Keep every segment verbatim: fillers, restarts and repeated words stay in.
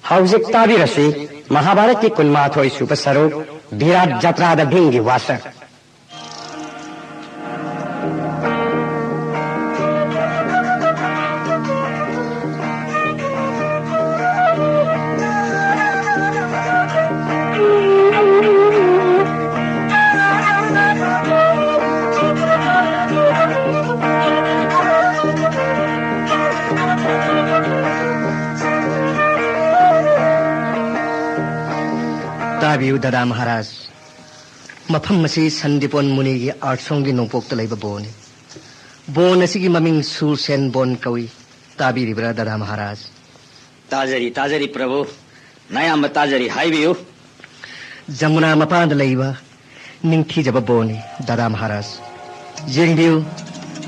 ꯍꯧꯖꯤꯛ ꯇꯥꯕꯤꯔꯁꯤ ꯃꯍꯥꯚꯥꯔꯠꯀꯤ ꯀꯨꯟꯃꯥꯊꯣꯏ ꯁꯨꯕ ꯁꯔꯨꯛ, ꯚꯤꯔꯥꯠ ꯖꯇ꯭ꯔꯥꯗ ꯚꯤꯝꯒꯤ ꯋꯥꯁꯛ꯫ ꯇꯥꯕꯤꯌꯨ ꯗꯗꯥ ꯃꯍꯥꯔꯥꯖ, ꯃꯐꯝ ꯑꯁꯤ ꯁꯟꯗꯤꯄꯣꯟ ꯃꯨꯅꯤꯒꯤ ꯑꯥꯔꯠꯁꯣꯝꯒꯤ ꯅꯣꯡꯄꯣꯛꯇ ꯂꯩꯕ ꯕꯣꯟꯅꯤ꯫ ꯕꯣꯟ ꯑꯁꯤꯒꯤ ꯃꯃꯤꯡ ꯁꯨꯔꯁꯦꯟ ꯕꯣꯟ ꯀꯧꯏ꯫ ꯇꯥꯕꯤꯔꯤꯕ꯭ꯔꯥ ꯗꯗꯥ ꯃꯍꯥꯔꯥꯖ? ꯇꯥꯖꯔꯤ, ꯇꯥꯖꯔꯤ ꯄ꯭ꯔꯚꯨ꯫ ꯅꯌꯥꯝꯕ ꯇꯥꯖꯔꯤ, ꯍꯥꯏꯕꯤꯌꯨ꯫ ꯖꯃꯨꯅꯥ ꯃꯄꯥꯟꯗ ꯂꯩꯕ ꯅꯤꯡꯊꯤꯖꯕ ꯕꯣꯟꯅꯤ ꯗꯗꯥ ꯃꯍꯥꯔꯥꯖ꯫ ꯌꯦꯡꯕꯤꯌꯨ,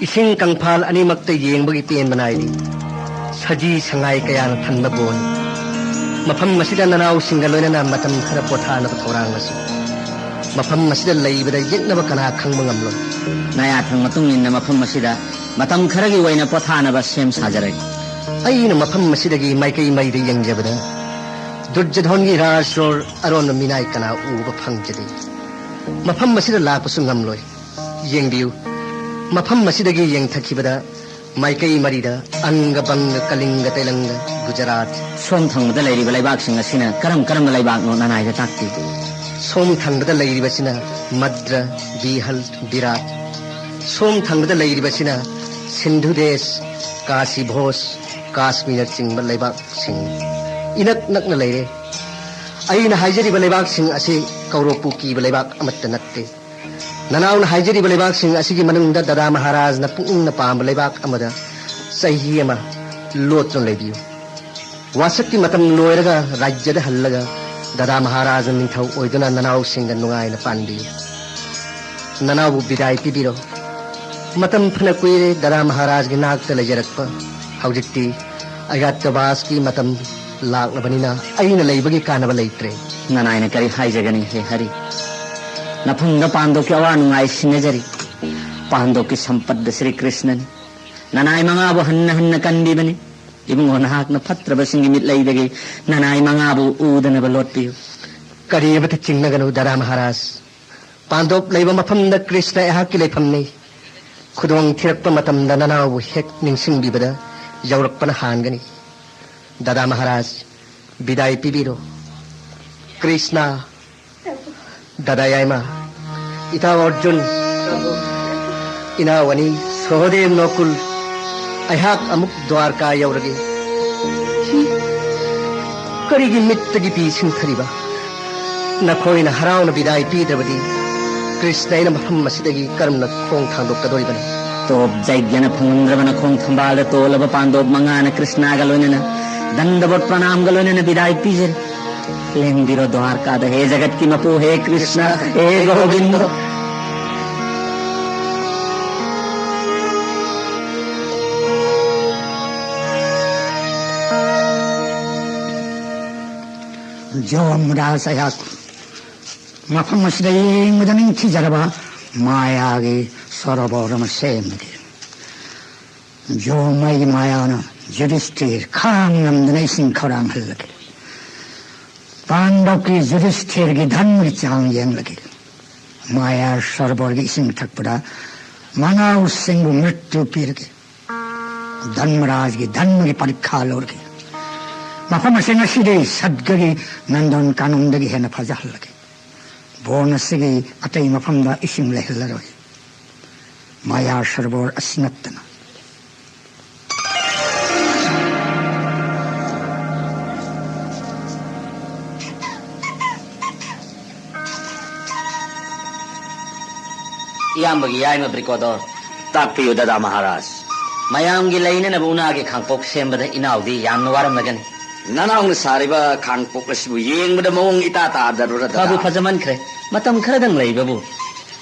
ꯏꯁꯤꯡ ꯀꯪꯐꯥꯜ ꯑꯅꯤꯃꯛꯇ ꯌꯦꯡꯕꯒꯤ ꯄꯦꯟꯕ ꯅꯥꯏꯗꯦ꯫ ꯁꯖꯤ ꯁꯉꯥꯏ ꯀꯌꯥꯅ ꯊꯟꯕ ꯕꯣꯟ꯫ ꯃꯐꯝ ꯑꯁꯤꯗ ꯅꯅꯥꯎꯁꯤꯡꯒ ꯂꯣꯏꯅꯅ ꯃꯇꯝ ꯈꯔ ꯄꯣꯊꯥꯅꯕ ꯊꯧꯔꯥꯡ ꯑꯁꯤ꯫ ꯃꯐꯝ ꯑꯁꯤꯗ ꯂꯩꯕꯗ ꯌꯦꯛꯅꯕ ꯀꯅꯥ ꯈꯪꯕ ꯉꯝꯂꯣꯏ꯫ ꯅꯌꯥꯊꯪ ꯃꯇꯨꯡ ꯏꯟꯅ ꯃꯐꯝ ꯑꯁꯤꯗ ꯃꯇꯝ ꯈꯔꯒꯤ ꯑꯣꯏꯅ ꯄꯣꯊꯥꯅꯕ ꯁꯦꯝ ꯁꯥꯖꯔꯒꯦ꯫ ꯑꯩꯅ ꯃꯐꯝ ꯑꯁꯤꯗꯒꯤ ꯃꯥꯏꯀꯩ ꯃꯩꯗ ꯌꯦꯡꯖꯕꯗ ꯗꯨꯔꯖꯙꯣꯟꯒꯤ ꯔꯥꯖꯁꯣꯔ ꯑꯔꯣꯟꯕ ꯃꯤꯅꯥꯏ ꯀꯅꯥ ꯎꯕ ꯐꯪꯖꯗꯦ꯫ ꯃꯐꯝ ꯑꯁꯤꯗ ꯂꯥꯛꯄꯁꯨ ꯉꯝꯂꯣꯏ꯫ ꯌꯦꯡꯕꯤꯌꯨ, ꯃꯐꯝ ꯑꯁꯤꯗꯒꯤ ꯌꯦꯡꯊꯈꯤꯕꯗ ꯃꯥꯏꯀꯩ ꯃꯔꯤꯗ ꯑꯪꯒ, ꯕꯪꯒ, ꯀꯂꯤꯡꯒ, ꯇꯩꯂꯪꯒ, ꯒꯨꯖꯔꯥꯠ꯫ ꯁꯣꯝ ꯊꯪꯕꯗ ꯂꯩꯔꯤꯕ ꯂꯩꯕꯥꯛꯁꯤꯡ ꯑꯁꯤꯅ ꯀꯔꯝ ꯀꯔꯝꯕ ꯂꯩꯕꯥꯛꯅꯣ ꯅꯅꯥꯏꯗ ꯇꯥꯛꯄꯤꯌꯨ꯫ ꯁꯣꯝ ꯊꯪꯕꯗ ꯂꯩꯔꯤꯕꯁꯤꯅ ꯃꯗ꯭ꯔ, ꯕꯤꯍꯜ, ꯕꯤꯔꯥꯠ꯫ ꯁꯣꯝ ꯊꯪꯕꯗ ꯂꯩꯔꯤꯕꯁꯤꯅ ꯁꯤꯟꯙꯨ ꯗꯦꯁ, ꯀꯥꯁꯤ ꯚꯣꯁ, ꯀꯥꯁꯃꯤꯔꯅꯆꯤꯡꯕ ꯂꯩꯕꯥꯛꯁꯤꯡ ꯏꯅꯛ ꯅꯛꯅ ꯂꯩꯔꯦ꯫ ꯑꯩꯅ ꯍꯥꯏꯖꯔꯤꯕ ꯂꯩꯕꯥꯛꯁꯤꯡ ꯑꯁꯤ ꯀꯧꯔꯣꯛꯄꯨ ꯀꯤꯕ ꯂꯩꯕꯥꯛ ꯑꯃꯠꯇ ꯅꯠꯇꯦ꯫ ꯅꯅꯥꯎꯅ ꯍꯥꯏꯖꯔꯤꯕ ꯂꯩꯕꯥꯛꯁꯤꯡ ꯑꯁꯤꯒꯤ ꯃꯅꯨꯡꯗ ꯗꯗꯥ ꯃꯍꯥꯔꯥꯖꯅ ꯄꯨꯛꯅꯤꯡꯅ ꯄꯥꯝꯕ ꯂꯩꯕꯥꯛ ꯑꯃꯗ ꯆꯍꯤ ꯑꯃ ꯂꯣꯠꯇꯨꯅ ꯂꯩꯕꯤꯌꯨ꯫ ꯋꯥꯁꯛꯀꯤ ꯃꯇꯝ ꯂꯣꯏꯔꯒ ꯔꯥꯖ꯭ꯌꯗ ꯍꯜꯂꯒ ꯗꯗꯥ ꯃꯍꯥꯔꯥꯖꯅ ꯅꯤꯡꯊꯧ ꯑꯣꯏꯗꯨꯅ ꯅꯅꯥꯎꯁꯤꯡꯒ ꯅꯨꯡꯉꯥꯏꯅ ꯄꯥꯟꯕꯤꯌꯨ꯫ ꯅꯅꯥꯎꯕꯨ ꯕꯤꯗꯥꯏ ꯄꯤꯕꯤꯔꯣ꯫ ꯃꯇꯝ ꯐꯅ ꯀꯨꯏꯔꯦ ꯗꯗꯥ ꯃꯍꯥꯔꯥꯖꯒꯤ ꯅꯥꯛꯇ ꯂꯩꯖꯔꯛꯄ꯫ ꯍꯧꯖꯤꯛꯇꯤ ꯑꯩꯒꯥꯠꯇꯕꯥꯁꯀꯤ ꯃꯇꯝ ꯂꯥꯛꯂꯕꯅꯤꯅ ꯑꯩꯅ ꯂꯩꯕꯒꯤ ꯀꯥꯟꯅꯕ ꯂꯩꯇ꯭ꯔꯦ꯫ ꯅꯅꯥꯏꯅ ꯀꯔꯤ ꯍꯥꯏꯖꯒꯅꯤ ꯍꯦ ꯍꯔꯤ? ꯅꯐꯝꯗ ꯄꯥꯟꯗꯣꯛꯀꯤ ꯑꯋꯥ ꯅꯨꯡꯉꯥꯏ ꯁꯤꯟꯅꯖꯔꯤ꯫ ꯄꯥꯟꯗꯣꯛꯀꯤ ꯁꯝꯄꯠꯇ ꯁ꯭ꯔꯤ ꯀ꯭ꯔꯤꯁꯅꯅꯤ꯫ ꯅꯅꯥꯏ ꯃꯉꯥꯕꯨ ꯍꯟꯅ ꯍꯟꯅ ꯀꯟꯕꯤꯕꯅꯤ꯫ ꯏꯕꯨꯡꯉꯣ, ꯅꯍꯥꯛꯅ ꯐꯠꯇ꯭ꯔꯕꯁꯤꯡꯒꯤ ꯃꯤꯠꯂꯩꯗꯒꯤ ꯅꯅꯥꯏ ꯃꯉꯥꯕꯨ ꯎꯗꯅꯕ ꯂꯣꯠꯄꯤꯌꯨ꯫ ꯀꯔꯤ ꯑꯃꯠꯇ ꯆꯤꯡꯅꯒꯅꯨ, ꯗꯗꯥ ꯃꯍꯥꯔꯥꯖ꯫ ꯄꯥꯟꯗꯣꯞ ꯂꯩꯕ ꯃꯐꯝꯗ ꯀ꯭ꯔꯤꯁꯅ ꯑꯩꯍꯥꯛꯀꯤ ꯂꯩꯐꯝꯅꯤ꯫ ꯈꯨꯗꯣꯡ ꯊꯤꯔꯛꯄ ꯃꯇꯝꯗ ꯅꯅꯥꯎꯕꯨ ꯍꯦꯛ ꯅꯤꯡꯁꯤꯡꯕꯤꯕꯗ ꯌꯧꯔꯛꯄꯅ ꯍꯥꯟꯒꯅꯤ꯫ ꯗꯗꯥ ꯃꯍꯥꯔꯥꯖ, ꯕꯤꯗꯥꯏ ꯄꯤꯕꯤꯔꯣ꯫ ꯀ꯭ꯔꯤꯁꯅ, ꯗꯗꯥ ꯌꯥꯏꯃ, ꯏꯇꯥꯎ ꯑꯔꯖꯨꯟ, ꯏꯅꯥꯎ ꯑꯅꯤ, ꯁꯍꯗꯦꯕ, ꯅꯣꯀꯨꯜ, ꯑꯩꯍꯥꯛ ꯑꯃꯨꯛ ꯗ꯭ꯋꯥꯔꯀꯥ ꯌꯧꯔꯒꯦ꯫ ꯍꯤ, ꯀꯔꯤꯒꯤ ꯃꯤꯠꯇꯒꯤ ꯄꯤ ꯁꯤꯡꯊꯔꯤꯕ? ꯅꯈꯣꯏꯅ ꯍꯔꯥꯎꯅ ꯕꯤꯗꯥꯏ ꯄꯤꯗ꯭ꯔꯕꯗꯤ ꯀ꯭ꯔꯤꯁꯅ ꯑꯩꯅ ꯃꯐꯝ ꯑꯁꯤꯗꯒꯤ ꯀꯔꯝꯅ ꯈꯣꯡ ꯊꯥꯡꯗꯣꯛꯀꯗꯧꯔꯤꯕꯅꯣ? ꯇꯣꯞ ꯖꯩꯒ꯭ꯌꯅ ꯐꯪꯂꯝꯗ꯭ꯔꯕ ꯅꯈꯣꯡ ꯊꯝꯕꯥꯜꯗ ꯇꯣꯜꯂꯕ ꯄꯥꯟꯗꯣꯞ ꯃꯉꯥꯅ ꯀ꯭ꯔꯤꯁꯅꯒ ꯂꯣꯏꯅꯅ, ꯗꯟꯗꯕꯣꯠ ꯄ꯭ꯔꯅꯥꯝꯒ ꯂꯣꯏꯅꯅ ꯕꯤꯗꯥꯏ ꯄꯤꯖꯔꯤ꯫ ꯂꯦꯡꯕꯤꯔꯣ ꯗ꯭ꯋꯥꯔꯀꯥꯗ, ꯍꯦ ꯖꯒꯠꯀꯤ ꯃꯄꯨ, ꯍꯦ ꯀ꯭ꯔꯤꯁꯅ, ꯍꯦ ꯒꯣꯕꯤꯟꯗ꯫ ꯖꯣꯝ ꯔꯥꯖ ꯑꯩꯍꯥꯛ ꯃꯐꯝ ꯑꯁꯤꯗ ꯌꯦꯡꯕꯗ ꯅꯤꯡꯊꯤꯖꯔꯕ ꯃꯥꯌꯥꯒꯤ ꯁꯣꯔꯣꯕꯣꯔ ꯑꯃ ꯁꯦꯝꯂꯒꯦ꯫ ꯖꯣꯝ ꯑꯩꯒꯤ ꯃꯥꯌꯥꯅ ꯌꯨꯙꯤꯁꯊꯤꯔ ꯈꯥꯡ ꯉꯝꯗꯅ ꯏꯁꯤꯡ ꯈꯧꯔꯥꯡꯍꯜꯂꯒꯦ꯫ ꯄꯥꯟꯗꯕꯀꯤ ꯌꯨꯙꯤꯁꯊꯤꯔꯒꯤ ꯙꯟꯒꯤ ꯆꯥꯡ ꯌꯦꯡꯂꯒꯦ꯫ ꯃꯥꯌꯥ ꯁꯔꯣꯕꯔꯒꯤ ꯏꯁꯤꯡ ꯊꯛꯄꯗ ꯃꯅꯥꯎꯁꯤꯡꯕꯨ ꯃ꯭ꯔꯤꯇ꯭ꯌꯨ ꯄꯤꯔꯒꯦ꯫ ꯙꯔꯃꯔꯥꯖꯒꯤ ꯙꯔꯃꯒꯤ ꯄꯔꯤꯈꯥ ꯂꯧꯔꯒꯦ꯫ ꯃꯐꯝ ꯑꯁꯤ ꯉꯁꯤꯗꯤ ꯁꯠꯒꯒꯤ ꯅꯟꯗꯟ ꯀꯥꯅꯟꯗꯒꯤ ꯍꯦꯟꯅ ꯐꯖꯍꯜꯂꯒꯦ꯫ ꯕꯣꯟ ꯑꯁꯤꯒꯤ ꯑꯇꯩ ꯃꯐꯝꯗ ꯏꯁꯤꯡ ꯂꯩꯍꯜꯂꯔꯣꯏ꯫ ꯃꯥꯌꯥ ꯁꯔꯣꯕꯔ ꯑꯁꯤ ꯅꯠꯇꯅ꯫ ꯏꯌꯥꯝꯕꯒꯤ ꯌꯥꯏꯃ ꯕ꯭ꯔꯤꯀꯣꯗꯣꯔ꯫ ꯇꯥꯛꯄꯤꯌꯨ, ꯗꯗꯥ ꯃꯍꯥꯔꯥꯖ꯫ ꯃꯌꯥꯝꯒꯤ ꯂꯩꯅꯅꯕ ꯎꯅꯥꯒꯤ ꯈꯥꯡꯄꯣꯛ ꯁꯦꯝꯕꯗ ꯏꯅꯥꯎꯗꯤ ꯌꯥꯝꯅ ꯋꯥꯔꯝꯂꯒꯅꯤ꯫ ꯅꯅꯥꯎꯅ ꯁꯥꯔꯤꯕ ꯈꯥꯡꯄꯣꯛ ꯑꯁꯤꯕꯨ ꯌꯦꯡꯕꯗ ꯃꯑꯣꯡ ꯏꯇꯥ ꯇꯥꯗꯔꯨꯔ, ꯗꯗꯥ꯫ ꯐꯕꯨ ꯐꯖꯃꯟꯈ꯭ꯔꯦ꯫ ꯃꯇꯝ ꯈꯔꯗꯪ ꯂꯩꯕꯕꯨ꯫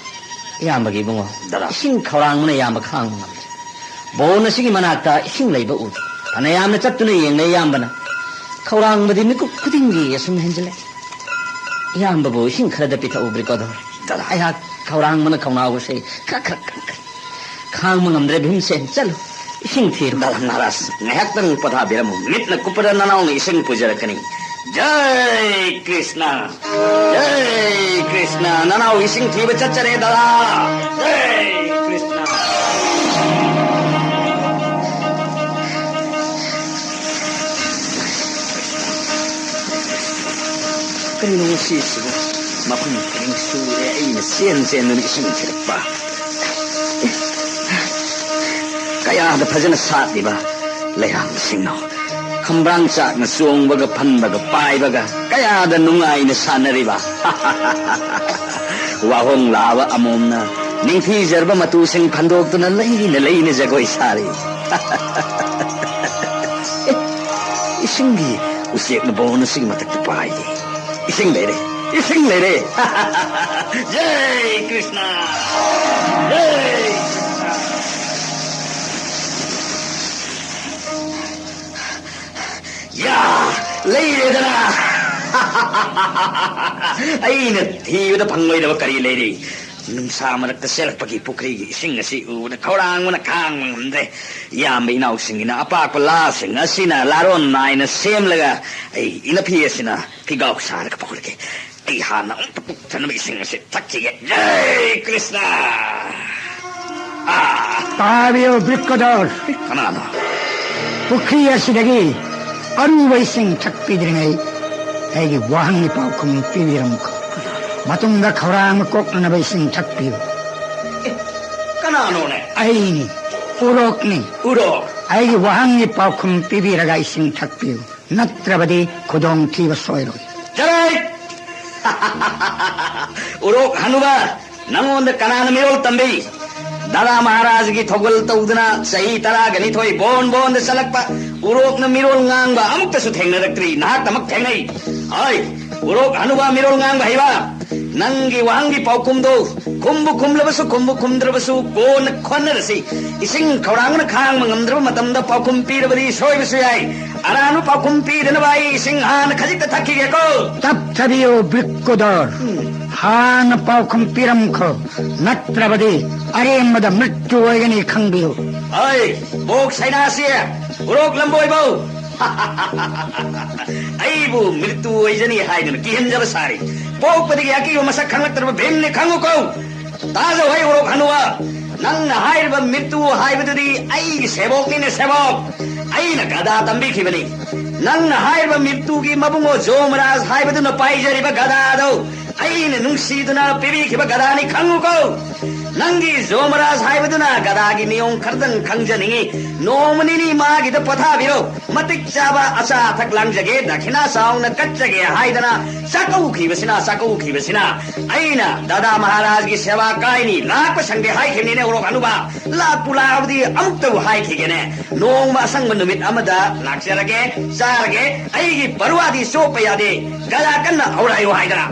ꯏꯌꯥꯝꯕꯒꯤ ꯏꯕꯨꯡꯉꯣ, ꯗꯗꯥ꯫ ꯏꯁꯤꯡ ꯈꯧꯔꯥꯡꯕꯅ ꯏꯌꯥꯝꯕ ꯈꯥꯡꯕ ꯉꯝꯗ꯭ꯔꯦ꯫ ꯕꯣꯟ ꯑꯁꯤꯒꯤ ꯃꯅꯥꯛꯇ ꯏꯁꯤꯡ ꯂꯩꯕ ꯎꯗꯦ꯫ ꯐꯅ ꯌꯥꯝꯅ ꯆꯠꯇꯨꯅ ꯌꯦꯡꯂꯦ ꯏꯌꯥꯝꯕꯅ꯫ ꯈꯧꯔꯥꯡꯕꯗꯤ ꯃꯤꯀꯨꯞ ꯈꯨꯗꯤꯡꯒꯤ ꯑꯁꯨꯝ ꯍꯦꯟꯖꯤꯜꯂꯦ꯫ ꯏꯌꯥꯝꯕꯕꯨ ꯏꯁꯤꯡ ꯈꯔꯗ ꯄꯤꯊꯛꯎ, ꯕ꯭ꯔꯤꯀꯣꯗꯣꯔ꯫ ꯗꯗꯥ꯫ ꯑꯩꯍꯥꯛ ꯈꯧꯔꯥꯡꯕꯅ ꯈꯧꯅꯥꯎꯒꯁꯦ ꯈ꯭ꯔꯛ ꯈ꯭ꯔꯛ ꯈ꯭ꯔꯛ ꯈ꯭ꯔꯛ꯫ ꯈꯥꯡꯕ ꯉꯝꯗ꯭ꯔꯦ ꯚꯤꯝꯁꯦꯟ, ꯆꯠꯂꯨ꯫ ꯏꯁꯤꯡ ꯊꯤꯔꯨ꯫ ꯗꯥꯗꯥ ꯃꯍꯥꯔꯥꯖ, ꯉꯥꯏꯍꯥꯛꯇꯪ ꯄꯣꯊꯥꯕꯤꯔꯝꯃꯨ꯫ ꯃꯤꯠꯅ ꯀꯨꯞꯄꯗ ꯅꯅꯥꯎꯅ ꯏꯁꯤꯡ ꯄꯨꯖꯔꯛꯀꯅꯤ꯫ ꯖꯩ ꯀ꯭ꯔꯤꯁꯅ, ꯖꯩ ꯀ꯭ꯔꯤꯁꯅ꯫ ꯅꯅꯥꯎ ꯏꯁꯤꯡ ꯊꯤꯕ ꯆꯠꯆꯔꯦ ꯗꯥꯗꯥ꯫ ꯖꯩ ꯀ꯭ꯔꯤꯁꯅ꯫ ꯀꯔꯤꯅꯣ ꯉꯁꯤꯁꯤꯕꯨ? ꯃꯐꯝ ꯈꯨꯗꯤꯡ ꯁꯨꯔꯦ ꯑꯩꯅ ꯆꯦꯟ ꯆꯦꯟꯗꯨꯅ ꯏꯁꯤꯡ ꯊꯤꯔꯛꯄ꯫ ꯀꯌꯥꯗ ꯐꯖꯅ ꯁꯥꯠꯂꯤꯕ ꯂꯩꯔꯥꯡꯁꯤꯡꯅꯣ! ꯈꯝꯕ꯭ꯔꯥꯡ ꯆꯥꯛꯅ ꯆꯣꯡꯕꯒ ꯐꯟꯕꯒ ꯄꯥꯏꯕꯒ ꯀꯌꯥꯗ ꯅꯨꯡꯉꯥꯏꯅ ꯁꯥꯟꯅꯔꯤꯕ! ꯋꯥꯍꯣꯡ ꯂꯥꯕ ꯑꯃꯣꯝꯅ ꯅꯤꯡꯊꯤꯖꯔꯕ ꯃꯇꯨꯁꯤꯡ ꯐꯟꯗꯣꯛꯇꯨꯅ ꯂꯩꯅ ꯂꯩꯅ ꯖꯒꯣꯏ ꯁꯥꯔꯤ꯫ ꯑꯦ, ꯏꯁꯤꯡꯒꯤ ꯎꯆꯦꯛꯅ ꯕꯣꯟ ꯑꯁꯤꯒꯤ ꯃꯊꯛꯇ ꯄꯥꯏꯔꯤ꯫ ꯏꯁꯤꯡ ꯂꯩꯔꯦ, ꯏꯁꯤꯡ ꯂꯩꯔꯦ꯫ ꯖꯩ ꯀ꯭ꯔꯤꯁꯅ! ꯖꯩ ꯀ꯭ꯔꯤꯁꯅ! ꯌꯥ! ꯂꯩꯔꯦꯗꯅ! ꯑꯩꯅ ꯊꯤꯕꯗ ꯐꯪꯂꯣꯏꯗꯕ ꯀꯔꯤ ꯂꯩꯔꯤ? ꯅꯨꯡꯁꯥ ꯃꯔꯛꯇ ꯆꯦꯜꯂꯛꯄꯒꯤ ꯄꯨꯈ꯭ꯔꯤꯒꯤ ꯏꯁꯤꯡ ꯑꯁꯤ ꯎꯕꯗ ꯈꯧꯔꯥꯡꯕꯅ ꯈꯥꯡꯕ ꯉꯝꯗ꯭ꯔꯦ꯫ ꯏꯌꯥꯝꯕ ꯏꯅꯥꯎꯁꯤꯡꯒꯤꯅ ꯑꯄꯥꯛꯄ ꯂꯥꯁꯤꯡ ꯑꯁꯤꯅ ꯂꯥꯔꯣꯟ ꯅꯥꯏꯅ ꯁꯦꯝꯂꯒ ꯑꯩ ꯏꯅꯐꯤ ꯑꯁꯤꯅ ꯐꯤꯒꯥꯎ ꯁꯥꯔꯒ ꯄꯨꯈꯠꯂꯛꯏ꯫ ꯑꯩ ꯍꯥꯟꯅ ꯑꯃꯨꯛꯇ ꯄꯨꯛ ꯊꯟꯅꯕ ꯏꯁꯤꯡ ꯑꯁꯤ ꯊꯛꯈꯤꯒꯦ꯫ ꯖꯩ ꯀ꯭ꯔꯤꯁꯅ! ꯑꯥ! ꯇꯥꯕꯤꯌꯨ ꯕ꯭ꯔꯤꯛꯀꯣꯗꯣꯔ꯫ ꯀꯅꯥꯅꯣ? ꯄꯨꯈ꯭ꯔꯤ ꯑꯁꯤꯗꯒꯤ ꯑꯔꯨꯕ ꯏꯁꯤꯡ ꯊꯛꯄꯤꯗ꯭ꯔꯤꯉꯩ ꯑꯩꯒꯤ ꯋꯥꯍꯪꯒꯤ ꯄꯥꯎꯈꯨꯝ ꯄꯤꯕꯤꯔꯝꯈꯣ꯫ ꯃꯇꯨꯡꯗ ꯈꯧꯔꯥꯡꯕ ꯀꯣꯛꯅꯅꯕ ꯏꯁꯤꯡ ꯊꯛꯄꯤꯌꯨ꯫ ꯀꯅꯥꯅꯣꯅꯦ? ꯑꯩꯅꯤ, ꯎꯔꯣꯛꯅꯤ꯫ ꯎꯔꯣꯛ? ꯑꯩꯒꯤ ꯋꯥꯍꯪꯒꯤ ꯄꯥꯎꯈꯨꯝ ꯄꯤꯕꯤꯔꯒ ꯏꯁꯤꯡ ꯊꯛꯄꯤꯌꯨ, ꯅꯠꯇ꯭ꯔꯕꯗꯤ ꯈꯨꯗꯣꯡꯊꯤꯕ ꯁꯣꯏꯔꯣꯏ꯫ ꯆꯔꯩ! ꯎꯔꯣꯛ ꯍꯅꯨꯕ, ꯅꯉꯣꯟꯗ ꯀꯅꯥꯅ ꯃꯤꯔꯣꯜ ꯇꯝꯕꯤ? ꯗꯥꯗꯥ ꯃꯍꯥꯔꯥꯖꯒꯤ ꯊꯧꯒꯜ ꯇꯧꯗꯨꯅ ꯆꯍꯤ ꯇꯔꯥꯒ ꯅꯤꯊꯣꯏ ꯕꯣꯟ ꯕꯣꯟꯗ ꯆꯠꯂꯛꯄ ꯎꯔꯣꯛꯅ ꯃꯤꯔꯣꯜ ꯉꯥꯡꯕ ꯑꯃꯨꯛꯇꯁꯨ ꯊꯦꯡꯅꯔꯛꯇ꯭ꯔꯤ꯫ ꯅꯍꯥꯛꯇꯃꯛ ꯊꯦꯡꯅꯩ꯫ ꯍꯣꯏ, ꯎꯔꯣꯛ ꯍꯅꯨꯕ ꯃꯤꯔꯣꯜ ꯉꯥꯡꯕ ꯍꯩꯕ, ꯅꯪꯒꯤ ꯋꯥꯍꯪꯒꯤ ꯄꯥꯎꯈꯨꯝꯗꯣ ꯈꯨꯝꯕꯨ ꯈꯨꯝꯂꯕꯁꯨ ꯈꯨꯝꯕꯨ ꯈꯨꯝꯗ꯭ꯔꯕꯁꯨ ꯀꯣꯟꯅ ꯈꯟꯅꯔꯁꯤ꯫ ꯏꯁꯤꯡ ꯈꯧꯔꯥꯡꯕꯅ ꯈꯥꯡꯕ ꯉꯝꯗ꯭ꯔꯕ ꯃꯇꯝꯗ ꯄꯥꯎꯈꯨꯝ ꯄꯤꯔꯕꯗꯤ ꯁꯣꯏꯕꯁꯨ ꯌꯥꯏ꯫ ꯑꯔꯥꯟꯕ ꯄꯥꯎꯈꯨꯝ ꯄꯤꯗꯅꯕ ꯑꯩ ꯏꯁꯤꯡ ꯍꯥꯟꯅ ꯈꯖꯤꯛꯇ ꯊꯛꯈꯤꯒꯦꯀꯣ꯫ ꯇꯞꯊꯕꯤꯌꯨ ꯕ꯭ꯔꯤꯛꯀꯣꯗꯣꯔ, ꯍꯥꯟꯅ ꯄꯥꯎꯈꯨꯝ ꯄꯤꯔꯝꯈꯣ, ꯅꯠꯇ꯭ꯔꯕꯗꯤ ꯑꯔꯦꯝꯕꯗ ꯃ꯭ꯔꯤꯇ꯭ꯌꯨ ꯑꯣꯏꯒꯅꯤ ꯈꯪꯕꯤꯌꯨ꯫ ꯑꯩ ꯕꯣꯛ ꯁꯩꯅꯥꯁꯤ ꯎꯔꯣꯛ ꯂꯝꯕꯣꯏꯕꯧ ꯑꯩꯕꯨ ꯃꯤꯔꯇꯨ ꯑꯣꯏꯖꯅꯤ ꯍꯥꯏꯗꯨꯅ ꯀꯤꯍꯟꯖꯕ ꯁꯥꯔꯤ꯫ ꯄꯣꯛꯄꯗꯒꯤ ꯑꯀꯤꯕ ꯃꯁꯛ ꯈꯪꯂꯛꯇ꯭ꯔꯕ ꯚꯤꯝꯅꯤ, ꯈꯪꯉꯨꯀꯣ꯫ ꯇꯥꯖꯧ ꯍꯩ ꯎꯔꯣꯛ ꯍꯅꯨꯕ, ꯅꯪꯅ ꯍꯥꯏꯔꯤꯕ ꯃꯤꯔꯇꯨ ꯍꯥꯏꯕꯗꯨꯗꯤ ꯑꯩꯒꯤ ꯁꯦꯕꯣꯛꯅꯤꯅꯦ, ꯁꯦꯕꯣꯛ꯫ ꯑꯩꯅ ꯒꯗꯥ ꯇꯝꯕꯤꯈꯤꯕꯅꯤ꯫ ꯅꯪꯅ ꯍꯥꯏꯔꯤꯕ ꯃꯤꯔꯇꯨꯒꯤ ꯃꯕꯨꯡꯉꯣ ꯖꯣꯃꯔꯥꯖ ꯍꯥꯏꯕꯗꯨꯅ ꯄꯥꯏꯖꯔꯤꯕ ꯒꯗꯥꯗꯣ ꯑꯩꯅ ꯅꯨꯡꯁꯤꯗꯨꯅ ꯄꯤꯕꯤꯈꯤꯕ ꯒꯗꯥꯅꯤ, ꯈꯪꯉꯨꯀꯣ꯫ ꯅꯪꯒꯤ ꯖꯣꯃꯔꯥꯖ ꯍꯥꯏꯕꯗꯨꯅ ꯒꯗꯥꯒꯤ ꯅꯤꯌꯣꯝ ꯈꯔꯗꯪ ꯈꯪꯖꯅꯤꯡꯉꯤ꯫ ꯅꯣꯡꯃ ꯅꯤꯅꯤ ꯃꯥꯒꯤꯗ ꯄꯣꯊꯥꯕꯤꯔꯣ꯫ ꯃꯇꯤꯛ ꯆꯥꯕ ꯑꯆꯥ ꯑꯊꯛ ꯂꯥꯡꯖꯒꯦ, ꯗꯈꯤꯅꯥ ꯆꯥꯎꯅ ꯀꯠꯆꯒꯦ ꯍꯥꯏꯗꯅ ꯆꯥꯛꯀꯧꯈꯤꯕꯁꯤꯅ, ꯆꯥꯛꯀꯧꯈꯤꯕꯁꯤꯅ꯫ ꯑꯩꯅ ꯗꯥꯗꯥ ꯃꯍꯥꯔꯥꯖꯒꯤ ꯁꯦꯕꯥ ꯀꯥꯏꯅꯤ, ꯂꯥꯛꯄ ꯁꯪꯗꯦ ꯍꯥꯏꯈꯤꯕꯅꯤꯅꯦ ꯎꯔꯣꯛ ꯍꯅꯨꯕ꯫ ꯂꯥꯛꯄꯨ ꯂꯥꯛꯑꯕꯗꯤ ꯑꯃꯨꯛꯇꯕꯨ ꯍꯥꯏꯈꯤꯒꯦꯅꯦ꯫ ꯅꯣꯡꯃ ꯑꯁꯪꯕ ꯅꯨꯃꯤꯠ ꯑꯃꯗ ꯂꯥꯛꯆꯔꯒꯦ, ꯆꯥꯔꯒꯦ, ꯑꯩꯒꯤ ꯄꯔꯋꯥꯗꯤ ꯆꯣꯞꯄ ꯌꯥꯗꯦ꯫ ꯒꯗꯥ ꯀꯟꯅ ꯍꯧꯔꯛꯑꯣ ꯍꯥꯏꯗꯅ꯫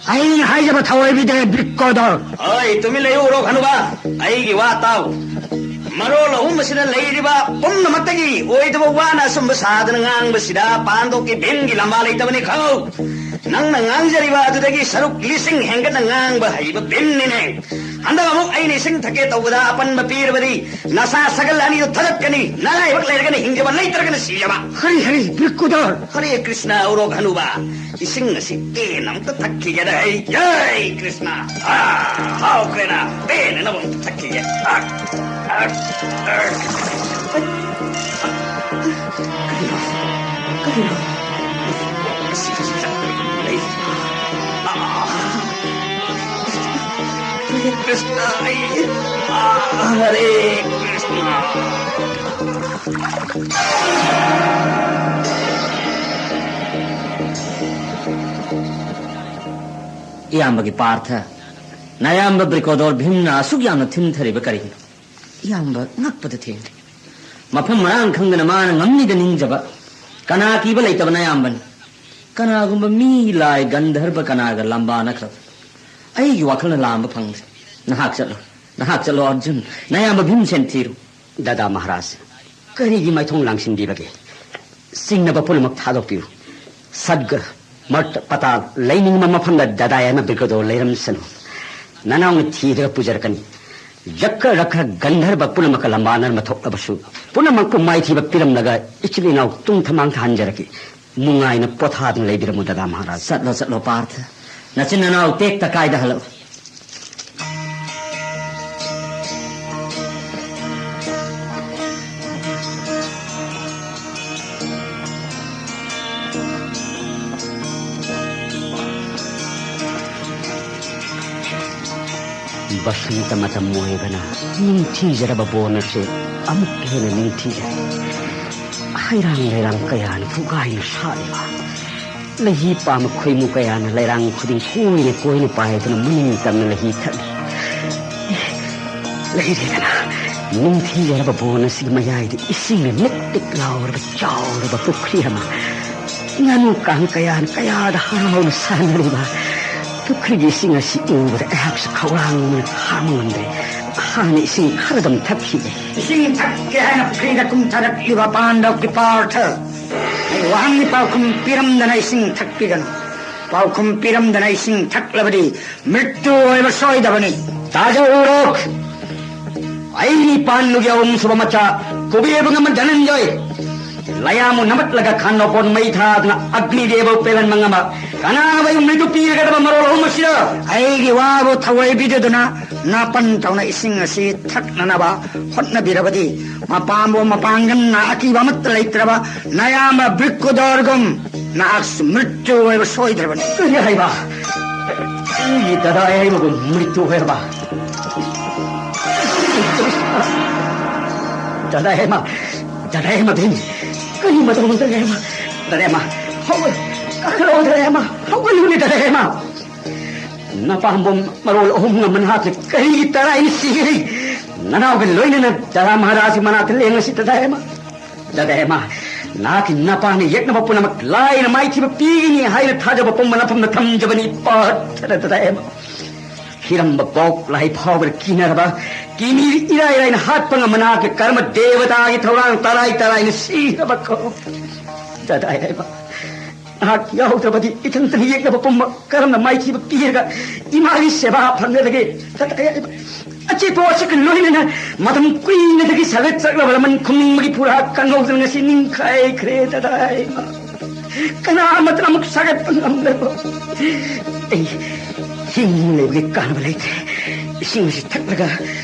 ꯑꯩꯅ ꯍꯥꯏꯖꯕ ꯊꯧꯑꯣꯏꯕꯤꯗꯦ, ꯕ꯭ꯔꯤꯛꯀꯣꯗꯣꯔ꯫ ꯍꯣꯏ, ꯇꯨꯃꯤꯟ ꯂꯩꯌꯨ ꯎꯔꯣꯛ ꯍꯅꯨꯕ꯫ ꯑꯩꯒꯤ ꯋꯥ ꯇꯥꯎ꯫ ꯃꯔꯣꯜ ꯑꯍꯨꯝ ꯑꯁꯤꯗ ꯂꯩꯔꯤꯕ ꯄꯨꯝꯅꯃꯛꯇꯒꯤ ꯑꯣꯏꯗꯕ ꯋꯥꯅ ꯑꯁꯨꯝꯕ ꯁꯥꯗꯅ ꯉꯥꯡꯕꯁꯤꯗ ꯄꯥꯟꯗꯣꯛꯀꯤ ꯚꯤꯝꯒꯤ ꯂꯝꯕꯥ ꯂꯩꯇꯕꯅꯤ ꯈꯪꯉꯨ꯫ ꯅꯪꯅ ꯉꯥꯡꯖꯔꯤꯕ ꯑꯗꯨꯗꯒꯤ ꯁꯔꯨꯛ ꯂꯤꯁꯤꯡ ꯍꯦꯟꯒꯠꯅ ꯉꯥꯡꯕ ꯍꯩꯕ ꯚꯤꯝꯅꯤꯅꯦ꯫ ꯍꯟꯗꯛ ꯑꯃꯨꯛ ꯑꯩꯅ ꯏꯁꯤꯡ ꯊꯛꯀꯦ ꯇꯧꯕꯗ ꯑꯄꯟꯕ ꯄꯤꯔꯕꯗꯤ ꯅꯁꯥ ꯁꯒꯜ ꯑꯅꯤꯗꯨ ꯊꯗꯠꯀꯅꯤ, ꯅꯔꯥꯏꯕꯛ ꯂꯩꯔꯒꯅ ꯍꯤꯡꯖꯕ, ꯂꯩꯇ꯭ꯔꯒꯅ ꯁꯤꯖꯕ꯫ ꯍꯔꯤ ꯍꯔꯤ ꯕ꯭ꯔꯤꯛꯀꯨꯗꯔ꯫ ꯍꯔꯦ ꯀ꯭ꯔꯤꯁꯅ ꯎꯔꯣꯛ ꯍꯅꯨꯕ, ꯏꯁꯤꯡ ꯑꯁꯤ ꯄꯦꯟꯅ ꯑꯝꯇ ꯊꯛꯈꯤꯒꯦꯗ ꯑꯩ꯫ ꯖꯩ ꯀ꯭ꯔꯤꯁꯅ꯫ ꯑꯥ, ꯍꯥꯎꯈ꯭ꯔꯦꯅ, ꯄꯦꯟꯅ ꯑꯃꯨꯛ ꯊꯛꯈꯤꯒꯦ꯫ ꯑꯥ, ꯑꯥ, ꯑꯥ꯫ ꯀꯔꯤꯅꯣ? ꯀꯔꯤꯅꯣ? ꯑꯁꯤ ꯂꯩ꯫ ꯑꯥ꯫ ꯍꯔꯦ ꯀ꯭ꯔꯤꯁꯅ, ꯑꯩ, ꯑꯥ, ꯍꯔꯦ ꯀ꯭ꯔꯤꯁꯅ꯫ ꯏꯌꯥꯝꯕꯒꯤ ꯄꯥꯔꯊ, ꯅꯌꯥꯝꯕ ꯕ꯭ꯔꯤꯀꯣꯗꯣꯔ ꯚꯤꯝꯅ ꯑꯁꯨꯛ ꯌꯥꯝꯅ ꯊꯤꯟꯊꯔꯤꯕ ꯀꯔꯤꯒꯤꯅꯣ? ꯏꯌꯥꯝꯕ ꯉꯛꯄꯗ ꯊꯦꯡꯅꯩ꯫ ꯃꯐꯝ ꯃꯔꯥꯡ ꯈꯪꯗꯅ ꯃꯥꯅ ꯉꯝꯅꯤꯗ ꯅꯤꯡꯖꯕ꯫ ꯀꯅꯥ ꯀꯤꯕ ꯂꯩꯇꯕ ꯅꯌꯥꯝꯕꯅꯤ꯫ ꯀꯅꯥꯒꯨꯝꯕ ꯃꯤ, ꯂꯥꯏ, ꯒꯟꯙꯔꯕ ꯀꯅꯥꯒ ꯂꯝꯕꯥ ꯅꯠꯇ꯭ꯔꯕ? ꯑꯩꯒꯤ ꯋꯥꯈꯜꯅ ꯂꯥꯝꯕ ꯐꯪꯗ꯭ꯔꯦ꯫ ꯅꯍꯥꯛ ꯆꯠꯂꯣ, ꯅꯍꯥꯛ ꯆꯠꯂꯣ ꯑꯔꯖꯨꯟ꯫ ꯅꯌꯥꯝꯕ ꯚꯤꯝꯁꯦꯟ ꯊꯤꯔꯨ꯫ ꯗꯥꯗꯥ ꯃꯍꯥꯔꯥꯖ, ꯀꯔꯤꯒꯤ ꯃꯥꯏꯊꯣꯡ ꯂꯥꯡꯁꯤꯟꯕꯤꯕꯒꯦ? ꯆꯤꯡꯅꯕ ꯄꯨꯝꯅꯃꯛ ꯊꯥꯗꯣꯛꯄꯤꯌꯨ꯫ ꯁꯠꯒ, ꯃꯔꯠ, ꯄꯇꯥꯜ, ꯂꯩꯅꯤꯡꯕ ꯃꯐꯝꯗ ꯗꯥꯗꯥ ꯌꯥꯏꯃ ꯕ꯭ꯔꯤꯀꯣꯗꯣꯔ ꯂꯩꯔꯝꯁꯅꯨ꯫ ꯅꯅꯥꯎꯅ ꯊꯤꯗꯨꯅ ꯄꯨꯖꯔꯛꯀꯅꯤ꯫ ꯌꯛꯈ ꯔꯛꯈ ꯒꯟꯙꯔꯕ ꯄꯨꯝꯅꯃꯛꯀ ꯂꯝꯕꯥꯅꯔꯝꯕ ꯊꯣꯛꯂꯕꯁꯨ, ꯄꯨꯝꯅꯃꯛꯄꯨ ꯃꯥꯏꯊꯤꯕ ꯄꯤꯔꯝꯂꯒ ꯏꯆꯤꯜ ꯏꯅꯥꯎ ꯇꯨꯡ ꯊꯃꯥꯡ ꯊꯥꯍꯟꯖꯔꯛꯀꯦ꯫ ꯅꯨꯡꯉꯥꯏꯅ ꯄꯣꯊꯥꯗꯨꯅ ꯂꯩꯕꯤꯔꯝꯃꯨ, ꯗꯗꯥ ꯃꯍꯥꯔꯥꯖ꯫ ꯆꯠꯂꯣ, ꯆꯠꯂꯣ, ꯄꯥꯔꯊ꯫ ꯅꯆꯤꯟ ꯅꯅꯥꯎ ꯇꯦꯛꯇ ꯀꯥꯏꯗ ꯍꯜꯂꯛꯎ꯫ ꯕꯁꯟꯇ ꯃꯇꯝ ꯑꯣꯏꯕꯅ ꯅꯤꯡꯊꯤꯖꯔꯕ ꯕꯣꯟ ꯑꯁꯤ ꯑꯃꯨꯛꯀ ꯍꯦꯟꯅ ꯅꯤꯡꯊꯤꯖꯔꯦ꯫ ꯍꯩꯔꯥꯡ ꯂꯩꯔꯥꯡ ꯀꯌꯥꯅ ꯐꯨꯒꯥꯏꯅ ꯁꯥꯠꯂꯤꯕ, ꯂꯩꯍꯤ ꯄꯥꯝꯕ ꯈꯣꯏꯃꯨ ꯀꯌꯥꯅ ꯂꯩꯔꯥꯡ ꯈꯨꯗꯤꯡ ꯀꯣꯏꯅ ꯀꯣꯏꯅ ꯄꯥꯏꯗꯨꯅ ꯃꯅꯤꯡ ꯇꯝꯅ ꯂꯩꯍꯤ ꯊꯛꯂꯤ꯫ ꯑꯦ, ꯂꯩꯔꯦꯗꯅ, ꯅꯤꯡꯊꯤꯖꯔꯕ ꯕꯣꯟ ꯑꯁꯤꯒꯤ ꯃꯌꯥꯏꯗ ꯏꯁꯤꯡꯅ ꯅꯤꯛ ꯇꯤꯛ ꯂꯥꯎꯔꯕ ꯆꯥꯎꯔꯕ ꯄꯨꯈ꯭ꯔꯤ ꯑꯃ꯫ ꯉꯥꯅꯨ ꯀꯥꯡ ꯀꯌꯥꯅ ꯀꯌꯥꯗ ꯍꯔꯥꯎꯅ ꯁꯥꯟꯅꯔꯤꯕ ꯄꯨꯈ꯭ꯔꯤꯒꯤ ꯏꯁꯤꯡ ꯑꯁꯤ ꯎꯕꯗ ꯑꯩꯍꯥꯛꯁꯨ ꯈꯧꯔꯥꯡꯕꯅ ꯈꯥꯡꯕ ꯉꯝꯗ꯭ꯔꯦ꯫ ꯍꯥꯟꯅ ꯏꯁꯤꯡ ꯈꯔꯗꯪ ꯊꯛꯈꯤꯒꯦ꯫ ꯏꯁꯤꯡ ꯊꯛꯀꯦ ꯍꯥꯏꯅ ꯄꯨꯈ꯭ꯔꯤꯗ ꯀꯨꯝꯊꯔꯛꯂꯤꯕ ꯄꯥꯟꯗꯕꯒꯤ ꯄꯥꯔꯊ, ꯑꯩ ꯋꯥꯍꯪꯒꯤ ꯄꯥꯎꯈꯨꯝ ꯄꯤꯔꯝꯗꯅ ꯏꯁꯤꯡ ꯊꯛꯄꯤꯒꯅꯨ꯫ ꯄꯥꯎꯈꯨꯝ ꯄꯤꯔꯝꯗꯅ ꯏꯁꯤꯡ ꯊꯛꯂꯕꯗꯤ ꯃ꯭ꯔꯤꯇ꯭ꯌꯨ ꯑꯣꯏꯕ ꯁꯣꯏꯗꯕꯅꯤ꯫ ꯇꯥꯖꯧ ꯎꯔꯣꯛ, ꯑꯩ ꯅꯤꯄꯥꯟꯗꯨꯒꯤ ꯑꯍꯨꯝꯁꯨꯕ ꯃꯆꯥ ꯀꯨꯕꯦꯔ ꯉꯝꯕ ꯙꯅꯟꯖꯣꯏ, ꯂꯌꯥꯝꯕꯨ ꯅꯝꯃꯠꯂꯒ ꯈꯥꯟꯅꯣꯄꯣꯟ ꯃꯩ ꯊꯥꯗꯨꯅ ꯑꯒ꯭ꯅꯤꯗꯦꯕꯕꯨ ꯄꯦꯜꯍꯟꯕ ꯉꯝꯕ ꯀꯅꯥꯅ ꯑꯩꯕꯨ ꯃ꯭ꯔꯤꯇ꯭ꯌꯨ ꯄꯤꯒꯗꯕ ꯃꯔꯣꯜ ꯑꯍꯨꯝ ꯑꯁꯤꯗ? ꯑꯩꯒꯤ ꯋꯥꯕꯨ ꯊꯧꯑꯣꯏꯕꯤꯗꯗꯨꯅ ꯅꯥꯄꯟ ꯇꯧꯅ ꯏꯁꯤꯡ ꯑꯁꯤ ꯊꯛꯅꯅꯕ ꯍꯣꯠꯅꯕꯤꯔꯕꯗꯤ, ꯃꯄꯥꯝꯕꯣꯝ ꯃꯄꯥꯡꯒꯜꯅ ꯑꯀꯤꯕ ꯑꯃꯠꯇ ꯂꯩꯇ꯭ꯔꯕ ꯅꯌꯥꯝꯕ ꯕ꯭ꯔꯤꯛꯀꯨꯗꯣꯔꯒꯨꯝ ꯅꯍꯥꯛꯁꯨ ꯃ꯭ꯔꯤꯇ꯭ꯌꯨ ꯑꯣꯏꯕ ꯁꯣꯏꯗ꯭ꯔꯕꯅꯤ꯫ ꯀꯔꯤ ꯍꯥꯏꯕ? ꯑꯩꯒꯤ ꯗꯗꯥ ꯌꯥꯏꯃꯕꯨ ꯃ꯭ꯔꯤꯇ꯭ꯌꯨ ꯑꯣꯏꯔꯕ? ꯗꯗꯥ ꯌꯥꯏꯃ, ꯗꯗꯥ ꯌꯥꯏꯃ ꯕꯦꯝ, ꯀꯔꯤ ꯃꯇꯧꯅꯣ ꯗꯗꯥ ꯌꯥꯏꯃ? ꯗꯗꯥ ꯌꯥꯏꯃ, ꯍꯧꯒꯠ-, ꯀꯥꯈꯠꯂꯛꯑꯣ ꯗꯗꯥ ꯌꯥꯏꯃ, ꯍꯧꯒꯠꯂꯨꯅꯦ ꯗꯗꯥ ꯌꯥꯏꯃ꯫ ꯅꯄꯥꯝꯕꯣꯝ ꯃꯔꯣꯜ ꯑꯍꯨꯝ ꯉꯝꯕ ꯅꯍꯥꯛꯁꯦ ꯀꯔꯤꯒꯤ ꯇꯔꯥꯏꯅ ꯁꯤꯒꯅꯤ? ꯅꯅꯥꯎꯒ ꯂꯣꯏꯅꯅ ꯗꯗꯥ ꯃꯍꯥꯔꯥꯖꯒꯤ ꯃꯅꯥꯛꯇ ꯂꯦꯡꯉꯁꯤ ꯗꯗꯥ ꯌꯥꯏꯃ꯫ ꯗꯗꯥ ꯌꯥꯏꯃ, ꯅꯍꯥꯛꯀꯤ ꯅꯄꯥꯅ ꯌꯦꯛꯅꯕ ꯄꯨꯝꯅꯃꯛ ꯂꯥꯏꯅ ꯃꯥꯏꯊꯤꯕ ꯄꯤꯒꯅꯤ ꯍꯥꯏꯅ ꯊꯥꯖꯕ ꯄꯨꯝꯕ ꯅꯐꯝꯗ ꯊꯝꯖꯕꯅꯤ ꯄꯥꯔꯊꯅ ꯗꯗꯥ ꯌꯥꯏꯃ꯫ ꯍꯤꯔꯝꯕ ꯀꯣꯛ ꯂꯥꯏ ꯐꯥꯎꯕꯗ ꯀꯤꯅꯔꯕ, ꯀꯤꯃꯤ ꯏꯔꯥꯏ ꯂꯥꯏꯅ ꯍꯥꯠꯄ ꯉꯝꯕ ꯅꯍꯥꯛꯀꯤ ꯀꯔꯃ ꯗꯦꯕꯇꯥꯒꯤ ꯊꯧꯔꯥꯡ ꯇꯔꯥꯏ ꯇꯔꯥꯏꯅ ꯁꯤꯔꯕ ꯀꯣ꯫ ꯗꯗꯥ ꯌꯥꯏꯃ, ꯅꯍꯥꯛ ꯌꯥꯎꯗ꯭ꯔꯕꯗꯤ ꯏꯊꯟꯇꯅ ꯌꯦꯛꯅꯕ ꯄꯨꯝꯕ ꯀꯔꯝꯅ ꯃꯥꯏꯊꯤꯕ ꯄꯤꯔꯒ ꯏꯃꯥꯒꯤ ꯁꯦꯕꯥ ꯐꯪꯒꯗꯒꯦ? ꯗꯗꯥ ꯌꯥꯏꯃ, ꯑꯆꯦꯠꯄ ꯋꯥꯁꯛꯀ ꯂꯣꯏꯅꯅ ꯃꯇꯝ ꯀꯨꯏꯅꯗꯒꯤ ꯁꯥꯒꯠꯆꯔꯛꯂꯕ ꯂꯃꯟ ꯈꯨꯝꯅꯤꯡꯕꯒꯤ ꯐꯨꯔꯥ ꯀꯪꯍꯧꯗꯅ ꯉꯁꯤ ꯅꯤꯡꯈꯥꯏꯈ꯭ꯔꯦ, ꯗꯗꯥ ꯏꯃꯥ꯫ ꯀꯅꯥ ꯑꯃꯠꯇꯅ ꯑꯃꯨꯛ ꯁꯥꯒꯠꯄ ꯉꯝꯂꯔꯣꯏ꯫ ꯑꯩ ꯍꯤꯡ ꯂꯩꯕꯒꯤ ꯀꯥꯟꯅꯕ ꯂꯩꯇ꯭ꯔꯦ꯫ ꯏꯁꯤꯡ ꯑꯁꯤ ꯊꯛꯂꯒ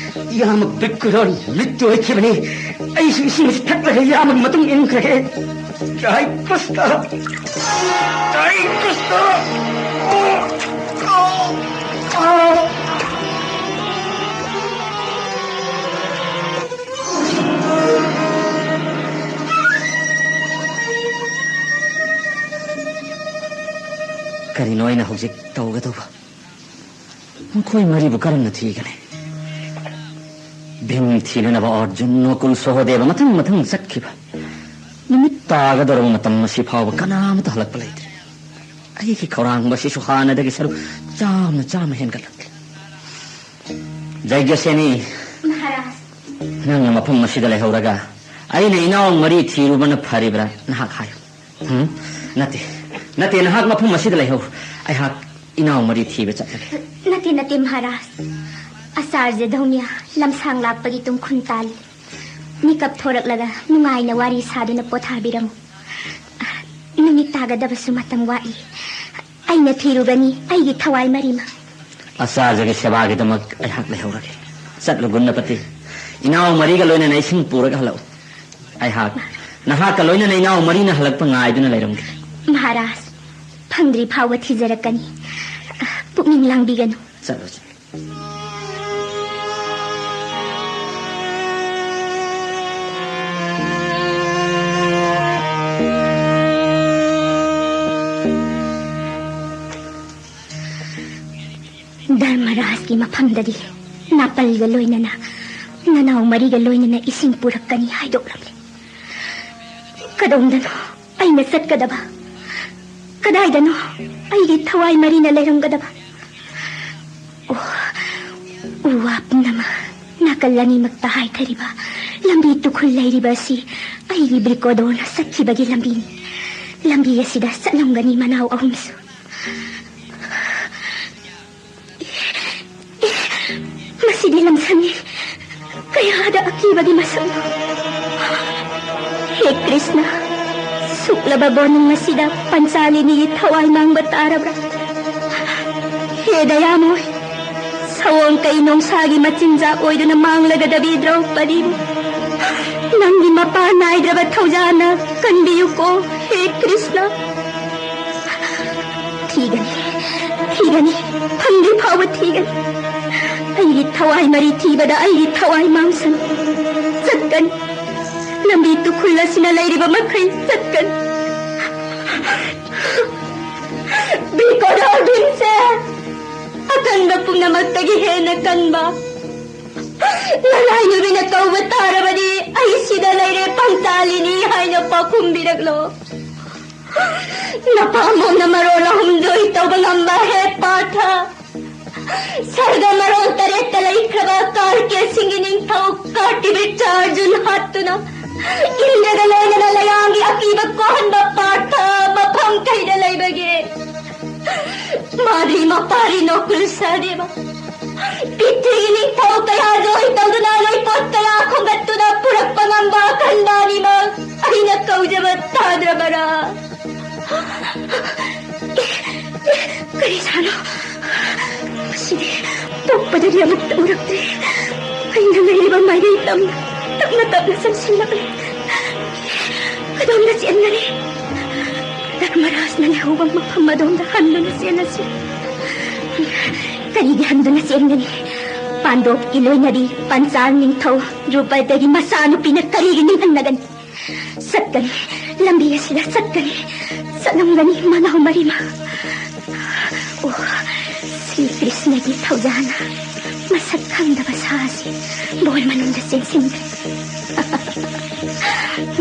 ꯏꯌꯥꯝꯕ ꯕꯤꯀꯨꯔꯣꯟ ꯃꯤꯠꯇꯨ ꯑꯣꯏꯈꯤꯕꯅꯤ꯫ ꯑꯩꯁꯨ ꯏꯁꯤꯡ ꯑꯁꯤ ꯊꯛꯂꯒ ꯏꯌꯥꯝꯕꯒꯤ ꯃꯇꯨꯡ ꯏꯟꯈ꯭ꯔꯒꯦ꯫ ꯖꯥꯏ ꯀ꯭ꯔꯤꯁꯇ! ꯖꯥꯏ ꯀ꯭ꯔꯤꯁꯇ! ꯀꯔꯤꯅꯣ ꯑꯩꯅ ꯍꯧꯖꯤꯛ ꯇꯧꯒꯗꯧꯕ? ꯃꯈꯣꯏ ꯃꯔꯤꯕꯨ ꯀꯔꯝꯅ ꯊꯤꯒꯅꯤ? ꯚꯤꯝ ꯊꯤꯅꯅꯕ ꯑꯔꯖꯨꯟ, ꯅꯀꯨꯜ, ꯁꯍꯗꯦꯕ ꯃꯊꯪ ꯃꯊꯪ ꯆꯠꯈꯤꯕ꯫ ꯅꯨꯃꯤꯠ ꯇꯥꯒꯗꯧꯔꯕ ꯃꯇꯝ ꯑꯁꯤ ꯐꯥꯎꯕ ꯀꯅꯥꯃꯠꯇ ꯍꯜꯂꯛꯄ ꯂꯩꯇ꯭ꯔꯦ꯫ ꯑꯩꯒꯤ ꯈꯧꯔꯥꯡꯕ ꯑꯁꯤꯁꯨ ꯍꯥꯟꯅꯗꯒꯤ ꯁꯔꯨꯛ ꯆꯥꯝꯃ ꯆꯥꯝꯃ ꯍꯦꯟꯒꯠꯂꯛꯂꯦ꯫ ꯖꯩꯒ꯭ꯌꯁꯦꯅꯤ, ꯃꯍꯥꯔꯥꯖ꯫ ꯅꯪꯅ ꯃꯐꯝ ꯑꯁꯤꯗ ꯂꯩꯍꯧꯔꯒ ꯑꯩꯅ ꯏꯅꯥꯎ ꯃꯔꯤ ꯊꯤꯔꯨꯕꯅ ꯐꯔꯤꯕ꯭ꯔꯥ? ꯅꯍꯥꯛ ꯍꯥꯏꯌꯨ꯫ ꯎꯝ? ꯅꯠꯇꯦ, ꯅꯠꯇꯦ, ꯅꯍꯥꯛ ꯃꯐꯝ ꯑꯁꯤꯗ ꯂꯩꯍꯧ꯫ ꯑꯩꯍꯥꯛ ꯏꯅꯥꯎ ꯃꯔꯤ ꯊꯤꯕ ꯆꯠꯂꯒꯦ꯫ ꯅꯠꯇꯦ, ꯅꯠꯇꯦ, ꯃꯍꯥꯔꯥꯖ꯫ ꯑꯆꯥꯔꯖ ꯙꯧꯃꯤꯌꯥ ꯂꯝꯁꯥꯡ ꯂꯥꯛꯄꯒꯤ ꯇꯨꯡꯈꯨꯟ ꯇꯥꯜꯂꯤ꯫ ꯃꯤꯀꯞ ꯊꯣꯔꯛꯂꯒ ꯅꯨꯡꯉꯥꯏꯅ ꯋꯥꯔꯤ ꯁꯥꯗꯨꯅ ꯄꯣꯊꯥꯕꯤꯔꯝꯃꯨ꯫ ꯅꯨꯃꯤꯠ ꯇꯥꯒꯗꯕꯁꯨ ꯃꯇꯝ ꯋꯥꯠꯂꯤ꯫ ꯑꯩꯅ ꯊꯤꯔꯨꯒꯅꯤ ꯑꯩꯒꯤ ꯊꯋꯥꯏ ꯃꯔꯤꯃꯛ꯫ ꯑꯆꯥꯔꯖꯒꯤ ꯁꯦꯕꯥꯒꯤꯗꯃꯛ ꯑꯩꯍꯥꯛ ꯂꯩꯍꯧꯔꯒꯦ꯫ ꯆꯠꯂꯨ, ꯒꯨꯟꯅꯄꯇꯤ꯫ ꯏꯅꯥꯎ ꯃꯔꯤꯒ ꯂꯣꯏꯅꯅ ꯏꯁꯤꯡ ꯄꯨꯔꯒ ꯍꯜꯂꯛꯎ꯫ ꯑꯩꯍꯥꯛ ꯅꯍꯥꯛꯀ ꯂꯣꯏꯅꯅ ꯏꯅꯥꯎ ꯃꯔꯤꯅ ꯍꯜꯂꯛꯄ ꯉꯥꯏꯗꯨꯅ ꯂꯩꯔꯝꯒꯦ꯫ ꯃꯍꯥꯔꯥꯖ, ꯐꯪꯗ꯭ꯔꯤ ꯐꯥꯎꯕ ꯊꯤꯖꯔꯛꯀꯅꯤ꯫ ꯄꯨꯛꯅꯤꯡ ꯂꯥꯡꯕꯤꯒꯅꯨ꯫ ꯆꯠꯂꯣ, ꯆꯠꯂꯣ꯫ ꯙꯔꯃꯔꯥꯖꯀꯤ ꯃꯐꯝꯗꯗꯤ ꯅꯥꯄꯜꯒ ꯂꯣꯏꯅꯅ, ꯅꯅꯥꯎ ꯃꯔꯤꯒ ꯂꯣꯏꯅꯅ ꯏꯁꯤꯡ ꯄꯨꯔꯛꯀꯅꯤ ꯍꯥꯏꯗꯣꯛꯂꯝꯂꯦ꯫ ꯀꯗꯣꯝꯗꯅꯣ ꯑꯩꯅ ꯆꯠꯀꯗꯕ? ꯀꯗꯥꯏꯗꯅꯣ ꯑꯩꯒꯤ ꯊꯋꯥꯏ ꯃꯔꯤꯅ ꯂꯩꯔꯝꯒꯗꯕ? ꯑꯣ, ꯎ ꯋꯥ ꯄꯨꯝꯅꯃꯛ ꯅꯥꯀꯜ ꯑꯅꯤꯃꯛꯇ ꯍꯥꯏꯊꯔꯤꯕ ꯂꯝꯕꯤ ꯇꯨꯈꯨꯜ ꯂꯩꯔꯤꯕ ꯑꯁꯤ ꯑꯩꯒꯤ ꯕ꯭ꯔꯤꯀꯣꯗꯣꯔꯅ ꯆꯠꯈꯤꯕꯒꯤ ꯂꯝꯕꯤꯅꯤ꯫ ꯂꯝꯕꯤ ꯑꯁꯤꯗ ꯆꯠꯂꯝꯒꯅꯤ ꯃꯅꯥꯎ ꯑꯍꯨꯝꯁꯨ꯫ ꯃꯁꯤꯗꯤ ꯂꯝꯁꯪꯒꯤ ꯀꯌꯥꯗ ꯑꯀꯤꯕꯒꯤ ꯃꯁꯛꯅꯣ꯫ ꯍꯦ ꯀ꯭ꯔꯤꯁꯅ, ꯁꯨꯛꯂꯕ ꯕꯣꯅꯨꯡ ꯑꯁꯤꯗ ꯄꯟꯆꯥꯂꯤꯅꯤꯒꯤ ꯊꯋꯥꯏ ꯃꯥꯡꯕ ꯇꯥꯔꯕ꯭ꯔꯥ? ꯍꯦ ꯗꯌꯥꯃꯣꯏ, ꯁꯑꯣꯡ ꯀꯩ ꯅꯣꯡꯁꯥꯒꯤ ꯃꯆꯤꯟꯖꯥꯛ ꯑꯣꯏꯗꯨꯅ ꯃꯥꯡꯂꯒꯗꯕꯤ ꯗ꯭ꯔꯧꯄꯗꯤꯕꯨ ꯅꯪꯒꯤ ꯃꯄꯥ ꯅꯥꯏꯗ꯭ꯔꯕ ꯊꯧꯖꯥꯅ ꯀꯟꯕꯤꯌꯨꯀꯣ꯫ ꯍꯦ ꯀ꯭ꯔꯤꯁꯅ, ꯊꯤꯒꯅꯤ, ꯊꯤꯒꯅꯤ, ꯐꯪꯗ꯭ꯔꯤ ꯐꯥꯎꯕ ꯊꯤꯒꯅꯤ꯫ ꯑꯩꯒꯤ ꯊꯋꯥꯏ ꯃꯔꯤ ꯊꯤꯕꯗ ꯑꯩꯒꯤ ꯊꯋꯥꯏ ꯃꯥꯡꯁꯅꯨ꯫ ꯆꯠꯀꯅꯤ, ꯂꯝꯕꯤ ꯇꯨꯈꯨꯜ ꯑꯁꯤꯅ ꯂꯩꯔꯤꯕ ꯃꯈꯩ ꯆꯠꯀꯅꯤ꯫ ꯕꯤꯀꯣꯗꯣꯔ ꯚꯤꯝꯁꯦ, ꯑꯀꯟꯕ ꯄꯨꯝꯅꯃꯛꯇꯒꯤ ꯍꯦꯟꯅ ꯀꯟꯕ ꯂꯅꯥꯏ ꯅꯨꯄꯤꯅ ꯀꯧꯕ ꯇꯥꯔꯕꯗꯤ ꯑꯩ ꯁꯤꯗ ꯂꯩꯔꯦ ꯄꯟꯆꯥꯂꯤꯅꯤ ꯍꯥꯏꯅ ꯄꯥꯎꯈꯨꯝꯕꯤꯔꯛꯂꯣ꯫ ꯅꯄꯥꯃꯣꯝꯅ ꯃꯔꯣꯜ ꯑꯍꯨꯝ ꯂꯣꯏ ꯇꯧꯕ ꯉꯝꯕ ꯍꯦ ꯄꯥꯔꯊ, ꯁꯔꯒ ꯃꯔꯣꯜ ꯇꯔꯦꯠꯇ ꯂꯩꯈ꯭ꯔꯕ ꯀꯥꯔꯀꯦꯁꯤꯡꯒꯤ ꯅꯤꯡꯊꯧ ꯀꯥꯔꯇꯤꯕꯤꯛꯇ ꯑꯔꯖꯨꯟ ꯍꯥꯠꯇꯨꯅ ꯏꯟꯗ꯭ꯔꯒ ꯂꯣꯏꯅꯅ ꯂꯌꯥꯡꯒꯤ ꯑꯀꯤꯕ ꯀꯣꯛꯍꯟꯕ ꯄꯥꯔꯊ ꯃꯐꯝ ꯀꯩꯗ ꯂꯩꯕꯒꯦ? ꯃꯥꯗꯤ ꯃꯄꯥꯔꯤ ꯅꯣꯀꯨꯜ ꯁꯍꯗꯦꯕ, ꯄ꯭ꯔꯤꯊꯤꯕꯤꯒꯤ ꯅꯤꯡꯊꯧ ꯀꯌꯥ ꯂꯣꯏ ꯇꯧꯗꯨꯅ ꯂꯣꯏꯄꯣꯠ ꯀꯌꯥ ꯈꯣꯝꯒꯠꯇꯨꯅ ꯄꯨꯔꯛꯄ ꯉꯝꯕ ꯑꯀꯟꯕ ꯑꯅꯤꯃꯛ ꯑꯩꯅ ꯀꯧꯖꯕ ꯇꯥꯗ꯭ꯔꯕꯔꯥ? ꯀꯔꯤ ꯁꯥꯅꯣ? ꯃꯁꯤꯗꯤ ꯄꯣꯛꯄꯗꯒꯤ ꯑꯃꯨꯛꯇ ꯎꯔꯛꯇ꯭ꯔꯤ꯫ ꯑꯩꯅ ꯂꯩꯔꯤꯕ ꯃꯥꯏꯀꯩ ꯇꯝꯅ ꯇꯞꯅ ꯇꯞꯅ ꯆꯪꯁꯤꯜꯂꯛꯂꯦ꯫ ꯀꯗꯣꯝꯗ ꯆꯦꯟꯒꯅꯤ? ꯙꯔꯃꯔꯥꯖꯅ ꯂꯩꯍꯧꯕ ꯃꯐꯝ ꯑꯗꯣꯝꯗ ꯍꯟꯗꯨꯅ ꯆꯦꯜꯂꯁꯤ꯫ ꯀꯔꯤꯒꯤ ꯍꯟꯗꯨꯅ ꯆꯦꯟꯒꯅꯤ? ꯄꯥꯟꯗꯣꯞꯀꯤ ꯂꯣꯏꯅꯕꯤ ꯄꯟꯆꯥꯜ ꯅꯤꯡꯊꯧ ꯗ꯭ꯔꯨꯄꯗꯒꯤ ꯃꯆꯥꯅꯨꯄꯤꯅ ꯀꯔꯤꯒꯤ ꯅꯤꯡꯍꯟꯅꯒꯅꯤ? ꯆꯠꯀꯅꯤ, ꯂꯝꯕꯤ ꯑꯁꯤꯗ ꯆꯠꯀꯅꯤ, ꯆꯠꯂꯝꯒꯅꯤ ꯃꯅꯥꯎ ꯃꯔꯤꯃ꯫ ꯑꯣ, ꯁ꯭ꯔꯤ ꯀ꯭ꯔꯤꯁꯅꯒꯤ ꯊꯧꯖꯥꯅ ꯃꯁꯛ ꯈꯪꯗꯕ ꯁꯥ ꯑꯁꯤ ꯕꯣꯜ ꯃꯅꯨꯡꯗ ꯆꯦꯟꯁꯤꯟꯈ꯭ꯔꯦ꯫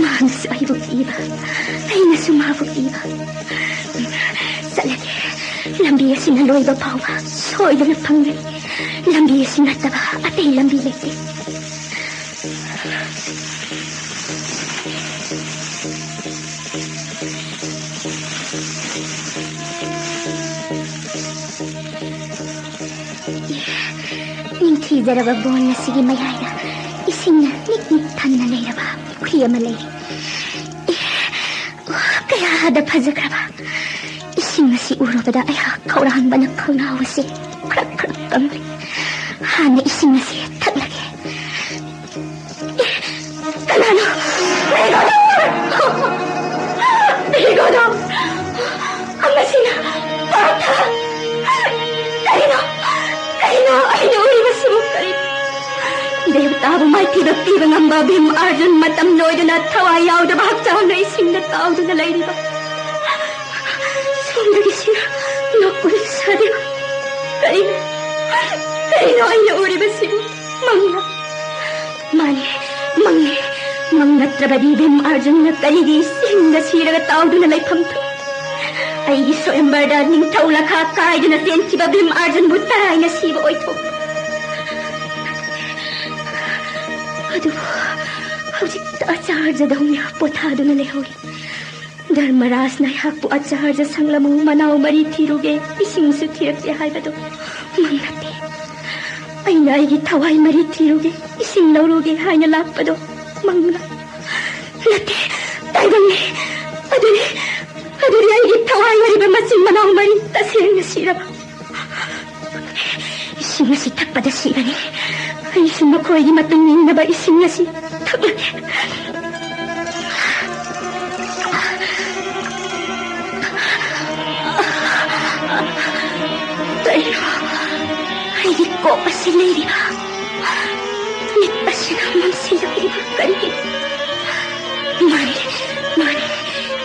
ꯃꯥꯅꯁꯨ ꯑꯩꯕꯨ ꯀꯤꯕ, ꯑꯩꯅꯁꯨ ꯃꯥꯕꯨ ꯀꯤꯕ꯫ ꯆꯠꯂꯒꯦ, ꯂꯝꯕꯤ ꯑꯁꯤꯅ ꯂꯣꯏꯕ ꯐꯥꯎꯕ ꯁꯣꯏꯗꯅ ꯐꯪꯒꯅꯤ꯫ ꯂꯝꯕꯤ ꯑꯁꯤ ꯅꯠꯇꯕ ꯑꯇꯩ ꯂꯝꯕꯤ ꯂꯩꯇꯦ꯫ ꯅꯤꯡꯊꯤ ꯐꯖꯔꯕ ꯕꯣꯟ ꯑꯁꯤꯒꯤ ꯃꯌꯥꯏꯗ ꯏꯁꯤꯡꯅ ꯅꯤꯛ ꯅꯤꯛ ꯊꯟꯅ ꯂꯩꯔꯕ ꯄꯨꯈ꯭ꯔꯤ ꯑꯃ ꯂꯩꯔꯤ꯫ ꯑꯦ, ꯀꯌꯥꯗ ꯐꯖꯈ꯭ꯔꯕ! ꯏꯁꯤꯡ ꯑꯁꯤ ꯎꯔꯨꯕꯗ ꯑꯩꯍꯥꯛ ꯈꯧꯔꯥꯡꯕꯅ ꯈꯧꯅꯥꯎ ꯑꯁꯤ ꯈ꯭ꯔꯛ ꯈ꯭ꯔꯛ ꯀꯪꯂꯦ꯫ ꯍꯥꯟꯅ ꯏꯁꯤꯡ ꯑꯁꯤ ꯊꯛꯂꯒꯦ꯫ ꯑꯦ, ꯀꯅꯥꯅꯣ? ꯃꯦꯘꯗꯣ! ꯃꯦꯘꯗꯣ! ꯑꯃꯁꯤꯅ ꯄꯥꯔꯊ! ꯀꯔꯤꯅꯣ? ꯀꯔꯤꯅꯣ ꯑꯩꯅ ꯎꯔꯤꯕꯁꯤꯕꯨ? ꯀꯔꯤ? ꯗꯦꯕꯇꯥꯕꯨ ꯃꯥꯏꯊꯤꯕ ꯄꯤꯕ ꯉꯝꯕ ꯚꯤꯝ ꯑꯔꯖꯨꯟ ꯃꯇꯝ ꯂꯣꯏꯗꯅ ꯊꯋꯥꯏ ꯌꯥꯎꯗꯕ ꯍꯛꯆꯥꯡꯅ ꯏꯁꯤꯡꯗ ꯇꯥꯎꯗꯨꯅ ꯂꯩꯔꯤꯕ꯫ ꯁꯣꯝꯗꯒꯤ ꯁꯤꯅ ꯅꯣꯛꯄꯒꯤ ꯁꯥꯗꯦ꯫ ꯀꯔꯤꯅꯣ? ꯀꯔꯤꯅꯣ ꯑꯩꯅ ꯎꯔꯤꯕꯁꯤꯕꯨ? ꯃꯪꯂꯥ? ꯃꯥꯅꯤ, ꯃꯪꯅꯤ꯫ ꯃꯪ ꯅꯠꯇ꯭ꯔꯕꯗꯤ ꯚꯤꯝ ꯑꯔꯖꯨꯟꯅ ꯀꯔꯤꯒꯤ ꯏꯁꯤꯡꯗ ꯁꯤꯔꯒ ꯇꯥꯎꯗꯨꯅ ꯂꯩꯐꯝ ꯊꯣꯛꯏ? ꯑꯩꯒꯤ ꯁ꯭ꯋꯌꯝꯕꯔꯗ ꯅꯤꯡꯊꯧ ꯂꯈꯥ ꯀꯥꯏꯗꯨꯅ ꯆꯦꯟꯈꯤꯕ ꯚꯤꯝ ꯑꯔꯖꯨꯟꯕꯨ ꯇꯔꯥꯏꯅ ꯁꯤꯕ ꯑꯣꯏꯊꯣꯛꯏ꯫ ꯑꯗꯨꯕꯨ ꯍꯧꯖꯤꯛꯇ ꯑꯆꯥꯔꯖꯗꯧꯅ ꯄꯣꯊꯥꯗꯨꯅ ꯂꯩꯍꯧꯔꯤ꯫ ꯙꯔꯃꯔꯥꯖꯅ ꯑꯩꯍꯥꯛꯄꯨ ꯑꯆꯥꯔꯖ ꯁꯪꯂꯃꯨ ꯃꯅꯥꯎ ꯃꯔꯤ ꯊꯤꯔꯨꯒꯦ, ꯏꯁꯤꯡꯁꯨ ꯊꯤꯔꯛꯀꯦ ꯍꯥꯏꯕꯗꯣ ꯃꯪ ꯅꯠꯇꯦ꯫ ꯑꯩꯅ ꯑꯩꯒꯤ ꯊꯋꯥꯏ ꯃꯔꯤ ꯊꯤꯔꯨꯒꯦ, ꯏꯁꯤꯡ ꯂꯧꯔꯨꯒꯦ ꯍꯥꯏꯅ ꯂꯥꯛꯄꯗꯣ ꯃꯪꯂꯥ? ꯅꯠꯇꯦ, ꯇꯥꯏꯕꯪꯅꯤ꯫ ꯑꯗꯨꯅꯤ, ꯑꯗꯨꯗꯤ ꯑꯩꯒꯤ ꯊꯋꯥꯏ ꯃꯔꯤꯕ ꯃꯆꯤꯟ ꯃꯅꯥꯎ ꯃꯔꯤ ꯇꯁꯦꯡꯅ ꯁꯤꯔꯕ꯫ ꯏꯁꯤꯡ ꯑꯁꯤ ꯊꯛꯄꯗ ꯁꯤꯔꯅꯤ꯫ ꯑꯩꯁꯨ ꯃꯈꯣꯏꯒꯤ ꯃꯇꯨꯡ ꯏꯟꯅꯕ ꯏꯁꯤꯡ ꯑꯁꯤ ꯊꯛꯂꯒꯦ꯫ ꯀꯔꯤꯅꯣ? ꯑꯩꯒꯤ ꯀꯣꯛ ꯑꯁꯤ ꯂꯩꯔꯤꯕ? ꯃꯤꯠ ꯑꯁꯤꯅ ꯃꯝꯁꯤꯜꯂꯛꯂꯤꯕ ꯀꯔꯤꯒꯤꯅꯣ? ꯃꯥꯅꯤ, ꯃꯥꯅꯤ,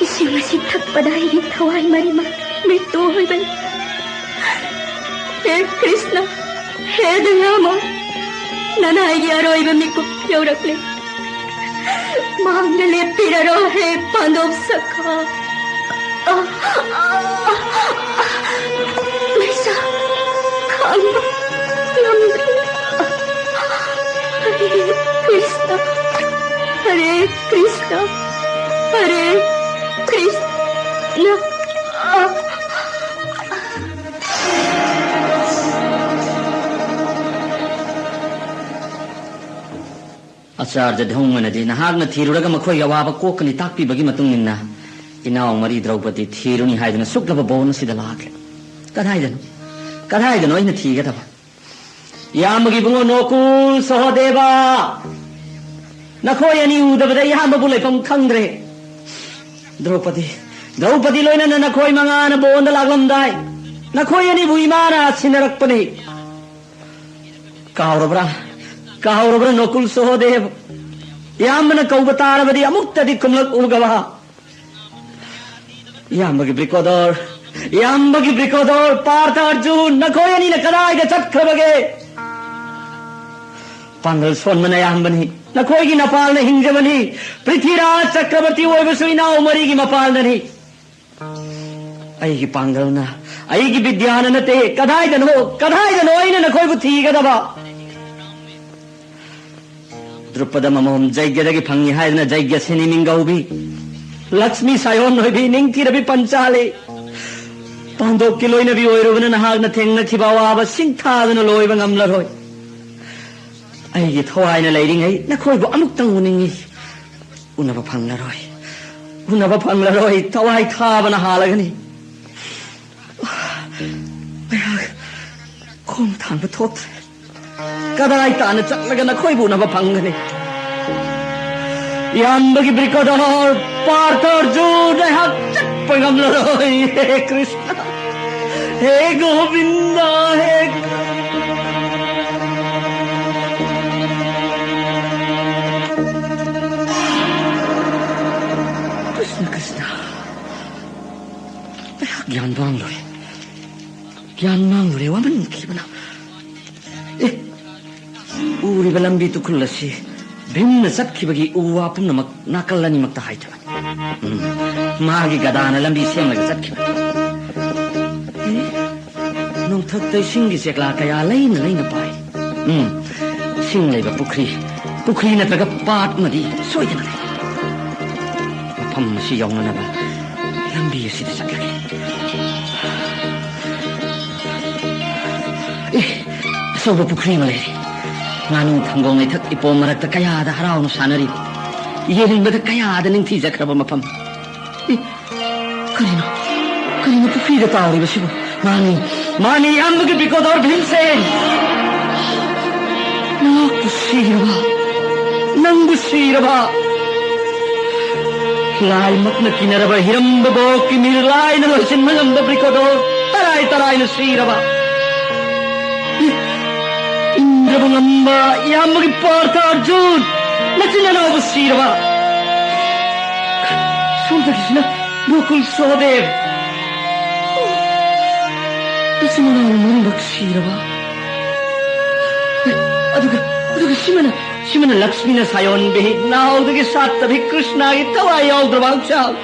ꯏꯁꯤꯡ ꯑꯁꯤ ꯊꯛꯄꯗ ꯑꯩꯒꯤ ꯊꯋꯥꯏ ꯃꯔꯤꯃꯛ ꯃ꯭ꯔꯤꯇꯨ ꯑꯣꯏꯕꯅꯤ꯫ ꯍꯦ ꯀ꯭ꯔꯤꯁꯅ, ꯍꯦ ꯗꯌꯥꯃꯣ, ꯅꯅꯥꯏꯒꯤ ꯑꯔꯣꯏꯕ ꯃꯤꯀꯨꯞ ꯌꯧꯔꯛꯂꯦ꯫ ꯃꯥꯡꯗ ꯂꯦꯞꯄꯤꯔꯔꯣ, ꯍꯦ ꯄꯥꯟꯗꯣꯞ ꯁꯈꯥ꯫ ꯑ, ꯑ, ꯑ, ꯃꯩꯁꯥ ꯈꯥꯡꯕ ꯉꯝꯗ꯭ꯔꯦ꯫ ꯍꯔꯦ ꯀ꯭ꯔꯤꯁꯅ, ꯍꯔꯦ ꯀ꯭ꯔꯤꯁꯅ, ꯍꯔꯦ ꯀ꯭ꯔꯤꯁꯅ꯫ ꯑ, ꯆꯥꯔꯖ ꯙꯧꯃꯅꯗꯤ ꯅꯍꯥꯛꯅ ꯊꯤꯔꯨꯔꯒ ꯃꯈꯣꯏꯒꯤ ꯑꯋꯥꯕ ꯀꯣꯛꯀꯅꯤ ꯇꯥꯛꯄꯤꯕꯒꯤ ꯃꯇꯨꯡ ꯏꯟꯅ ꯏꯅꯥꯎ ꯃꯔꯤ ꯗ꯭ꯔꯧꯄꯗꯤ ꯊꯤꯔꯨꯅꯤ ꯍꯥꯏꯗꯨꯅ ꯁꯨꯛꯂꯕ ꯕꯣꯟ ꯑꯁꯤꯗ ꯂꯥꯛꯂꯦ꯫ ꯀꯗꯥꯏꯗꯅꯣ? ꯀꯗꯥꯏꯗꯅꯣ ꯑꯩꯅ ꯊꯤꯒꯗꯕ? ꯏꯌꯥꯝꯕꯒꯤ ꯏꯕꯨꯡꯉꯣ ꯅꯣꯀꯨꯜ, ꯁꯍꯣꯗꯦꯕ, ꯅꯈꯣꯏ ꯑꯅꯤ ꯎꯗꯕꯗ ꯏꯌꯥꯝꯕꯕꯨ ꯂꯩꯐꯝ ꯈꯪꯗ꯭ꯔꯦ꯫ ꯗ꯭ꯔꯧꯄꯗꯤ, ꯗ꯭ꯔꯧꯄꯗꯤ ꯂꯣꯏꯅꯅ ꯅꯈꯣꯏ ꯃꯉꯥꯅ ꯕꯣꯟꯗ ꯂꯥꯛꯂꯝꯗꯥꯏ ꯅꯈꯣꯏ ꯑꯅꯤꯕꯨ ꯏꯃꯥꯅ ꯁꯤꯟꯅꯔꯛꯄꯅꯤ꯫ ꯀꯥꯎꯔꯕ꯭ꯔꯥ? ꯀꯥꯎꯔꯕ꯭ꯔꯥ ꯅꯣꯀꯨꯜ ꯁꯍꯣꯗꯦꯕ? ꯏꯌꯥꯝꯕꯅ ꯀꯧꯕ ꯇꯥꯔꯕꯗꯤ ꯑꯃꯨꯛꯇꯗꯤ ꯈꯨꯝꯂꯛꯎꯒꯕ? ꯏꯌꯥꯝꯕꯒꯤ ꯕ꯭ꯔꯤꯀꯣꯗꯣꯔ, ꯏꯌꯥꯝꯕꯒꯤ ꯕ꯭ꯔꯤꯀꯣꯗꯣꯔ, ꯄꯥꯔꯊ ꯑꯔꯖꯨꯟ, ꯅꯈꯣꯏ ꯑꯅꯤꯅ ꯀꯗꯥꯏꯗ ꯆꯠꯈ꯭ꯔꯕꯒꯦ? ꯄꯥꯡꯒꯜ ꯁꯣꯟꯕꯅ ꯑꯌꯥꯝꯕꯅꯤ꯫ ꯅꯈꯣꯏꯒꯤ ꯅꯄꯥꯜꯅ ꯍꯤꯡꯖꯕꯅꯤ꯫ ꯄ꯭ꯔꯤꯊꯤꯔꯥꯖ ꯆꯀ꯭ꯔꯕꯔꯇꯤ ꯑꯣꯏꯕꯁꯨ ꯏꯅꯥꯎ ꯃꯔꯤꯒꯤ ꯃꯄꯥꯜꯅꯅꯤ꯫ ꯑꯩꯒꯤ ꯄꯥꯡꯒꯜꯅ, ꯑꯩꯒꯤ ꯕꯤꯗ꯭ꯌꯥꯅ ꯅꯠꯇꯦ꯫ ꯀꯗꯥꯏꯗꯅꯣ, ꯀꯗꯥꯏꯗꯅꯣ ꯑꯩꯅ ꯅꯈꯣꯏꯕꯨ ꯊꯤꯒꯗꯕ? ꯗ꯭ꯔꯨꯄꯗ ꯃꯃꯣꯝ ꯖꯩꯒ꯭ꯌꯗꯒꯤ ꯐꯪꯉꯤ ꯍꯥꯏꯗꯨꯅ ꯖꯩꯒ꯭ꯌ ꯁꯤꯅꯤ ꯃꯤꯡꯒꯧꯕꯤ, ꯂꯛꯁꯃꯤ ꯁꯥꯌꯣꯟ ꯑꯣꯏꯕꯤ, ꯅꯤꯡꯊꯤꯔꯕꯤ ꯄꯟꯆꯥꯂꯤ, ꯄꯥꯟꯗꯣꯞꯀꯤ ꯂꯣꯏꯅꯕꯤ ꯑꯣꯏꯔꯨꯕꯅ ꯅꯍꯥꯛꯅ ꯊꯦꯡꯅꯈꯤꯕ ꯑꯋꯥꯕ ꯁꯤꯡꯊꯥꯗꯨꯅ ꯂꯣꯏꯕ ꯉꯝꯂꯔꯣꯏ꯫ ꯑꯩꯒꯤ ꯊꯋꯥꯏꯅ ꯂꯩꯔꯤꯉꯩ ꯅꯈꯣꯏꯕꯨ ꯑꯃꯨꯛꯇꯪ ꯎꯅꯤꯡꯉꯤ꯫ ꯎꯅꯕ ꯐꯪꯂꯔꯣꯏ, ꯎꯅꯕ ꯐꯪꯂꯔꯣꯏ꯫ ꯊꯋꯥꯏ ꯊꯥꯕꯅ ꯍꯥꯜꯂꯒꯅꯤ꯫ ꯑꯩꯍꯥꯛ ꯈꯣꯡ ꯊꯥꯡꯕ ꯊꯣꯛꯇ꯭ꯔꯦ꯫ ꯀꯗꯥꯏ ꯇꯥꯅ ꯆꯠꯂꯒ ꯅꯈꯣꯏꯕꯨ ꯎꯅꯕ ꯐꯪꯒꯅꯤ? ꯏꯌꯥꯝꯕꯒꯤ ꯕ꯭ꯔꯤꯀꯣꯗꯣꯔ, ꯄꯥꯔꯊ ꯑꯔꯖꯨꯟ, ꯑꯩꯍꯥꯛ ꯆꯠꯄ ꯉꯝꯂꯔꯣꯏ꯫ ꯍꯦ ꯀ꯭ꯔꯤꯁꯅ, ꯍꯦ ꯒꯣꯕꯤꯟꯗ, ꯍꯦ ꯀ꯭ꯔꯤꯁꯅ, ꯀ꯭ꯔꯤꯁꯅ꯫ ꯑꯩꯍꯥꯛ ꯒ꯭ꯌꯥꯟ ꯃꯥꯡꯂꯨꯔꯦ꯫ ꯒ꯭ꯌꯥꯟ ꯃꯥꯡꯂꯨꯔꯦ, ꯋꯥꯃꯟꯈꯤꯕꯅ꯫ ꯑꯦ, ꯎꯔꯤꯕ ꯂꯝꯕꯤ ꯇꯨꯈꯨꯜ ꯑꯁꯤ ꯚꯤꯝꯅ ꯆꯠꯈꯤꯕꯒꯤ ꯎ ꯋꯥ ꯄꯨꯝꯅꯃꯛ ꯅꯥꯀꯜ ꯑꯅꯤꯃꯛꯇ ꯍꯥꯏꯊꯕꯅꯤ꯫ ꯎꯝ, ꯃꯥꯒꯤ ꯒꯗꯥꯅ ꯂꯝꯕꯤ ꯁꯦꯝꯂꯒ ꯆꯠꯈꯤꯕꯅꯤ꯫ ꯑꯦ, ꯅꯣꯡꯊꯛꯇ ꯏꯁꯤꯡꯒꯤ ꯆꯦꯛꯂꯥ ꯀꯌꯥ ꯂꯩꯅ ꯂꯩꯅ ꯄꯥꯏ꯫ ꯎꯝ, ꯏꯁꯤꯡ ꯂꯩꯕ ꯄꯨꯈ꯭ꯔꯤ, ꯄꯨꯈ꯭ꯔꯤ ꯅꯠꯇ꯭ꯔꯒ ꯄꯥꯠ ꯑꯃꯗꯤ ꯁꯣꯏꯗꯅ ꯂꯩ꯫ ꯃꯐꯝ ꯑꯁꯤ ꯌꯧꯅꯅꯕ ꯂꯝꯕꯤ ꯑꯁꯤꯗ ꯆꯠꯂꯒꯦ꯫ ꯑꯦ, ꯑꯆꯧꯕ ꯄꯨꯈ꯭ꯔꯤ ꯑꯃ ꯂꯩꯔꯦ꯫ ꯉꯥꯅꯨ ꯊꯪꯒꯣꯡ ꯂꯩꯊꯛ ꯏꯄꯣꯝ ꯃꯔꯛꯇ ꯀꯌꯥꯗ ꯍꯔꯥꯎꯅ ꯁꯥꯟꯅꯔꯤꯕ, ꯌꯦꯡꯕꯗ ꯀꯌꯥꯗ ꯅꯤꯡꯊꯤꯖꯈ꯭ꯔꯕ ꯃꯐꯝ꯫ ꯏ, ꯀꯔꯤꯅꯣ? ꯀꯔꯤꯅꯣ ꯄꯨꯈ꯭ꯔꯤꯗ ꯇꯥꯎꯔꯤꯕꯁꯤꯕꯨ? ꯃꯥꯅꯤ, ꯃꯥꯅꯤ, ꯏꯌꯥꯝꯕꯒꯤ ꯕ꯭ꯔꯤꯀꯣꯗꯣꯔ ꯚꯤꯝꯁꯦꯟ! ꯅꯍꯥꯛꯄꯨ ꯁꯤꯔꯕ? ꯅꯪꯕꯨ ꯁꯤꯔꯕ? ꯂꯥꯏꯃꯛꯅ ꯀꯤꯅꯔꯕ ꯍꯤꯔꯝꯕ ꯕꯣꯛꯀꯤ ꯃꯤꯔ ꯂꯥꯏꯅ ꯂꯣꯏꯁꯤꯟꯕ ꯉꯝꯕ ꯕ꯭ꯔꯤꯀꯣꯗꯣꯔ ꯇꯔꯥꯏ ꯇꯔꯥꯏꯅ ꯁꯤꯔꯕ? ꯏ, ꯏꯟꯗ꯭ꯔꯕ ꯉꯝꯕ ꯏꯌꯥꯝꯕꯒꯤ ꯄꯥꯔꯊ ꯑꯔꯖꯨꯟ, ꯅꯆꯤꯟ ꯅꯅꯥꯎꯕꯨ ꯁꯤꯔꯕ? ꯁꯣꯝꯗꯒꯤꯁꯤꯅ ꯅꯣꯀꯨꯜ ꯁꯣꯍꯗꯦꯕ, ꯅꯆꯤꯟ ꯅꯅꯥꯎ ꯃꯔꯤꯃꯛ ꯁꯤꯔꯕ? ꯑꯦ, ꯑꯗꯨꯒ, ꯑꯗꯨꯒ ꯁꯤꯃꯅ, ꯁꯤꯃꯅ ꯂꯛꯁꯃꯤꯅ ꯁꯥꯌꯣꯟꯕꯤ, ꯅꯥꯎꯗꯒꯤ ꯁꯥꯠꯇꯕꯤ ꯀ꯭ꯔꯤꯁꯅꯥꯒꯤ ꯊꯋꯥꯏ ꯌꯥꯎꯗ꯭ꯔꯕ ꯍꯛꯆꯥꯡ꯫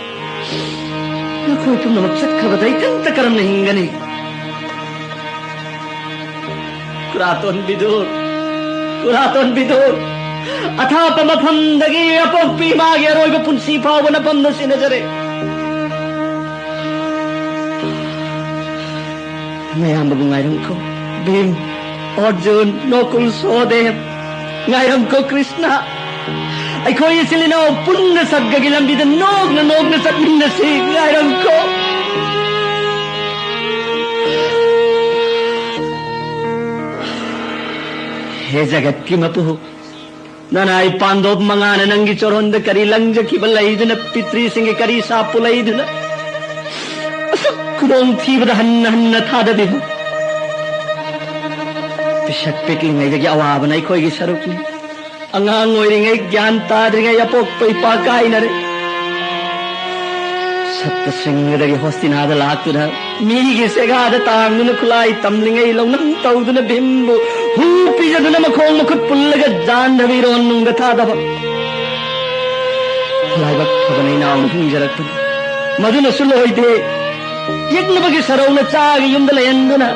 ꯅꯈꯣꯏ ꯄꯨꯝꯅꯃꯛ ꯆꯠꯈ꯭ꯔꯕꯗ ꯏꯊꯟꯇ ꯀꯔꯝꯅ ꯍꯤꯡꯒꯅꯤ? ꯈꯨꯔꯥꯇꯣꯟ ꯕꯤꯗꯨꯔ, ꯈꯨꯔꯥꯇꯣꯟ ꯕꯤꯗꯨꯔ, ꯑꯊꯥꯞꯄ ꯃꯐꯝꯗꯒꯤ ꯑꯄꯣꯛꯄꯤ ꯏꯃꯥꯒꯤ ꯑꯔꯣꯏꯕ ꯄꯨꯟꯁꯤ ꯐꯥꯎꯕ ꯅꯐꯝꯗ ꯁꯤꯟꯅꯖꯔꯦ꯫ ꯃꯌꯥꯝꯕꯕꯨ ꯉꯥꯏꯔꯝꯈꯣ꯫ ꯚꯤꯝ, ꯑꯔꯖꯨꯟ, ꯅꯣꯀꯨꯜ, ꯁꯣꯍꯗꯦꯕ, ꯉꯥꯏꯔꯝꯈꯣ꯫ ꯀ꯭ꯔꯤꯁꯅ, ꯑꯩꯈꯣꯏ ꯏꯆꯤꯜ ꯏꯅꯥꯎ ꯄꯨꯟꯅ ꯁꯔꯒꯒꯤ ꯂꯝꯕꯤꯗ ꯅꯣꯛꯅ ꯅꯣꯛꯅ ꯆꯠꯃꯤꯟꯅꯁꯤ꯫ ꯉꯥꯏꯔꯝꯈꯣ꯫ ꯍꯦ ꯖꯒꯠꯀꯤ ꯃꯄꯨ, ꯅꯅꯥꯏ ꯄꯥꯟꯗꯣꯞ ꯃꯉꯥꯅ ꯅꯪꯒꯤ ꯆꯣꯔꯣꯟꯗ ꯀꯔꯤ ꯂꯪꯖꯈꯤꯕ ꯂꯩꯗꯨꯅ, ꯄꯤꯇ꯭ꯔꯤꯁꯤꯡꯒꯤ ꯀꯔꯤ ꯁꯥꯞꯄꯨ ꯂꯩꯗꯨꯅ, ꯑꯁꯨꯛ ꯈꯨꯗꯣꯡꯊꯤꯕꯗ ꯍꯟꯅ ꯍꯟꯅ ꯊꯥꯗꯕꯤꯕ? ꯄꯤꯁꯛ ꯄꯤꯛꯂꯤꯉꯩꯗꯒꯤ ꯑꯋꯥꯕꯅ ꯑꯩꯈꯣꯏꯒꯤ ꯁꯔꯨꯛꯅꯤ꯫ ꯑꯉꯥꯡ ꯑꯣꯏꯔꯤꯉꯩ, ꯒ꯭ꯌꯥꯟ ꯇꯥꯗ꯭ꯔꯤꯉꯩ ꯑꯄꯣꯛꯄ ꯏꯄꯥ ꯀꯥꯏꯅꯔꯦ꯫ ꯁꯞꯇ ꯁ꯭ꯔꯤꯡꯒꯗꯒꯤ ꯍꯣꯁꯇꯤꯅꯥꯗ ꯂꯥꯛꯇꯨꯅ, ꯃꯤꯒꯤ ꯁꯦꯒꯥꯗ ꯇꯥꯡꯗꯨꯅ, ꯈꯨꯠꯂꯥꯏ ꯇꯝꯂꯤꯉꯩ ꯂꯧꯅꯝ ꯇꯧꯗꯨꯅ, ꯚꯤꯝꯕꯨ ꯍꯨ ꯄꯤꯖꯗꯨꯅ, ꯃꯈꯣꯡ ꯃꯈꯨꯠ ꯄꯨꯜꯂꯒ ꯖꯥꯟꯙꯕꯤ ꯏꯔꯣꯟꯅꯨꯡꯗ ꯊꯥꯗꯕ꯫ ꯂꯥꯏꯕꯛ ꯐꯕꯅ ꯏꯅꯥꯎꯅ ꯍꯤꯡꯖꯔꯛꯄꯅꯤ꯫ ꯃꯗꯨꯅꯁꯨ ꯂꯣꯏꯗꯦ꯫ ꯌꯦꯛꯅꯕꯒꯤ ꯁꯔꯧꯅ ꯆꯥꯒꯤ ꯌꯨꯝꯗ ꯂꯩꯍꯟꯗꯨꯅ,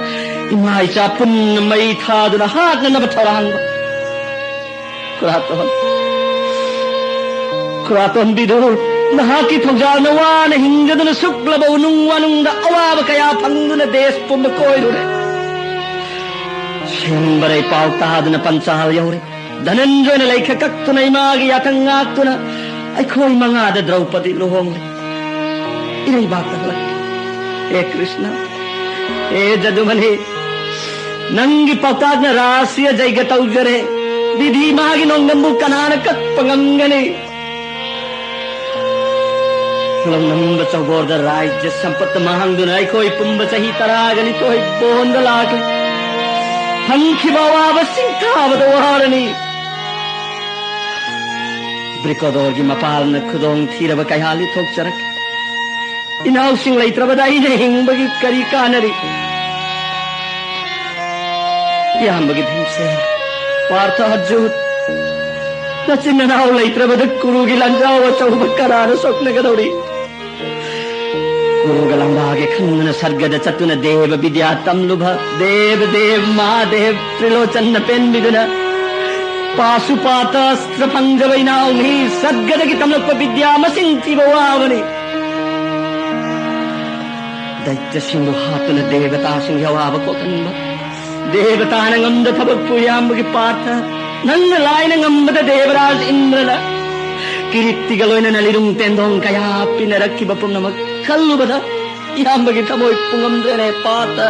ꯏꯃꯥ ꯏꯆꯥ ꯄꯨꯟꯅ ꯃꯩ ꯊꯥꯗꯨꯅ ꯍꯥꯠꯅꯅꯕ ꯊꯧꯔꯥꯡꯕ꯫ ꯈꯨꯔꯥꯇꯣꯟ, ꯈꯨꯔꯥꯇꯣꯟ ꯕꯤꯗꯨꯔ, ꯅꯍꯥꯛꯀꯤ ꯊꯧꯖꯥꯜꯅ ꯋꯥꯅ ꯍꯤꯡꯖꯗꯨꯅ ꯁꯨꯛꯂꯕ ꯎꯅꯨꯡ ꯋꯥꯅꯨꯡꯗ ꯑꯋꯥꯕ ꯀꯌꯥ ꯐꯪꯗꯨꯅ ꯗꯦꯁ ꯄꯨꯝꯕ ꯀꯣꯏꯔꯨꯔꯦ꯫ ꯍꯦꯝꯕꯔꯩ ꯄꯥꯎ ꯇꯥꯗꯨꯅ ꯄꯟꯆꯥꯜ ꯌꯧꯔꯦ꯫ ꯙꯅꯟꯖꯣꯏꯅ ꯂꯩꯈ ꯀꯛꯇꯨꯅ ꯏꯃꯥꯒꯤ ꯌꯥꯊꯪ ꯉꯥꯛꯇꯨꯅ ꯑꯩꯈꯣꯏ ꯃꯉꯥꯗ ꯗ꯭ꯔꯧꯄꯗꯤ ꯂꯨꯍꯣꯡꯂꯦ꯫ ꯏꯔꯩꯕꯥꯛꯇ ꯍꯜꯂꯛꯂꯦ꯫ ꯍꯦ ꯀ꯭ꯔꯤꯁꯅ, ꯍꯦ ꯖꯗꯨꯃꯅꯤ, ꯅꯪꯒꯤ ꯄꯥꯎꯇꯥꯛꯅ ꯔꯥꯁꯤꯌ ꯖꯩꯒ ꯇꯧꯖꯔꯦ꯫ ꯕꯤꯙꯤ ꯃꯥꯒꯤ ꯅꯣꯡꯗꯝꯕꯨ ꯀꯅꯥꯅ ꯀꯛꯄ ꯉꯝꯒꯅꯤ? ꯂꯧꯅꯝꯕ ꯆꯧꯕꯣꯔꯗ ꯔꯥꯖ꯭ꯌ ꯁꯝꯄꯠꯇ ꯃꯥꯡꯗꯨꯅ ꯑꯩꯈꯣꯏ ꯄꯨꯝꯕ ꯆꯍꯤ ꯇꯔꯥꯒ ꯅꯤꯊꯣꯏ ꯕꯣꯟꯗ ꯂꯥꯛꯂꯤ꯫ ꯐꯪꯈꯤꯕ ꯑꯋꯥꯕ ꯁꯤꯡꯊꯥꯕꯗ ꯋꯥꯔꯅꯤ꯫ ꯕ꯭ꯔꯤꯀꯣꯗꯣꯔꯒꯤ ꯃꯄꯥꯜꯅ ꯈꯨꯗꯣꯡ ꯊꯤꯔꯕ ꯀꯌꯥ ꯂꯤꯊꯣꯛꯆꯔꯛꯈꯤ꯫ ꯏꯅꯥꯎꯁꯤꯡ ꯂꯩꯇ꯭ꯔꯕꯗ ꯑꯩꯅ ꯍꯤꯡꯕꯒꯤ ꯀꯔꯤ ꯀꯥꯟꯅꯔꯤ? ꯏꯌꯥꯝꯕꯒꯤ ꯚꯤꯝꯁꯦꯟ, ꯄꯥꯔꯊ ꯑꯔꯖꯨꯟ, ꯅꯆꯤꯟ ꯅꯅꯥꯎ ꯂꯩꯇ꯭ꯔꯕꯗ ꯀꯨꯔꯨꯒꯤ ꯂꯥꯟꯖꯥꯎ ꯑꯆꯧꯕ ꯀꯅꯥꯅ ꯁꯣꯛꯅꯒꯗꯧꯔꯤ? ꯀꯨꯔꯨꯒ ꯂꯥꯡꯕꯥꯒꯦ ꯈꯟꯗꯨꯅ ꯁꯔꯒꯗ ꯆꯠꯇꯨꯅ ꯗꯦꯕ ꯕꯤꯗ꯭ꯌꯥ ꯇꯝꯂꯨꯕ ꯗꯦꯕ ꯗꯦꯕ ꯃꯍꯥꯗꯦꯕ ꯇ꯭ꯔꯤꯂꯣꯆꯟꯅ ꯄꯦꯟꯕꯤꯗꯨꯅ ꯄꯥꯁꯨꯄꯥꯇ ꯑꯁꯇ꯭ꯔ ꯐꯪꯖꯕ ꯏꯅꯥꯎꯅꯤ꯫ ꯁꯔꯒꯗꯒꯤ ꯇꯝꯂꯛꯄ ꯕꯤꯗ꯭ꯌꯥ ꯃꯁꯤꯡ ꯊꯤꯕ ꯋꯥꯕꯅꯤ꯫ ꯗꯩꯇ꯭ꯌꯁꯤꯡꯕꯨ ꯍꯥꯠꯇꯨꯅ ꯗꯦꯕꯇꯥꯁꯤꯡꯒꯤ ꯑꯋꯥꯕ ꯀꯣꯛꯍꯟꯕ꯫ ꯗꯦꯕꯇꯥꯅ ꯉꯝꯗ ꯊꯕꯛꯄꯨ ꯏꯌꯥꯝꯕꯒꯤ ꯄꯥꯔꯊ, ꯅꯪꯅ ꯂꯥꯏꯅ ꯉꯝꯕꯗ ꯗꯦꯕꯔꯥꯖ ꯏꯟꯗ꯭ꯔꯅ ꯀꯤꯔꯤꯠꯇꯤꯒ ꯂꯣꯏꯅꯅ ꯂꯤꯔꯨꯡ ꯇꯦꯟꯗꯣꯡ ꯀꯌꯥ ꯄꯤꯅꯔꯛꯈꯤꯕ ꯄꯨꯝꯅꯃꯛ ꯈꯜꯂꯨꯕꯗ ꯏꯌꯥꯝꯕꯒꯤ ꯊꯃꯣꯏ ꯄꯨꯡꯉꯝꯗ꯭ꯔꯦꯅꯦ ꯄꯥꯔꯊ꯫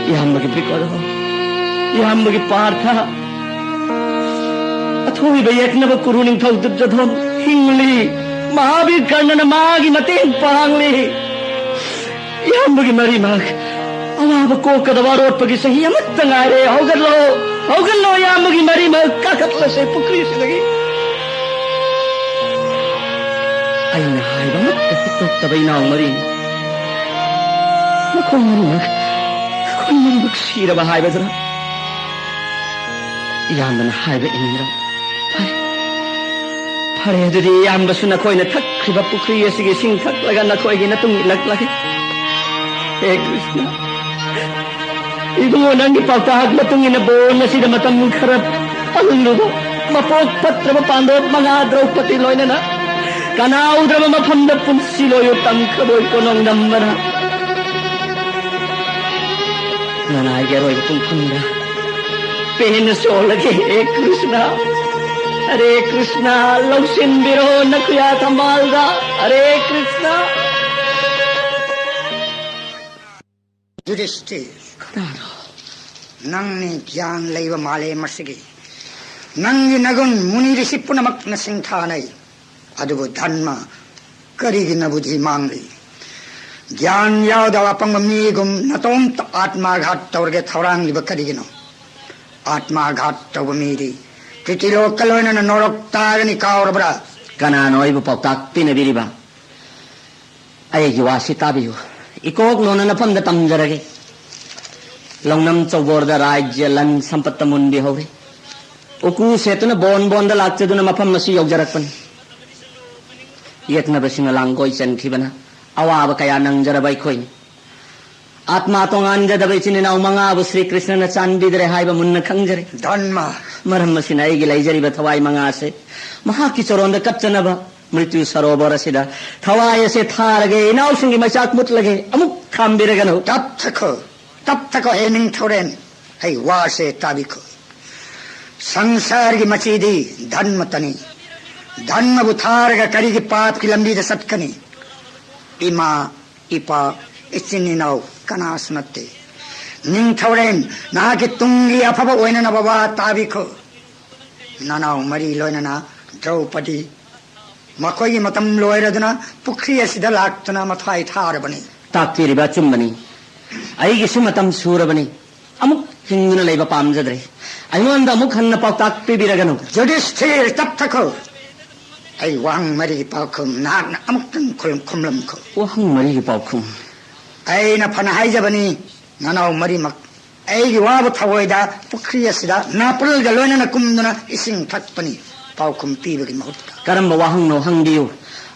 ꯏꯌꯥꯝꯕꯒꯤ ꯕ꯭ꯔꯤꯀꯣꯗꯣ, ꯏꯌꯥꯝꯕꯒꯤ ꯄꯥꯔꯊ, ꯑꯊꯣꯏꯕ ꯌꯦꯛꯅꯕ ꯀꯨꯔꯨ ꯅꯤꯡꯊꯧ ꯗꯨꯔꯖꯣꯙꯣꯟ ꯍꯤꯡꯂꯤ꯫ ꯃꯍꯥꯕꯤꯔ ꯀꯔꯅꯅ ꯃꯥꯒꯤ ꯃꯇꯦꯡ ꯄꯥꯡꯂꯤ꯫ ꯏꯌꯥꯝꯕꯒꯤ ꯃꯔꯤꯃꯛ ꯑꯋꯥꯕ ꯀꯣꯛꯀꯗꯕ ꯑꯔꯣꯠꯄꯒꯤ ꯆꯍꯤ ꯑꯃꯠꯇ ꯉꯥꯏꯔꯦ꯫ ꯍꯧꯒꯠꯂꯣ, ꯍꯧꯒꯠꯂꯣ, ꯏꯌꯥꯝꯕꯒꯤ ꯃꯔꯤꯃꯛ ꯀꯥꯈꯠꯂꯁꯦ ꯄꯨꯈ꯭ꯔꯤꯁꯤꯗꯒꯤ꯫ ꯑꯩꯅ ꯍꯥꯏꯕ ꯑꯃꯠꯇ ꯍꯤꯛꯇꯣꯛꯇꯕ ꯏꯅꯥꯎ ꯃꯔꯤꯅꯤ꯫ ꯅꯈꯣꯏ ꯃꯔꯤꯃꯛ, ꯅꯈꯣꯏ ꯃꯔꯤꯃꯛ ꯁꯤꯔꯕ ꯍꯥꯏꯕꯗꯨꯔ? ꯏꯌꯥꯝꯕꯅ ꯍꯥꯏꯕ ꯏꯟꯗ꯭ꯔ꯫ ꯐꯔꯦ, ꯐꯔꯦ, ꯑꯗꯨꯗꯤ ꯏꯌꯥꯝꯕꯁꯨ ꯅꯈꯣꯏꯅ ꯊꯛꯈ꯭ꯔꯤꯕ ꯄꯨꯈ꯭ꯔꯤ ꯑꯁꯤꯒꯤ ꯏꯁꯤꯡ ꯊꯛꯂꯒ ꯅꯈꯣꯏꯒꯤ ꯅꯇꯨꯡ ꯏꯜꯂꯛꯂꯒꯦ꯫ ꯍꯦ ꯀ꯭ꯔꯤꯁꯅ, ꯏꯕꯨꯡꯉꯣ, ꯅꯪꯒꯤ ꯄꯥꯎꯇꯥꯛ ꯃꯇꯨꯡ ꯏꯟꯅ ꯕꯣꯟ ꯑꯁꯤꯗ ꯃꯇꯝ ꯈꯔ ꯄꯜꯂꯨꯕ, ꯃꯄꯣꯛ ꯐꯠꯇ꯭ꯔꯕ ꯄꯥꯟꯗꯣꯞ ꯃꯉꯥ ꯗ꯭ꯔꯧꯄꯗꯤ ꯂꯣꯏꯅꯅ ꯀꯅꯥ ꯎꯗ꯭ꯔꯕ ꯃꯐꯝꯗ ꯄꯨꯟꯁꯤ ꯂꯣꯏꯌꯨ ꯇꯝꯈ꯭ꯔꯕꯣꯏ ꯀꯣꯅꯣꯡ ꯅꯝꯕꯅ꯫ ꯅꯅꯥꯏꯒꯤ ꯑꯔꯣꯏꯕ ꯄꯨꯡꯐꯝꯗ ꯄꯦꯟꯅ ꯆꯣꯜꯂꯒꯦ꯫ ꯍꯦ ꯀ꯭ꯔꯤꯁꯅ, ꯍꯔꯦ ꯀ꯭ꯔꯤꯁꯅ, ꯂꯧꯁꯤꯟꯕꯤꯔꯣ ꯅꯈꯨꯌꯥ ꯊꯝꯕꯥꯜꯗ꯫ ꯍꯔꯦ ꯀ꯭ꯔꯤꯁꯅ꯫ ꯌꯨꯙꯤꯁꯇꯤꯔ, ꯀꯅꯥꯅꯣ? ꯅꯪꯅꯤ ꯒ꯭ꯌꯥꯟ ꯂꯩꯕ ꯃꯥꯂꯦꯝ ꯑꯁꯤꯒꯤ꯫ ꯅꯪꯒꯤ ꯅꯒꯨꯟ ꯃꯨꯅꯤ ꯔꯤꯁꯤ ꯄꯨꯝꯅꯃꯛꯅ ꯁꯤꯡꯊꯥꯅꯩ꯫ ꯑꯗꯨꯕꯨ ꯙꯔꯃ ꯀꯔꯤꯒꯤ ꯅꯕꯨꯙꯤ ꯃꯥꯡꯂꯤ? ꯒ꯭ꯌꯥꯟ ꯌꯥꯎꯗꯕ ꯑꯄꯪꯕ ꯃꯤꯒꯨꯝ ꯅꯇꯣꯝꯇ ꯑꯥꯠꯃꯥꯘꯥꯠ ꯇꯧꯔꯒꯦ ꯊꯧꯔꯥꯡꯂꯤꯕ ꯀꯔꯤꯒꯤꯅꯣ? ꯑꯥꯠꯃꯥꯘꯥꯠ ꯇꯧꯕ ꯃꯤꯗꯤ ꯄ꯭ꯔꯤꯊꯤꯂꯣꯛꯀ ꯂꯣꯏꯅꯅ ꯅꯣꯔꯣꯛ ꯇꯥꯒꯅꯤ, ꯀꯥꯎꯔꯕ꯭ꯔꯥ? ꯀꯅꯥꯅꯣ ꯑꯩꯕꯨ ꯄꯥꯎꯇꯥꯛ ꯄꯤꯅꯕꯤꯔꯤꯕ? ꯑꯩꯒꯤ ꯋꯥꯁꯤ ꯇꯥꯕꯤꯌꯨ꯫ ꯏꯀꯣꯛ ꯅꯣꯟꯅ ꯅꯐꯝꯗ ꯇꯝꯖꯔꯒꯦ꯫ ꯂꯧꯅꯝ ꯆꯧꯕꯣꯔꯗ ꯔꯥꯖ꯭ꯌ ꯂꯟ ꯁꯝꯄꯠꯇ ꯃꯨꯟꯕꯤꯍꯧꯔꯤ꯫ ꯎꯀꯨ ꯁꯦꯠꯇꯨꯅ ꯕꯣꯟ ꯕꯣꯟꯗ ꯂꯥꯛꯆꯗꯨꯅ ꯃꯐꯝ ꯑꯁꯤ ꯌꯧꯖꯔꯛꯄꯅꯤ꯫ ꯌꯦꯛꯅꯕꯁꯤꯡꯅ ꯂꯥꯡꯒꯣꯏ ꯆꯟꯈꯤꯕꯅ ꯑꯋꯥꯕ ꯀꯌꯥ ꯅꯪꯖꯔꯕ ꯑꯩꯈꯣꯏꯅꯤ꯫ ꯑꯥꯠꯃꯥ ꯇꯣꯉꯥꯟꯖꯗꯕ ꯏꯆꯤꯟ ꯏꯅꯥꯎ ꯃꯉꯥꯕꯨ ꯁ꯭ꯔꯤ ꯀ꯭ꯔꯤꯁꯅꯅ ꯆꯥꯟꯕꯤꯗ꯭ꯔꯦ ꯍꯥꯏꯕ ꯃꯨꯟꯅ ꯈꯪꯖꯔꯦ꯫ ꯙꯔꯃ꯫ ꯃꯔꯝ ꯑꯁꯤꯅ ꯑꯩꯒꯤ ꯂꯩꯖꯔꯤꯕ ꯊꯋꯥꯏ ꯃꯉꯥ ꯑꯁꯦ ꯃꯍꯥꯛꯀꯤ ꯆꯔꯣꯟꯗ ꯀꯠꯆꯅꯕ ꯃ꯭ꯔꯤꯇ꯭ꯌꯨ ꯁꯔꯣꯕꯔ ꯑꯁꯤꯗ ꯊꯋꯥꯏ ꯑꯁꯦ ꯊꯥꯔꯒꯦ, ꯏꯅꯥꯎꯁꯤꯡꯒꯤ ꯃꯩꯆꯥꯛ ꯃꯨꯠꯂꯒꯦ, ꯑꯃꯨꯛ ꯈꯥꯝꯕꯤꯔꯒꯅꯨ꯫ ꯇꯞꯊꯈꯣ, ꯇꯞꯊꯈꯣ, ꯍꯦ ꯅꯤꯡꯊꯧꯔꯦꯟ, ꯑꯩ ꯋꯥꯁꯦ ꯇꯥꯕꯤꯈꯣ꯫ ꯁꯪꯁꯥꯔꯒꯤ ꯃꯆꯤꯗꯤ ꯙꯔꯃꯇꯅꯤ꯫ ꯙꯔꯃꯕꯨ ꯊꯥꯔꯒ ꯀꯔꯤꯒꯤ ꯄꯥꯞꯀꯤ ꯂꯝꯕꯤꯗ ꯆꯠꯀꯅꯤ? ꯏꯃꯥ, ꯏꯄꯥ, ꯏꯆꯤꯟ ꯏꯅꯥꯎ ꯀꯅꯥꯁꯨ ꯅꯠꯇꯦ꯫ ꯅꯤꯡꯊꯧꯔꯦꯟ, ꯅꯍꯥꯛꯀꯤ ꯇꯨꯡꯒꯤ ꯑꯐꯕ ꯑꯣꯏꯅꯅꯕ ꯋꯥ ꯇꯥꯕꯤꯈꯣ꯫ ꯅꯅꯥꯎ ꯃꯔꯤ ꯂꯣꯏꯅꯅ ꯗ꯭ꯔꯧꯄꯗꯤ ꯃꯈꯣꯏꯒꯤ ꯃꯇꯝ ꯂꯣꯏꯔꯗꯨꯅ ꯄꯨꯈ꯭ꯔꯤ ꯑꯁꯤꯗ ꯂꯥꯛꯇꯨꯅ ꯃꯊ꯭ꯋꯥꯏ ꯊꯥꯔꯕꯅꯤ꯫ ꯇꯥꯛꯄꯤꯔꯤꯕ ꯑꯆꯨꯝꯕꯅꯤ꯫ ꯑꯩꯒꯤꯁꯨ ꯃꯇꯝ ꯁꯨꯔꯕꯅꯤ꯫ ꯑꯃꯨꯛ ꯍꯤꯡꯗꯨꯅ ꯂꯩꯕ ꯄꯥꯝꯖꯗ꯭ꯔꯦ꯫ ꯑꯩꯉꯣꯟꯗ ꯑꯃꯨꯛ ꯍꯟꯅ ꯄꯥꯎꯇꯥꯛ ꯄꯤꯕꯤꯔꯒꯅꯨ꯫ ꯌꯨꯙꯤꯁꯊꯤꯔ, ꯇꯞꯊꯈꯣ꯫ ꯑꯩ ꯋꯥꯍꯪ ꯃꯔꯤꯒꯤ ꯄꯥꯎꯈꯨꯝ ꯅꯍꯥꯛꯅ ꯑꯃꯨꯛꯇꯪ ꯈꯨꯝ-, ꯈꯨꯝꯂꯝꯈꯣ꯫ ꯋꯥꯍꯪ ꯃꯔꯤꯒꯤ ꯄꯥꯎꯈꯨꯝ? ꯑꯩꯅ ꯐꯅ ꯍꯥꯏꯖꯕꯅꯤ, ꯅꯅꯥꯎ ꯃꯔꯤꯃꯛ ꯑꯩꯒꯤ ꯋꯥꯕ ꯊꯑꯣꯏꯗ ꯄꯨꯈ꯭ꯔꯤ ꯑꯁꯤꯗ ꯅꯥꯄꯜꯒ ꯂꯣꯏꯅꯅ ꯀꯨꯝꯗꯨꯅ ꯏꯁꯤꯡ ꯊꯛꯄꯅꯤ꯫ ꯄꯥꯎꯈꯨꯝ ꯄꯤꯕꯒꯤ ꯃꯍꯨꯠꯇ꯫ ꯀꯔꯝꯕ ꯋꯥꯍꯪꯅꯣ ꯍꯪꯕꯤꯌꯨ꯫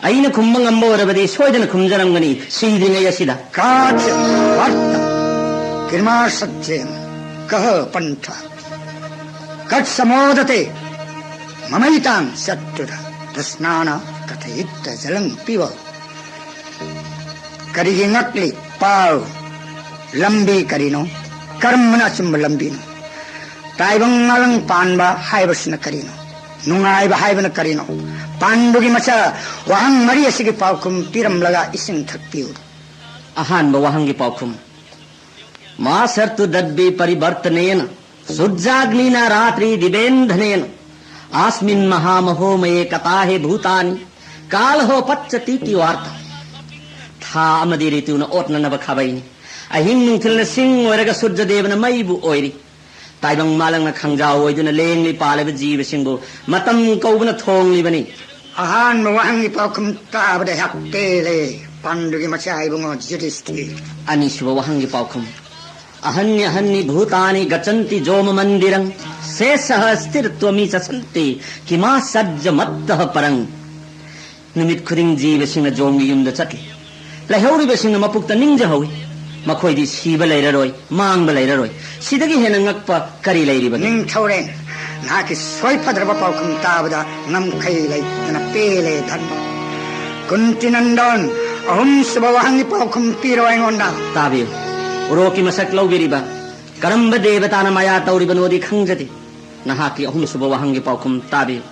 ꯑꯩꯅ ꯈꯨꯝꯕ ꯉꯝꯕ ꯑꯣꯏꯔꯕꯗꯤ ꯁꯣꯏꯗꯅ ꯈꯨꯝꯖꯔꯝꯒꯅꯤ ꯁꯤꯗ꯭ꯔꯤꯉꯩ ꯑꯁꯤꯗ꯫ ꯀꯥꯆ ꯋꯥꯔꯇ ꯀꯤꯔꯃꯥ ꯁꯠꯌꯦꯟ ꯀꯍ ꯄꯟꯊ ꯀꯠ ꯁꯃꯣꯗꯇꯦ ꯃꯃꯩꯇꯥꯡ ꯆꯠꯇꯨꯗ ꯇꯁ꯭ꯅꯥꯅ ꯀꯊꯌꯤꯠꯇ ꯖꯂꯪ ꯄꯤꯕ꯫ ꯀꯔꯤꯒꯤ ꯉꯛꯂꯤ? ꯄꯥꯎ꯫ ꯂꯝꯕꯤ ꯀꯔꯤꯅꯣ? ꯀꯔꯝꯕꯅ ꯑꯆꯨꯝꯕ ꯂꯝꯕꯤꯅꯣ? ꯇꯥꯏꯕꯪ ꯃꯥꯂꯪ ꯄꯥꯟꯕ ꯍꯥꯏꯕꯁꯤꯅ ꯀꯔꯤꯅꯣ? ꯅꯨꯡꯉꯥꯏꯕ ꯍꯥꯏꯕꯅ ꯀꯔꯤꯅꯣ? ꯄꯥꯟꯗꯨꯒꯤ ꯃꯆꯥ, ꯋꯥꯍꯪ ꯃꯔꯤ ꯑꯁꯤꯒꯤ ꯄꯥꯎꯈꯨꯝ ꯄꯤꯔꯝꯂꯒ ꯏꯁꯤꯡ ꯊꯛꯄꯤꯌꯨ꯫ ꯑꯍꯥꯟꯕ ꯋꯥꯍꯪꯒꯤ ꯄꯥꯎꯈꯨꯝ꯫ ꯃꯥ ꯁꯔꯇꯨ ꯗꯠꯕꯤ ꯄꯔꯤꯕꯔꯇꯅꯦꯅ ꯁꯨꯖꯥꯒ꯭ꯅꯤꯅ ꯔꯥꯇ꯭ꯔꯤ ꯗꯤꯕꯦꯟꯙꯅꯦꯅ ꯑꯥꯁꯃꯤꯟ ꯃꯍꯥꯃꯍꯣꯃꯌꯦ ꯀꯇꯥꯍꯦ ꯚꯨꯇꯥꯅꯤ ꯀꯥꯜꯍꯣ ꯄꯠꯆꯇꯤꯇꯤ ꯋꯥꯔꯇ꯫ ꯊꯥ ꯑꯃꯗꯤ ꯔꯤꯇꯨꯅ ꯑꯣꯠꯅꯅꯕ ꯈꯥꯕꯩꯅꯤ꯫ ꯑꯍꯤꯡ ꯅꯨꯡꯊꯤꯜꯅ ꯁꯤꯡ ꯑꯣꯏꯔꯒ ꯁꯨꯔꯖꯗꯦꯕꯅ ꯃꯩꯕꯨ ꯑꯣꯏꯔꯤ꯫ ꯇꯥꯏꯕꯪ ꯃꯥꯂꯪꯅ ꯈꯥꯡꯖꯥꯎ ꯑꯣꯏꯗꯨꯅ ꯂꯦꯡꯂꯤ ꯄꯥꯜꯂꯤꯕ ꯖꯤꯕꯁꯤꯡꯕꯨ ꯃꯇꯝ ꯀꯧꯕꯅ ꯊꯣꯡꯂꯤꯕꯅꯤ꯫ ꯑꯍꯥꯟꯕ ꯋꯥꯍꯪꯒꯤ ꯄꯥꯎꯈꯨꯝ ꯇꯥꯕꯗ ꯑꯩꯍꯥꯛ ꯄꯦꯜꯂꯦ, ꯄꯥꯟꯗꯨꯒꯤ ꯃꯆꯥ ꯏꯕꯨꯡꯉꯣ ꯖꯨꯗꯤꯁꯇꯤꯔ꯫ ꯑꯅꯤꯁꯨꯕ ꯋꯥꯍꯪꯒꯤ ꯄꯥꯎꯈꯨꯝ꯫ ꯑꯍꯟꯅꯤ ꯑꯍꯟꯅꯤ ꯚꯨꯇꯥꯅꯤ ꯒꯆꯟꯇꯤ ꯖꯣꯃ ꯃꯟꯗꯤꯔꯪ ꯁꯦꯁꯍ ꯁ꯭ꯊꯤꯔ ꯇ꯭ꯋꯃꯤ ꯆꯁꯟꯇꯤ ꯀꯤꯃꯥ ꯁꯖ꯭ꯖ ꯃꯠꯇꯍ ꯄꯔꯪ꯫ ꯅꯨꯃꯤꯠ ꯈꯨꯗꯤꯡ ꯖꯤꯕꯁꯤꯡꯅ ꯖꯣꯝꯒꯤ ꯌꯨꯝꯗ ꯆꯠꯂꯤ꯫ ꯂꯩꯍꯧꯔꯤꯕꯁꯤꯡꯅ ꯃꯄꯨꯛꯇ ꯅꯤꯡꯖꯍꯧꯏ꯫ ꯃꯈꯣꯏꯗꯤ ꯁꯤꯕ ꯂꯩꯔꯔꯣꯏ, ꯃꯥꯡꯕ ꯂꯩꯔꯔꯣꯏ꯫ ꯁꯤꯗꯒꯤ ꯍꯦꯟꯅ ꯉꯛꯄ ꯀꯔꯤ ꯂꯩꯔꯤꯕꯒꯦ? ꯅꯤꯡꯊꯧꯔꯦꯟ, ꯅꯍꯥꯛꯀꯤ ꯁꯣꯏ ꯐꯗ꯭ꯔꯕ ꯄꯥꯎꯈꯨꯝ ꯇꯥꯕꯗ ꯉꯝꯈꯩ ꯂꯩꯇꯅ ꯄꯦꯜꯂꯦ ꯙꯟ꯫ ꯀꯨꯟꯇꯤꯅꯟꯗꯣꯟ, ꯑꯍꯨꯝꯁꯨꯕ ꯋꯥꯍꯪꯒꯤ ꯄꯥꯎꯈꯨꯝ ꯄꯤꯔꯣ ꯑꯩꯉꯣꯟꯗ꯫ ꯇꯥꯕꯤꯌꯨ, ꯎꯔꯣꯛꯀꯤ ꯃꯁꯛ ꯂꯧꯕꯤꯔꯤꯕ, ꯀꯔꯝꯕ ꯗꯦꯕꯇꯥꯅ ꯃꯌꯥ ꯇꯧꯔꯤꯕꯅꯣꯗꯤ ꯈꯪꯖꯗꯦ꯫ ꯅꯍꯥꯛꯀꯤ ꯑꯍꯨꯝꯁꯨꯕ ꯋꯥꯍꯪꯒꯤ ꯄꯥꯎꯈꯨꯝ ꯇꯥꯕꯤꯌꯨ꯫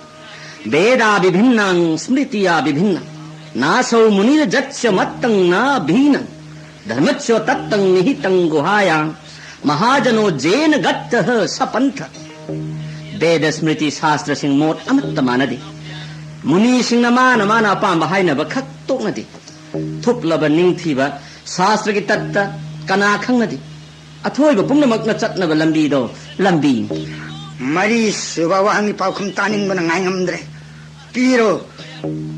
ꯕꯦꯗꯥ ꯕꯤꯚꯤꯟꯅꯥꯡ ꯁ꯭ꯃ꯭ꯔꯤꯇꯤꯌꯥ ꯕꯤꯚꯤꯟꯅ ꯅꯥꯁꯧ ꯃꯨꯅꯤꯔ ꯖꯠꯁ ꯃꯠꯇꯪ ꯅꯥ ꯚꯤꯅꯪ ꯙꯔꯃꯁ꯭ꯌ ꯇꯠꯇꯪ ꯅꯤꯍꯤꯇꯪ ꯒꯨꯍꯥꯌꯥꯡ ꯃꯍꯥꯖꯅꯣ ꯖꯦꯅ ꯒꯠꯇꯍ ꯁ ꯄꯟꯊ꯫ ꯕꯦꯗ ꯁ꯭ꯃ꯭ꯔꯤꯇꯤ ꯁꯥꯁꯇ꯭ꯔꯁꯤꯡ ꯃꯣꯠ ꯑꯃꯠꯇ ꯃꯥꯟꯅꯗꯦ꯫ ꯃꯨꯅꯤꯁꯤꯡꯅ ꯃꯥꯅ ꯃꯥꯅ ꯑꯄꯥꯝꯕ ꯍꯥꯏꯅꯕ ꯈꯛ ꯇꯣꯛꯅꯗꯦ꯫ ꯊꯨꯞꯂꯕ ꯅꯤꯡꯊꯤꯕ ꯁꯥꯁꯇ꯭ꯔꯒꯤ ꯇꯠꯇ ꯀꯅꯥ ꯈꯪꯅꯗꯦ꯫ ꯑꯊꯣꯏꯕ ꯄꯨꯝꯅꯃꯛꯅ ꯆꯠꯅꯕ ꯂꯝꯕꯤꯗꯣ ꯂꯝꯕꯤꯅꯤ꯫ ꯃꯔꯤꯁꯨꯕ ꯋꯥꯍꯪꯒꯤ ꯄꯥꯎꯈꯨꯝ ꯇꯥꯅꯤꯡꯕꯅ ꯉꯥꯏꯉꯝꯗ꯭ꯔꯦ꯫ ꯄꯤꯔꯣ,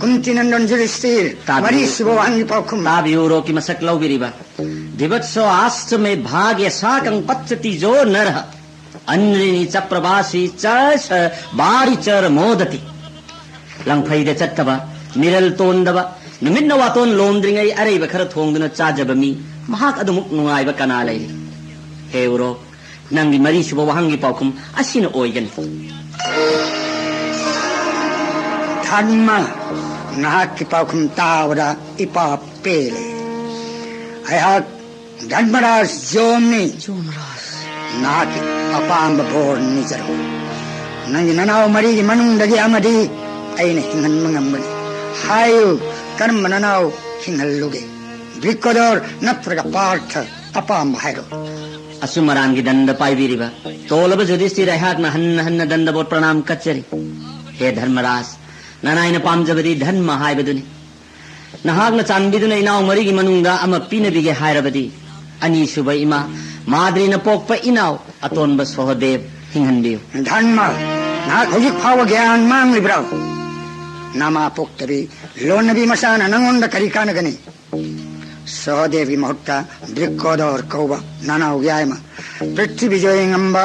ꯀꯨꯟꯇꯤꯅꯟꯗꯣꯟ ꯖꯨꯗꯤꯁꯇꯤꯔ꯫ ꯇꯥꯕꯤꯌꯨ꯫ ꯃꯔꯤꯁꯨꯕ ꯋꯥꯍꯪꯒꯤ ꯄꯥꯎꯈꯨꯝ꯫ ꯇꯥꯕꯤꯌꯨ, ꯎꯔꯣꯛꯀꯤ ꯃꯁꯛ ꯂꯧꯕꯤꯔꯤꯕ꯫ ꯗꯤꯕꯠꯁꯣ ꯑꯥꯁꯇ ꯃꯦ ꯚꯥꯒ꯭ꯌ ꯁꯥꯀꯪ ꯄꯠꯆꯇꯤ ꯖꯣ ꯅꯔꯍ ꯑꯟꯔꯤꯅꯤ ꯆ ꯄ꯭ꯔꯚꯥꯁꯤ ꯆ ꯁ ꯕꯥꯔꯤ ꯆ ꯔ ꯃꯣꯗꯇꯤ꯫ ꯂꯪꯐꯩꯗ ꯆꯠꯇꯕ, ꯃꯤꯔꯜ ꯇꯣꯟꯗꯕ, ꯅꯨꯃꯤꯠꯅ ꯋꯥꯇꯣꯟ ꯂꯣꯝꯗ꯭ꯔꯤꯉꯩ ꯑꯔꯩꯕ ꯈꯔ ꯊꯣꯡꯗꯨꯅ ꯆꯥꯖꯕ ꯃꯤ, ꯃꯍꯥꯛ ꯑꯗꯨꯃꯨꯛ ꯅꯨꯡꯉꯥꯏꯕ ꯀꯅꯥ ꯂꯩꯔꯤ? ꯍꯦ ꯎꯔꯣ, ꯅꯪꯒꯤ ꯃꯔꯤꯁꯨꯕ ꯋꯥꯍꯪꯒꯤ ꯄꯥꯎꯈꯨꯝ ꯑꯁꯤꯅ ꯑꯣꯏꯒꯅꯤ꯫ ꯙꯔꯃ, ꯅꯍꯥꯛꯀꯤ ꯄꯥꯎꯈꯨꯝ ꯇꯥꯕꯗ ꯏꯄꯥ ꯄꯦꯜꯂꯦ꯫ ꯑꯩꯍꯥꯛ ꯙꯔꯃꯔꯥꯖ ꯖꯣꯝꯅꯤ꯫ ꯖꯣꯝꯔꯥꯖ꯫ ꯅꯍꯥꯛꯀꯤ ꯑꯄꯥꯝꯕ ꯕꯣꯔ ꯅꯤꯖꯔꯣ꯫ ꯅꯪꯒꯤ ꯅꯅꯥꯎ ꯃꯔꯤꯒꯤ ꯃꯅꯨꯡꯗꯒꯤ ꯑꯃꯗꯤ ꯑꯩꯅ ꯍꯤꯡꯍꯟꯕ ꯉꯝꯒꯅꯤ꯫ ꯍꯥꯏꯌꯨ, ꯀꯔꯝꯕ ꯅꯅꯥꯎ ꯍꯤꯡꯍꯜꯂꯨꯒꯦ? ꯕ꯭ꯔꯤꯀꯣꯗꯣꯔ ꯅꯠꯇ꯭ꯔꯒ ꯄꯥꯔꯊ? ꯑꯄꯥꯝꯕ ꯍꯥꯏꯔꯣ꯫ ꯑꯆꯨꯝ ꯑꯔꯥꯟꯒꯤ ꯗꯟꯗ ꯄꯥꯏꯕꯤꯔꯤꯕ ꯇꯣꯜꯂꯕ ꯖꯨꯗꯤꯁꯇꯤꯔ, ꯑꯩꯍꯥꯛꯅ ꯍꯟꯅ ꯍꯟꯅ ꯗꯟꯗꯕꯣꯠ ꯄ꯭ꯔꯅꯥꯝ ꯀꯠꯆꯔꯤ꯫ ꯍꯦ ꯙꯔꯃꯔꯥꯖ, ꯅꯅꯥꯏꯅ ꯄꯥꯝꯖꯕꯗꯤ ꯙꯔꯃ ꯍꯥꯏꯕꯗꯨꯅꯤ꯫ ꯅꯍꯥꯛꯅ ꯆꯥꯟꯕꯤꯗꯨꯅ ꯏꯅꯥꯎ ꯃꯔꯤꯒꯤ ꯃꯅꯨꯡꯗ ꯑꯃ ꯄꯤꯅꯕꯤꯒꯦ ꯍꯥꯏꯔꯕꯗꯤ, ꯑꯅꯤꯁꯨꯕ ꯏꯃꯥ ꯃꯥꯗ꯭ꯔꯤꯅ ꯄꯣꯛꯄ ꯏꯅꯥꯎ ꯑꯇꯣꯟꯕ ꯁꯣꯍꯗꯦꯕ ꯍꯤꯡꯍꯟꯕꯤꯌꯨ꯫ ꯙꯔꯃ, ꯅꯍꯥꯛ ꯍꯧꯖꯤꯛ ꯐꯥꯎꯕ ꯒ꯭ꯌꯥꯟ ꯃꯥꯡꯂꯤꯕ꯭ꯔꯥ? ꯅꯃꯥ ꯄꯣꯛꯇꯕꯤ ꯂꯣꯟꯅꯕꯤ ꯃꯆꯥꯅ ꯅꯪꯉꯣꯟꯗ ꯀꯔꯤ ꯀꯥꯟꯅꯒꯅꯤ? ꯁꯣꯍꯗꯦꯕꯒꯤ ꯃꯍꯨꯠꯇ ꯕ꯭ꯔꯤꯀꯣꯗꯣꯔ ꯀꯧꯕ ꯅꯅꯥꯎ ꯌꯥꯏꯃ, ꯄ꯭ꯔꯤꯊꯤꯕꯤ ꯖꯣꯏ ꯉꯝꯕ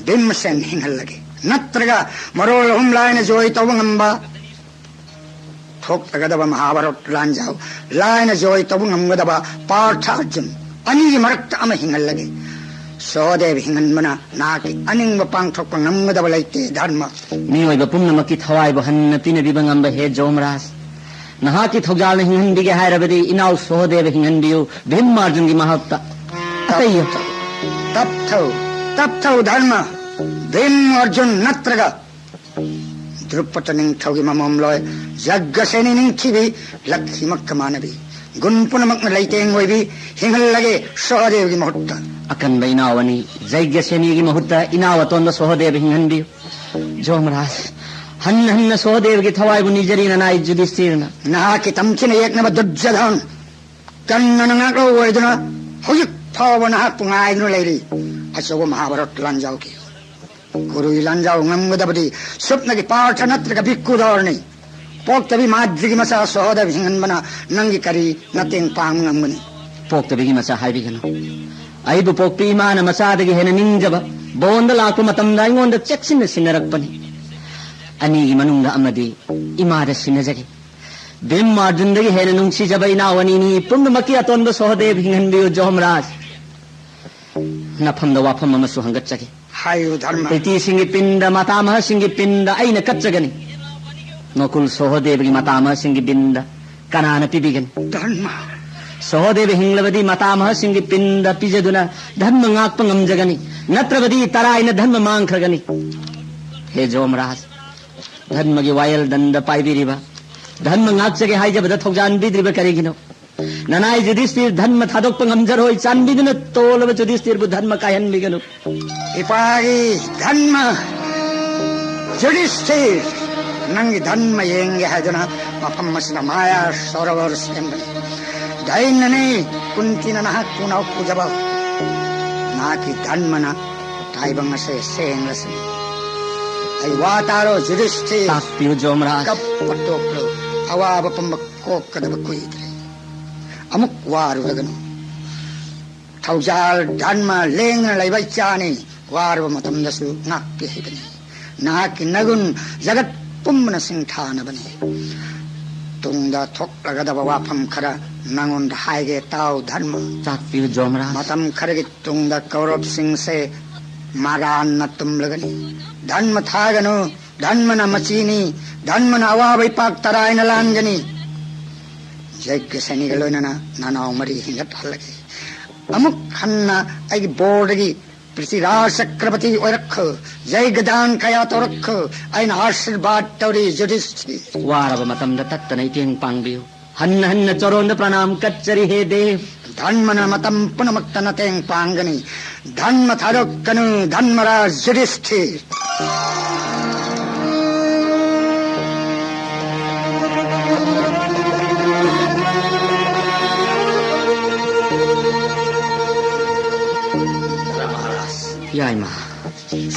ꯚꯤꯝꯁꯦꯟ ꯍꯤꯡꯍꯜꯂꯒꯦ꯫ ꯅꯠꯇ꯭ꯔꯒ ꯃꯔꯣꯜ ꯑꯍꯨꯝ ꯂꯥꯏꯅ ꯖꯣꯏ ꯇꯧꯕ ꯉꯝꯕ, ꯊꯣꯛꯂꯒꯗꯕ ꯃꯍꯥꯚꯥꯔꯠ ꯂꯥꯟꯖꯥꯎ ꯂꯥꯏꯅ ꯖꯣꯏ ꯇꯧꯕ ꯉꯝꯒꯗꯕ ꯄꯥꯔꯊ ꯑꯔꯖꯨꯟ, ꯑꯅꯤꯒꯤ ꯃꯔꯛꯇ ꯑꯃ ꯍꯤꯡꯍꯜꯂꯒꯦ꯫ ꯁꯣꯍꯗꯦꯕ ꯍꯤꯡꯍꯟꯕꯅ ꯅꯍꯥꯛꯀꯤ ꯑꯅꯤꯡꯕ ꯄꯥꯡꯊꯣꯛꯄ ꯉꯝꯒꯗꯕ ꯂꯩꯇꯦ, ꯙꯔꯃ꯫ ꯃꯤꯑꯣꯏꯕ ꯄꯨꯝꯅꯃꯛꯀꯤ ꯊꯋꯥꯏꯕꯨ ꯍꯟꯅ ꯄꯤꯅꯕꯤꯕ ꯉꯝꯕ ꯍꯦ ꯖꯣꯃꯔꯥꯖ, ꯅꯍꯥꯛꯀꯤ ꯊꯧꯖꯥꯜꯅ ꯍꯤꯡꯍꯟꯕꯤꯒꯦ ꯍꯥꯏꯔꯕꯗꯤ ꯏꯅꯥꯎ ꯁꯣꯍꯗꯦꯕ ꯍꯤꯡꯍꯟꯕꯤꯌꯨ, ꯚꯤꯝ ꯑꯔꯖꯨꯟꯒꯤ ꯃꯍꯨꯠꯇ꯫ ꯑꯇꯩ ꯇꯞꯊꯧ, ꯇꯞꯊꯧ, ꯙꯔꯃ꯫ ꯚꯤꯝ ꯑꯔꯖꯨꯟ ꯅꯠꯇ꯭ꯔꯒ ꯗ꯭ꯔꯨꯄꯗ ꯅꯤꯡꯊꯧꯒꯤ ꯃꯃꯣꯝꯂꯣꯏ ꯌꯒ꯭ꯌꯁꯦꯅꯤ ꯅꯤꯡꯊꯤꯕꯤ, ꯂꯛꯈꯤꯃꯛꯀ ꯃꯥꯟꯅꯕꯤ, ꯒꯨꯟ ꯄꯨꯝꯅꯃꯛꯅ ꯂꯩꯇꯦꯡ ꯑꯣꯏꯕꯤ ꯍꯤꯡꯍꯜꯂꯒꯦ ꯁꯣꯍꯗꯦꯕꯒꯤ ꯃꯍꯨꯠꯇ꯫ ꯑꯀꯟꯕ ꯏꯅꯥꯎ ꯑꯅꯤ ꯖꯩꯒ꯭ꯌꯁꯦꯅꯤꯒꯤ ꯃꯍꯨꯠꯇ ꯏꯅꯥꯎ ꯑꯇꯣꯟꯕ ꯁꯣꯍꯗꯦꯕ ꯍꯤꯡꯍꯟꯕꯤꯌꯨ꯫ ꯖꯣꯃꯔꯥꯖ, ꯍꯟꯅ ꯍꯟꯅ ꯁꯣꯍꯗꯦꯕꯒꯤ ꯊꯋꯥꯏꯕꯨ ꯅꯤꯖꯔꯤ ꯅꯅꯥꯏ ꯖꯨꯗꯤꯁꯇꯤꯔꯅ꯫ ꯅꯍꯥꯛꯀꯤ ꯇꯝꯊꯤꯅ ꯌꯦꯛꯅꯕ ꯗꯨꯔꯖꯣꯙꯟ, ꯀꯟꯅ ꯉꯥꯛꯂꯧ ꯑꯣꯏꯗꯨꯅ ꯍꯧꯖꯤꯛ ꯐꯥꯎꯕ ꯅꯍꯥꯛꯄꯨ ꯉꯥꯏꯗꯨꯅ ꯂꯩꯔꯤ꯫ ꯑꯆꯧꯕ ꯃꯍꯥꯚꯥꯔꯠ ꯂꯥꯟꯖꯥꯎꯒꯤ ꯀꯨꯔꯨꯏ ꯂꯥꯟꯖꯥꯎ ꯉꯝꯒꯗꯕꯗꯤ ꯁꯨꯞꯅꯒꯤ ꯄꯥꯔꯊ ꯅꯠꯇ꯭ꯔꯒ ꯕ꯭ꯔꯤꯀꯨꯗꯣꯔꯅꯤ꯫ ꯄꯣꯛꯇꯕꯤ ꯃꯥꯗ꯭ꯔꯤꯒꯤ ꯃꯆꯥ ꯁꯣꯍꯗꯦꯕ ꯍꯤꯡꯍꯟꯕꯅ ꯅꯪꯒꯤ ꯀꯔꯤ ꯃꯇꯦꯡ ꯄꯥꯡꯕ ꯉꯝꯒꯅꯤ? ꯄꯣꯛꯇꯕꯤꯒꯤ ꯃꯆꯥ ꯍꯥꯏꯕꯤꯒꯅꯨ꯫ ꯑꯩꯕꯨ ꯄꯣꯛꯄꯤ ꯏꯃꯥꯅ ꯃꯆꯥꯗꯒꯤ ꯍꯦꯟꯅ ꯅꯤꯡꯖꯕ, ꯕꯣꯟꯗ ꯂꯥꯛꯄ ꯃꯇꯝꯗ ꯑꯩꯉꯣꯟꯗ ꯆꯦꯛꯁꯤꯟꯅ ꯁꯤꯟꯅꯔꯛꯄꯅꯤ꯫ ꯑꯅꯤꯒꯤ ꯃꯅꯨꯡꯗ ꯑꯃꯗꯤ ꯏꯃꯥꯗ ꯁꯤꯟꯅꯖꯒꯦ꯫ ꯚꯤꯝ ꯑꯔꯖꯨꯟꯗꯒꯤ ꯍꯦꯟꯅ ꯅꯨꯡꯁꯤꯖꯕ ꯏꯅꯥꯎ ꯑꯅꯤꯅꯤ ꯄꯨꯝꯅꯃꯛꯀꯤ ꯑꯇꯣꯟꯕ ꯁꯣꯍꯗꯦꯕ ꯍꯤꯡꯍꯟꯕꯤꯌꯨ ꯖꯣꯃꯔꯥꯖ꯫ ꯅꯐꯝꯗ ꯋꯥꯐꯝ ꯑꯃꯁꯨ ꯍꯪꯒꯠꯆꯒꯦ꯫ ꯍꯥꯏꯌꯨ ꯙꯔꯃ꯫ ꯄ꯭ꯔꯤꯇꯤꯁꯤꯡꯒꯤ ꯄꯤꯟꯗ, ꯃꯇꯥꯃꯍꯁꯤꯡꯒꯤ ꯄꯤꯟꯗ ꯑꯩꯅ ꯀꯠꯆꯒꯅꯤ꯫ ꯅꯣꯀꯨꯜ ꯁꯣꯍꯗꯦꯕꯒꯤ ꯃꯇꯥꯃꯍꯁꯤꯡꯒꯤ ꯄꯤꯟꯗ ꯀꯅꯥꯅ ꯄꯤꯕꯤꯒꯅꯤ? ꯙꯔꯃ, ꯁꯍꯣꯗꯦꯕ ꯍꯤꯡꯂꯕꯗꯤ ꯃꯇꯥꯃꯍꯁꯤꯡꯒꯤ ꯄꯤꯟꯗ ꯄꯤꯖꯗꯨꯅ ꯙꯔꯃ ꯉꯥꯛꯄ ꯉꯝꯖꯒꯅꯤ, ꯅꯠꯇ꯭ꯔꯕꯗꯤ ꯇꯔꯥꯏꯅ ꯙꯔꯃ ꯃꯥꯡꯈ꯭ꯔꯒꯅꯤ꯫ ꯍꯦ ꯖꯣꯃꯔꯥꯖ, ꯙꯔꯃꯒꯤ ꯋꯥꯌꯦꯜ ꯗꯟꯗ ꯄꯥꯏꯕꯤꯔꯤꯕ, ꯙꯔꯃ ꯉꯥꯛꯆꯒꯦ ꯍꯥꯏꯖꯕꯗ ꯊꯧꯖꯥꯟꯕꯤꯗ꯭ꯔꯤꯕ ꯀꯔꯤꯒꯤꯅꯣ? ꯅꯅꯥꯏ ꯌꯨꯙꯤꯁꯇꯤꯔ ꯙꯔꯃ ꯊꯥꯗꯣꯛꯄ ꯉꯝꯖꯔꯣꯏ꯫ ꯆꯥꯟꯕꯤꯗꯨꯅ ꯇꯣꯜꯂꯕ ꯌꯨꯙꯤꯁꯇꯤꯔꯕꯨ ꯙꯔꯃ ꯀꯥꯏꯍꯟꯕꯤꯒꯅꯨ꯫ ꯏꯄꯥꯒꯤ ꯙꯔꯃ, ꯌꯨꯙꯤꯁꯇꯤꯔ, ꯅꯪꯒꯤ ꯙꯔꯃ ꯌꯦꯡꯒꯦ ꯍꯥꯏꯗꯨꯅ ꯃꯐꯝ ꯑꯁꯤꯗ ꯃꯥꯌꯥ ꯁꯣꯔꯣꯕꯔ ꯁꯦꯝꯕꯅꯤ꯫ ꯗꯥꯏꯅꯅꯤ ꯀꯨꯟꯇꯤꯅ ꯅꯍꯥꯛꯄꯨ ꯅꯧꯄꯨꯖꯕ꯫ ꯅꯍꯥꯛꯀꯤ ꯙꯔꯃꯅ ꯇꯥꯏꯕꯪ ꯑꯁꯦ ꯁꯦꯡꯂꯁꯅꯤ꯫ ꯑꯩ ꯋꯥ ꯇꯥꯔꯣ, ꯌꯨꯙꯤꯁꯇꯤꯔ꯫ ꯇꯥꯛꯄꯤꯌꯨ, ꯖꯣꯃꯔꯥꯖ꯫ ꯀꯞꯄ ꯇꯣꯛꯂꯣ꯫ ꯑꯋꯥꯕ ꯄꯨꯝꯕ ꯀꯣꯛꯀꯗꯕ ꯀꯨꯏꯗ꯭ꯔꯦ꯫ ꯑꯃꯨꯛ ꯋꯥꯔꯨꯔꯒꯅꯨ꯫ ꯊꯧꯖꯥꯜ ꯙꯔꯃ ꯂꯦꯡꯗꯅ ꯂꯩꯕ ꯏꯆꯥꯅꯤ꯫ ꯋꯥꯔꯕ ꯃꯇꯝꯗꯁꯨ ꯉꯥꯛꯄꯤ ꯍꯩꯕꯅꯤ꯫ ꯅꯍꯥꯛꯀꯤ ꯅꯒꯨꯟ ꯖꯒꯠ ꯄꯨꯝꯕꯅ ꯁꯤꯡꯊꯥꯅꯕꯅꯤ꯫ ꯇꯨꯡꯗ ꯊꯣꯛꯂꯒꯗꯕ ꯋꯥꯐꯝ ꯈꯔ ꯅꯉꯣꯟꯗ ꯍꯥꯏꯒꯦ ꯇꯥꯎ, ꯙꯔꯃ꯫ ꯇꯥꯛꯄꯤꯌꯨ, ꯖꯣꯃꯔꯥꯖ꯫ ꯃꯇꯝ ꯈꯔꯒꯤ ꯇꯨꯡꯗ ꯀꯧꯔꯕꯁꯤꯡꯁꯦ ꯃꯔꯥꯟꯅ ꯇꯨꯝꯂꯒꯅꯤ꯫ ꯙꯔꯃ ꯊꯥꯒꯅꯨ, ꯙꯔꯃꯅ ꯃꯆꯤꯅꯤ, ꯙꯔꯃꯅ ꯑꯋꯥꯕ ꯏꯄꯥꯛ ꯇꯔꯥꯏꯅ ꯂꯥꯟꯒꯅꯤ꯫ ꯌꯩꯒ꯭ꯌꯁꯦꯅꯤꯒ ꯂꯣꯏꯅꯅ ꯅꯅꯥꯎ ꯃꯔꯤ ꯍꯤꯡꯒꯠꯍꯜꯂꯒꯦ꯫ ꯑꯃꯨꯛ ꯍꯟꯅ ꯑꯩꯒꯤ ꯕꯣꯔꯗꯒꯤ ꯄ꯭ꯔꯤꯊꯤꯔꯥꯖ ꯆꯀ꯭ꯔꯕꯇꯤ ꯑꯣꯏꯔꯛꯈꯣ꯫ ꯌꯩꯒ꯭ꯌꯗꯥꯟ ꯀꯌꯥ ꯇꯧꯔꯛꯈꯣ꯫ ꯑꯩꯅ ꯑꯥꯁꯤꯔꯕꯥꯗ ꯇꯧꯔꯤ, ꯌꯨꯙꯤꯁꯇꯤꯔ꯫ ꯋꯥꯔꯕ ꯃꯇꯝꯗ ꯇꯠꯇꯅ ꯏꯇꯦꯡ ꯄꯥꯡꯕꯤꯌꯨ꯫ ꯍꯟꯅ ꯍꯟꯅ ꯆꯔꯣꯟꯗ ꯄ꯭ꯔꯅꯥꯝ ꯀꯠꯆꯔꯤ, ꯍꯦ ꯗꯦꯕ꯫ ꯙꯔꯃꯅ ꯃꯇꯝ ꯄꯨꯝꯅꯃꯛꯇ ꯃꯇꯦꯡ ꯄꯥꯡꯒꯅꯤ꯫ ꯙꯔꯃ ꯊꯥꯗꯣꯛꯀꯅꯨ, ꯙꯔꯃꯔꯥꯖ ꯌꯨꯙꯤꯁꯇꯤꯔ꯫ ꯃꯍꯥꯔꯥꯖ꯫ ꯌꯥꯏꯃ꯫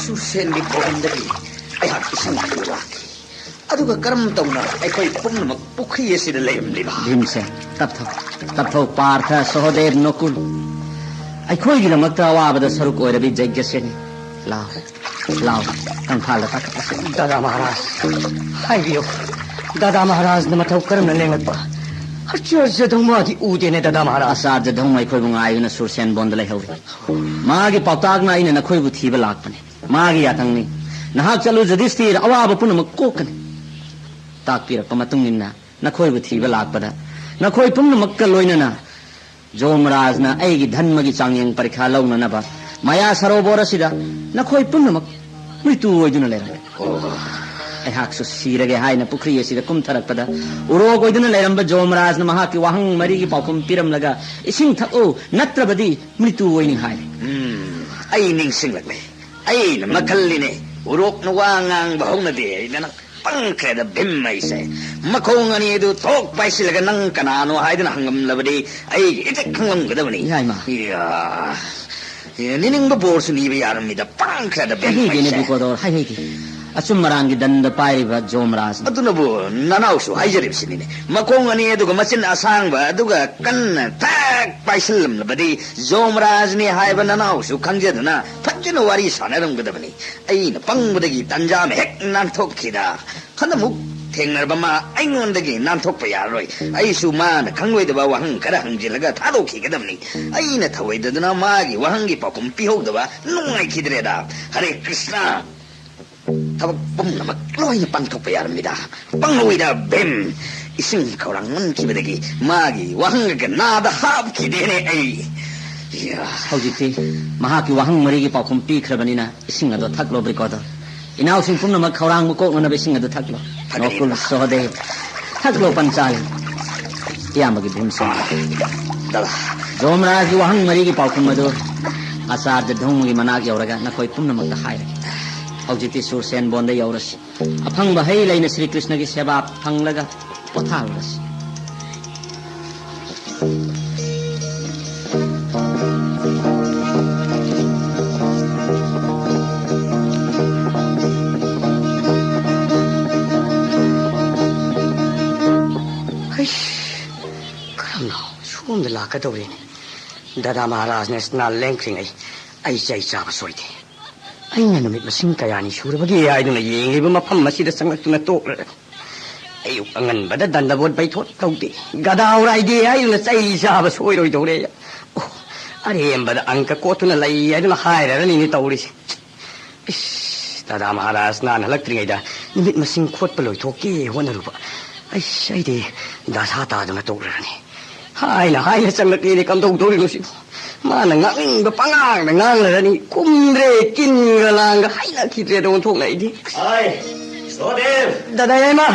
ꯁꯨꯔꯁꯦꯟꯒꯤ ꯈꯣꯡꯗꯒꯤ ꯑꯩꯍꯥꯛ ꯏꯁꯤꯡ ꯊꯤꯕ ꯂꯥꯛꯈꯤ꯫ ꯑꯗꯨꯒ ꯀꯔꯝ ꯇꯧꯅ ꯑꯩꯈꯣꯏ ꯄꯨꯝꯅꯃꯛ ꯄꯨꯈ꯭ꯔꯤ ꯑꯁꯤꯗ ꯂꯩꯔꯝꯂꯤꯕ? ꯚꯤꯝꯁꯦꯟ, ꯇꯞꯊꯧ, ꯇꯞꯊꯧ, ꯄꯥꯔꯊ, ꯁꯍꯣꯗꯦꯕ, ꯅꯀꯨꯜ꯫ ꯑꯩꯈꯣꯏꯒꯤꯗꯃꯛꯇ ꯑꯋꯥꯕꯗ ꯁꯔꯨꯛ ꯑꯣꯏꯔꯕꯤ ꯖꯩꯒ꯭ꯌꯁꯦꯅꯤ꯫ ꯂꯥꯎ, ꯂꯥꯎ, ꯀꯪꯐꯥꯜꯗ ꯇꯛꯈꯠꯂꯁꯤ꯫ ꯗꯥꯗꯥ ꯃꯍꯥꯔꯥꯖ, ꯍꯥꯏꯕꯤꯌꯨ, ꯗꯥꯗꯥ ꯃꯍꯥꯔꯥꯖꯅ ꯃꯊꯧ ꯀꯔꯝꯅ ꯂꯦꯡꯂꯛꯄ? ꯑꯆꯥꯔꯖ ꯙꯧꯃꯥꯗꯤ ꯎꯗꯦꯅꯦ, ꯗꯥꯗꯥ ꯃꯍꯥꯔꯥꯖ꯫ ꯑꯆꯥꯔꯖ ꯙꯧꯃ ꯑꯩꯈꯣꯏꯕꯨ ꯉꯥꯏꯗꯨꯅ ꯁꯨꯔꯁꯦꯟ ꯕꯣꯟꯗ ꯂꯩꯍꯧꯔꯤ꯫ ꯃꯥꯒꯤ ꯄꯥꯎꯇꯥꯛꯅ ꯑꯩꯅ ꯅꯈꯣꯏꯕꯨ ꯊꯤꯕ ꯂꯥꯛꯄꯅꯤ꯫ ꯃꯥꯒꯤ ꯌꯥꯊꯪꯅꯤ꯫ ꯅꯍꯥꯛ ꯆꯠꯂꯨ, ꯌꯨꯙꯤꯁꯇꯤꯔ, ꯑꯋꯥꯕ ꯄꯨꯝꯅꯃꯛ ꯀꯣꯛꯀꯅꯤ꯫ ꯇꯥꯛꯄꯤꯔꯛꯄ ꯃꯇꯨꯡ ꯏꯟꯅ ꯅꯈꯣꯏꯕꯨ ꯊꯤꯕ ꯂꯥꯛꯄꯗ ꯅꯈꯣꯏ ꯄꯨꯝꯅꯃꯛꯀ ꯂꯣꯏꯅꯅ ꯖꯣꯃꯔꯥꯖꯅ ꯑꯩꯒꯤ ꯙꯟꯃꯒꯤ ꯆꯥꯡꯌꯦꯡ ꯄꯔꯤꯈꯥ ꯂꯧꯅꯅꯕ ꯃꯌꯥ ꯁꯔꯣꯕꯣꯔ ꯑꯁꯤꯗ ꯅꯈꯣꯏ ꯄꯨꯝꯅꯃꯛ ꯃ꯭ꯔꯤꯇꯨ ꯑꯣꯏꯗꯨꯅ ꯂꯩꯔꯝꯃꯤ꯫ ꯑꯩꯍꯥꯛꯁꯨ ꯁꯤꯔꯒꯦ ꯍꯥꯏꯅ ꯄꯨꯈ꯭ꯔꯤ ꯑꯁꯤꯗ ꯀꯨꯝꯊꯔꯛꯄꯗ, ꯎꯔꯣꯛ ꯑꯣꯏꯗꯨꯅ ꯂꯩꯔꯝꯕ ꯖꯣꯃꯔꯥꯖꯅ ꯃꯍꯥꯛꯀꯤ ꯋꯥꯍꯪ ꯃꯔꯤꯒꯤ ꯄꯥꯎꯈꯨꯝ ꯄꯤꯔꯝꯂꯒ, "ꯏꯁꯤꯡ ꯊꯛꯎ, ꯅꯠꯇ꯭ꯔꯕꯗꯤ ꯃ꯭ꯔꯤꯇꯨ ꯑꯣꯏꯅꯤ" ꯍꯥꯏꯔꯦ꯫ ꯎꯝ, ꯑꯩ ꯅꯤꯡꯁꯤꯡꯂꯛꯂꯦ꯫ ꯑꯩꯅ ꯃꯈꯜꯅꯤꯅꯦ꯫ ꯎꯔꯣꯛꯅ ꯋꯥ ꯉꯥꯡꯕ ꯍꯧꯅꯗꯦ ꯍꯥꯏꯗꯅ ꯄꯪꯈ꯭ꯔꯦꯗ ꯚꯤꯝ ꯑꯩꯁꯦ꯫ ꯃꯈꯣꯡ ꯑꯅꯤ ꯑꯗꯨ ꯊꯣꯛ ꯄꯥꯏꯁꯤꯜꯂꯒ ꯅꯪ ꯀꯅꯥꯅꯣ ꯍꯥꯏꯗꯨꯅ ꯍꯪꯂꯝꯂꯕꯗꯤ ꯑꯩꯒꯤ ꯏꯇꯤꯛ ꯈꯪꯂꯝꯒꯗꯕꯅꯤ꯫ ꯏꯃꯥ, ꯏꯃꯥ꯫ ꯏꯌꯥ꯫ ꯑꯦ, ꯅꯤꯅꯤꯡꯕ ꯕꯣꯔꯁꯨ ꯅꯤꯕ ꯌꯥꯔꯝꯃꯤꯗ ꯄꯪꯈ꯭ꯔꯦꯗ ꯚꯤꯝ ꯍꯥꯏꯍꯩꯗꯦꯅꯦ ꯑꯩꯁꯦ꯫ ꯕ꯭ꯔꯤꯀꯣꯗꯣꯔ, ꯍꯥꯏꯍꯩꯗꯦ꯫ ꯑꯆꯨꯝ ꯑꯔꯥꯟꯒꯤ ꯗꯟꯗ ꯄꯥꯏꯔꯤꯕ ꯖꯣꯃꯔꯥꯖꯅꯤ꯫ ꯑꯗꯨꯅꯕꯨ ꯅꯅꯥꯎꯁꯨ ꯍꯥꯏꯖꯔꯤꯕꯁꯤꯅꯤꯅꯦ꯫ ꯃꯈꯣꯡ ꯑꯅꯤ ꯑꯗꯨꯒ ꯃꯆꯤꯟ ꯑꯁꯥꯡꯕ ꯑꯗꯨꯒ ꯀꯟꯅ ꯊꯛ ꯄꯥꯏꯁꯤꯜꯂꯝꯂꯕꯗꯤ ꯖꯣꯃꯔꯥꯖꯅꯤ ꯍꯥꯏꯕ ꯅꯅꯥꯎꯁꯨ ꯈꯪꯖꯗꯨꯅ ꯐꯖꯅ ꯋꯥꯔꯤ ꯁꯥꯟꯅꯔꯝꯒꯗꯕꯅꯤ꯫ ꯑꯩꯅ ꯄꯪꯕꯗꯒꯤ ꯇꯟꯖꯥ ꯑꯃ ꯍꯦꯛ ꯅꯥꯟꯊꯣꯛꯈꯤꯗ꯫ ꯍꯟꯗꯛꯃꯨꯛ ꯊꯦꯡꯅꯔꯕ ꯃꯥ ꯑꯩꯉꯣꯟꯗꯒꯤ ꯅꯥꯟꯊꯣꯛꯄ ꯌꯥꯔꯔꯣꯏ꯫ ꯑꯩꯁꯨ ꯃꯥꯅ ꯈꯪꯂꯣꯏꯗꯕ ꯋꯥꯍꯪ ꯈꯔ ꯍꯪꯖꯤꯜꯂꯒ ꯊꯥꯗꯣꯛꯈꯤꯒꯗꯕꯅꯤ꯫ ꯑꯩꯅ ꯊꯧꯑꯣꯏꯗꯗꯨꯅ ꯃꯥꯒꯤ ꯋꯥꯍꯪꯒꯤ ꯄꯥꯎꯈꯨꯝ ꯄꯤꯍꯧꯗꯕ ꯅꯨꯡꯉꯥꯏꯈꯤꯗ꯭ꯔꯦꯗ꯫ ꯍꯔꯦ ꯀ꯭ꯔꯤꯁꯅ꯫ ꯊꯕꯛ ꯄꯨꯝꯅꯃꯛ ꯂꯣꯏꯅ ꯄꯥꯡꯊꯣꯛꯄ ꯌꯥꯔꯝꯃꯤꯗ꯫ ꯄꯪꯍꯧꯏꯗ ꯚꯤꯝ꯫ ꯏꯁꯤꯡ ꯈꯧꯔꯥꯡꯃꯟꯈꯤꯕꯗꯒꯤ ꯃꯥꯒꯤ ꯋꯥꯍꯪꯒ ꯅꯥꯗ ꯍꯥꯞꯈꯤꯗꯦꯅꯦ ꯑꯩ꯫ ꯏꯌꯥ꯫ ꯍꯧꯖꯤꯛꯇꯤ ꯃꯍꯥꯛꯀꯤ ꯋꯥꯍꯪ ꯃꯔꯤꯒꯤ ꯄꯥꯎꯈꯨꯝ ꯄꯤꯈ꯭ꯔꯕꯅꯤꯅ ꯏꯁꯤꯡ ꯑꯗꯣ ꯊꯛꯂꯣ, ꯕ꯭ꯔꯤꯀꯣꯗꯣ꯫ ꯏꯅꯥꯎꯁꯤꯡ ꯄꯨꯝꯅꯃꯛ ꯈꯧꯔꯥꯡꯕ ꯀꯣꯛꯅꯅꯕ ꯏꯁꯤꯡ ꯑꯗꯨ ꯊꯛꯂꯣ꯫ ꯊꯛꯀꯅꯤ꯫ ꯅꯣꯀꯨꯜ ꯁꯣꯍꯗꯦꯕ꯫ ꯊꯛꯂꯣ, ꯄꯟꯆꯥꯂꯤ꯫ ꯏꯌꯥꯝꯕꯒꯤ ꯚꯤꯝꯁꯦꯟ꯫ ꯗꯥꯗꯥ꯫ ꯖꯣꯃꯔꯥꯖꯒꯤ ꯋꯥꯍꯪ ꯃꯔꯤꯒꯤ ꯄꯥꯎꯈꯨꯝ ꯑꯗꯨ ꯑꯆꯥꯔꯌ ꯙꯧꯃꯒꯤ ꯃꯅꯥꯛ ꯌꯧꯔꯒ ꯅꯈꯣꯏ ꯄꯨꯝꯅꯃꯛꯇ ꯍꯥꯏꯔꯦ꯫ ꯍꯧꯖꯤꯛꯇꯤ ꯁꯨꯔꯁꯦꯟꯕꯣꯟꯗ ꯌꯧꯔꯁꯤ꯫ ꯑꯐꯪꯕ ꯍꯩ ꯂꯩꯅ ꯁ꯭ꯔꯤ ꯀ꯭ꯔꯤꯁꯅꯒꯤ ꯁꯦꯕꯥ ꯐꯪꯂꯒ ꯄꯣꯊꯥꯔꯨꯔꯁꯤ꯫ ꯍꯩꯁ, ꯀꯔꯝꯅ ꯁꯣꯝꯗ ꯂꯥꯛꯀꯗꯧꯔꯤꯅꯤ? ꯗꯥꯗꯥ ꯃꯍꯥꯔꯥꯖꯅ ꯁ꯭ꯅꯥꯟ ꯂꯦꯡꯈ꯭ꯔꯤꯉꯩ ꯑꯩ ꯆꯩ ꯆꯥꯕ ꯁꯣꯏꯗꯦ꯫ ꯑꯩꯅ ꯅꯨꯃꯤꯠ ꯃꯁꯤꯡ ꯀꯌꯥꯅꯤ ꯁꯨꯔꯕꯒꯦ ꯍꯥꯏꯗꯨꯅ ꯌꯦꯡꯂꯤꯕ ꯃꯐꯝ ꯑꯁꯤꯗ ꯆꯪꯂꯛꯇꯨꯅ ꯇꯣꯛꯂꯔꯦ꯫ ꯑꯌꯨꯛ ꯑꯉꯟꯕꯗ ꯗꯟꯗꯕꯣꯠ ꯕꯩꯊꯣꯠ ꯇꯧꯗꯦ, ꯒꯗꯥ ꯎꯔꯥꯏꯗꯦ ꯍꯥꯏꯗꯨꯅ ꯆꯩ ꯆꯥꯕ ꯁꯣꯏꯔꯣꯏꯗꯧꯔꯦ꯫ ꯑꯣ, ꯑꯔꯦꯝꯕꯗ ꯑꯪꯀ ꯀꯣꯠꯇꯨꯅ ꯂꯩ ꯍꯥꯏꯗꯨꯅ ꯍꯥꯏꯔꯔꯅꯤꯅꯦ ꯇꯧꯔꯤꯁꯦ꯫ ꯏꯁ, ꯗꯥꯗꯥ ꯃꯍꯥꯔꯥꯖ ꯅꯍꯥꯟ ꯍꯜꯂꯛꯇ꯭ꯔꯤꯉꯩꯗ ꯅꯨꯃꯤꯠ ꯃꯁꯤꯡ ꯈꯣꯠꯄ ꯂꯣꯏꯊꯣꯛꯀꯦ ꯍꯣꯠꯅꯔꯨꯕ꯫ ꯑꯩꯁ, ꯑꯩꯗꯤ ꯗꯁꯥ ꯇꯥꯗꯨꯅ ꯇꯣꯛꯂꯔꯅꯤ꯫ ꯍꯥꯏꯅ ꯍꯥꯏꯅ ꯆꯪꯂꯛꯂꯦꯅꯦ, ꯀꯝꯗꯧꯗꯧꯔꯤꯅꯣ ꯁꯤꯕꯣ? ꯃꯥꯅ ꯉꯥꯡꯅꯤꯡꯕ ꯄꯉꯥꯡꯗ ꯉꯥꯡꯂꯔꯅꯤ꯫ ꯀꯨꯝꯗ꯭ꯔꯦ, ꯀꯤꯟꯒ ꯂꯥꯡꯒ ꯍꯩꯅꯈꯤꯗ꯭ꯔꯦꯗ ꯑꯣꯟꯊꯣꯛꯅ ꯑꯩꯗꯤ꯫ ꯑꯩ, ꯁꯣꯗꯦꯕ! ꯗꯗꯥ ꯌꯥꯏꯃ!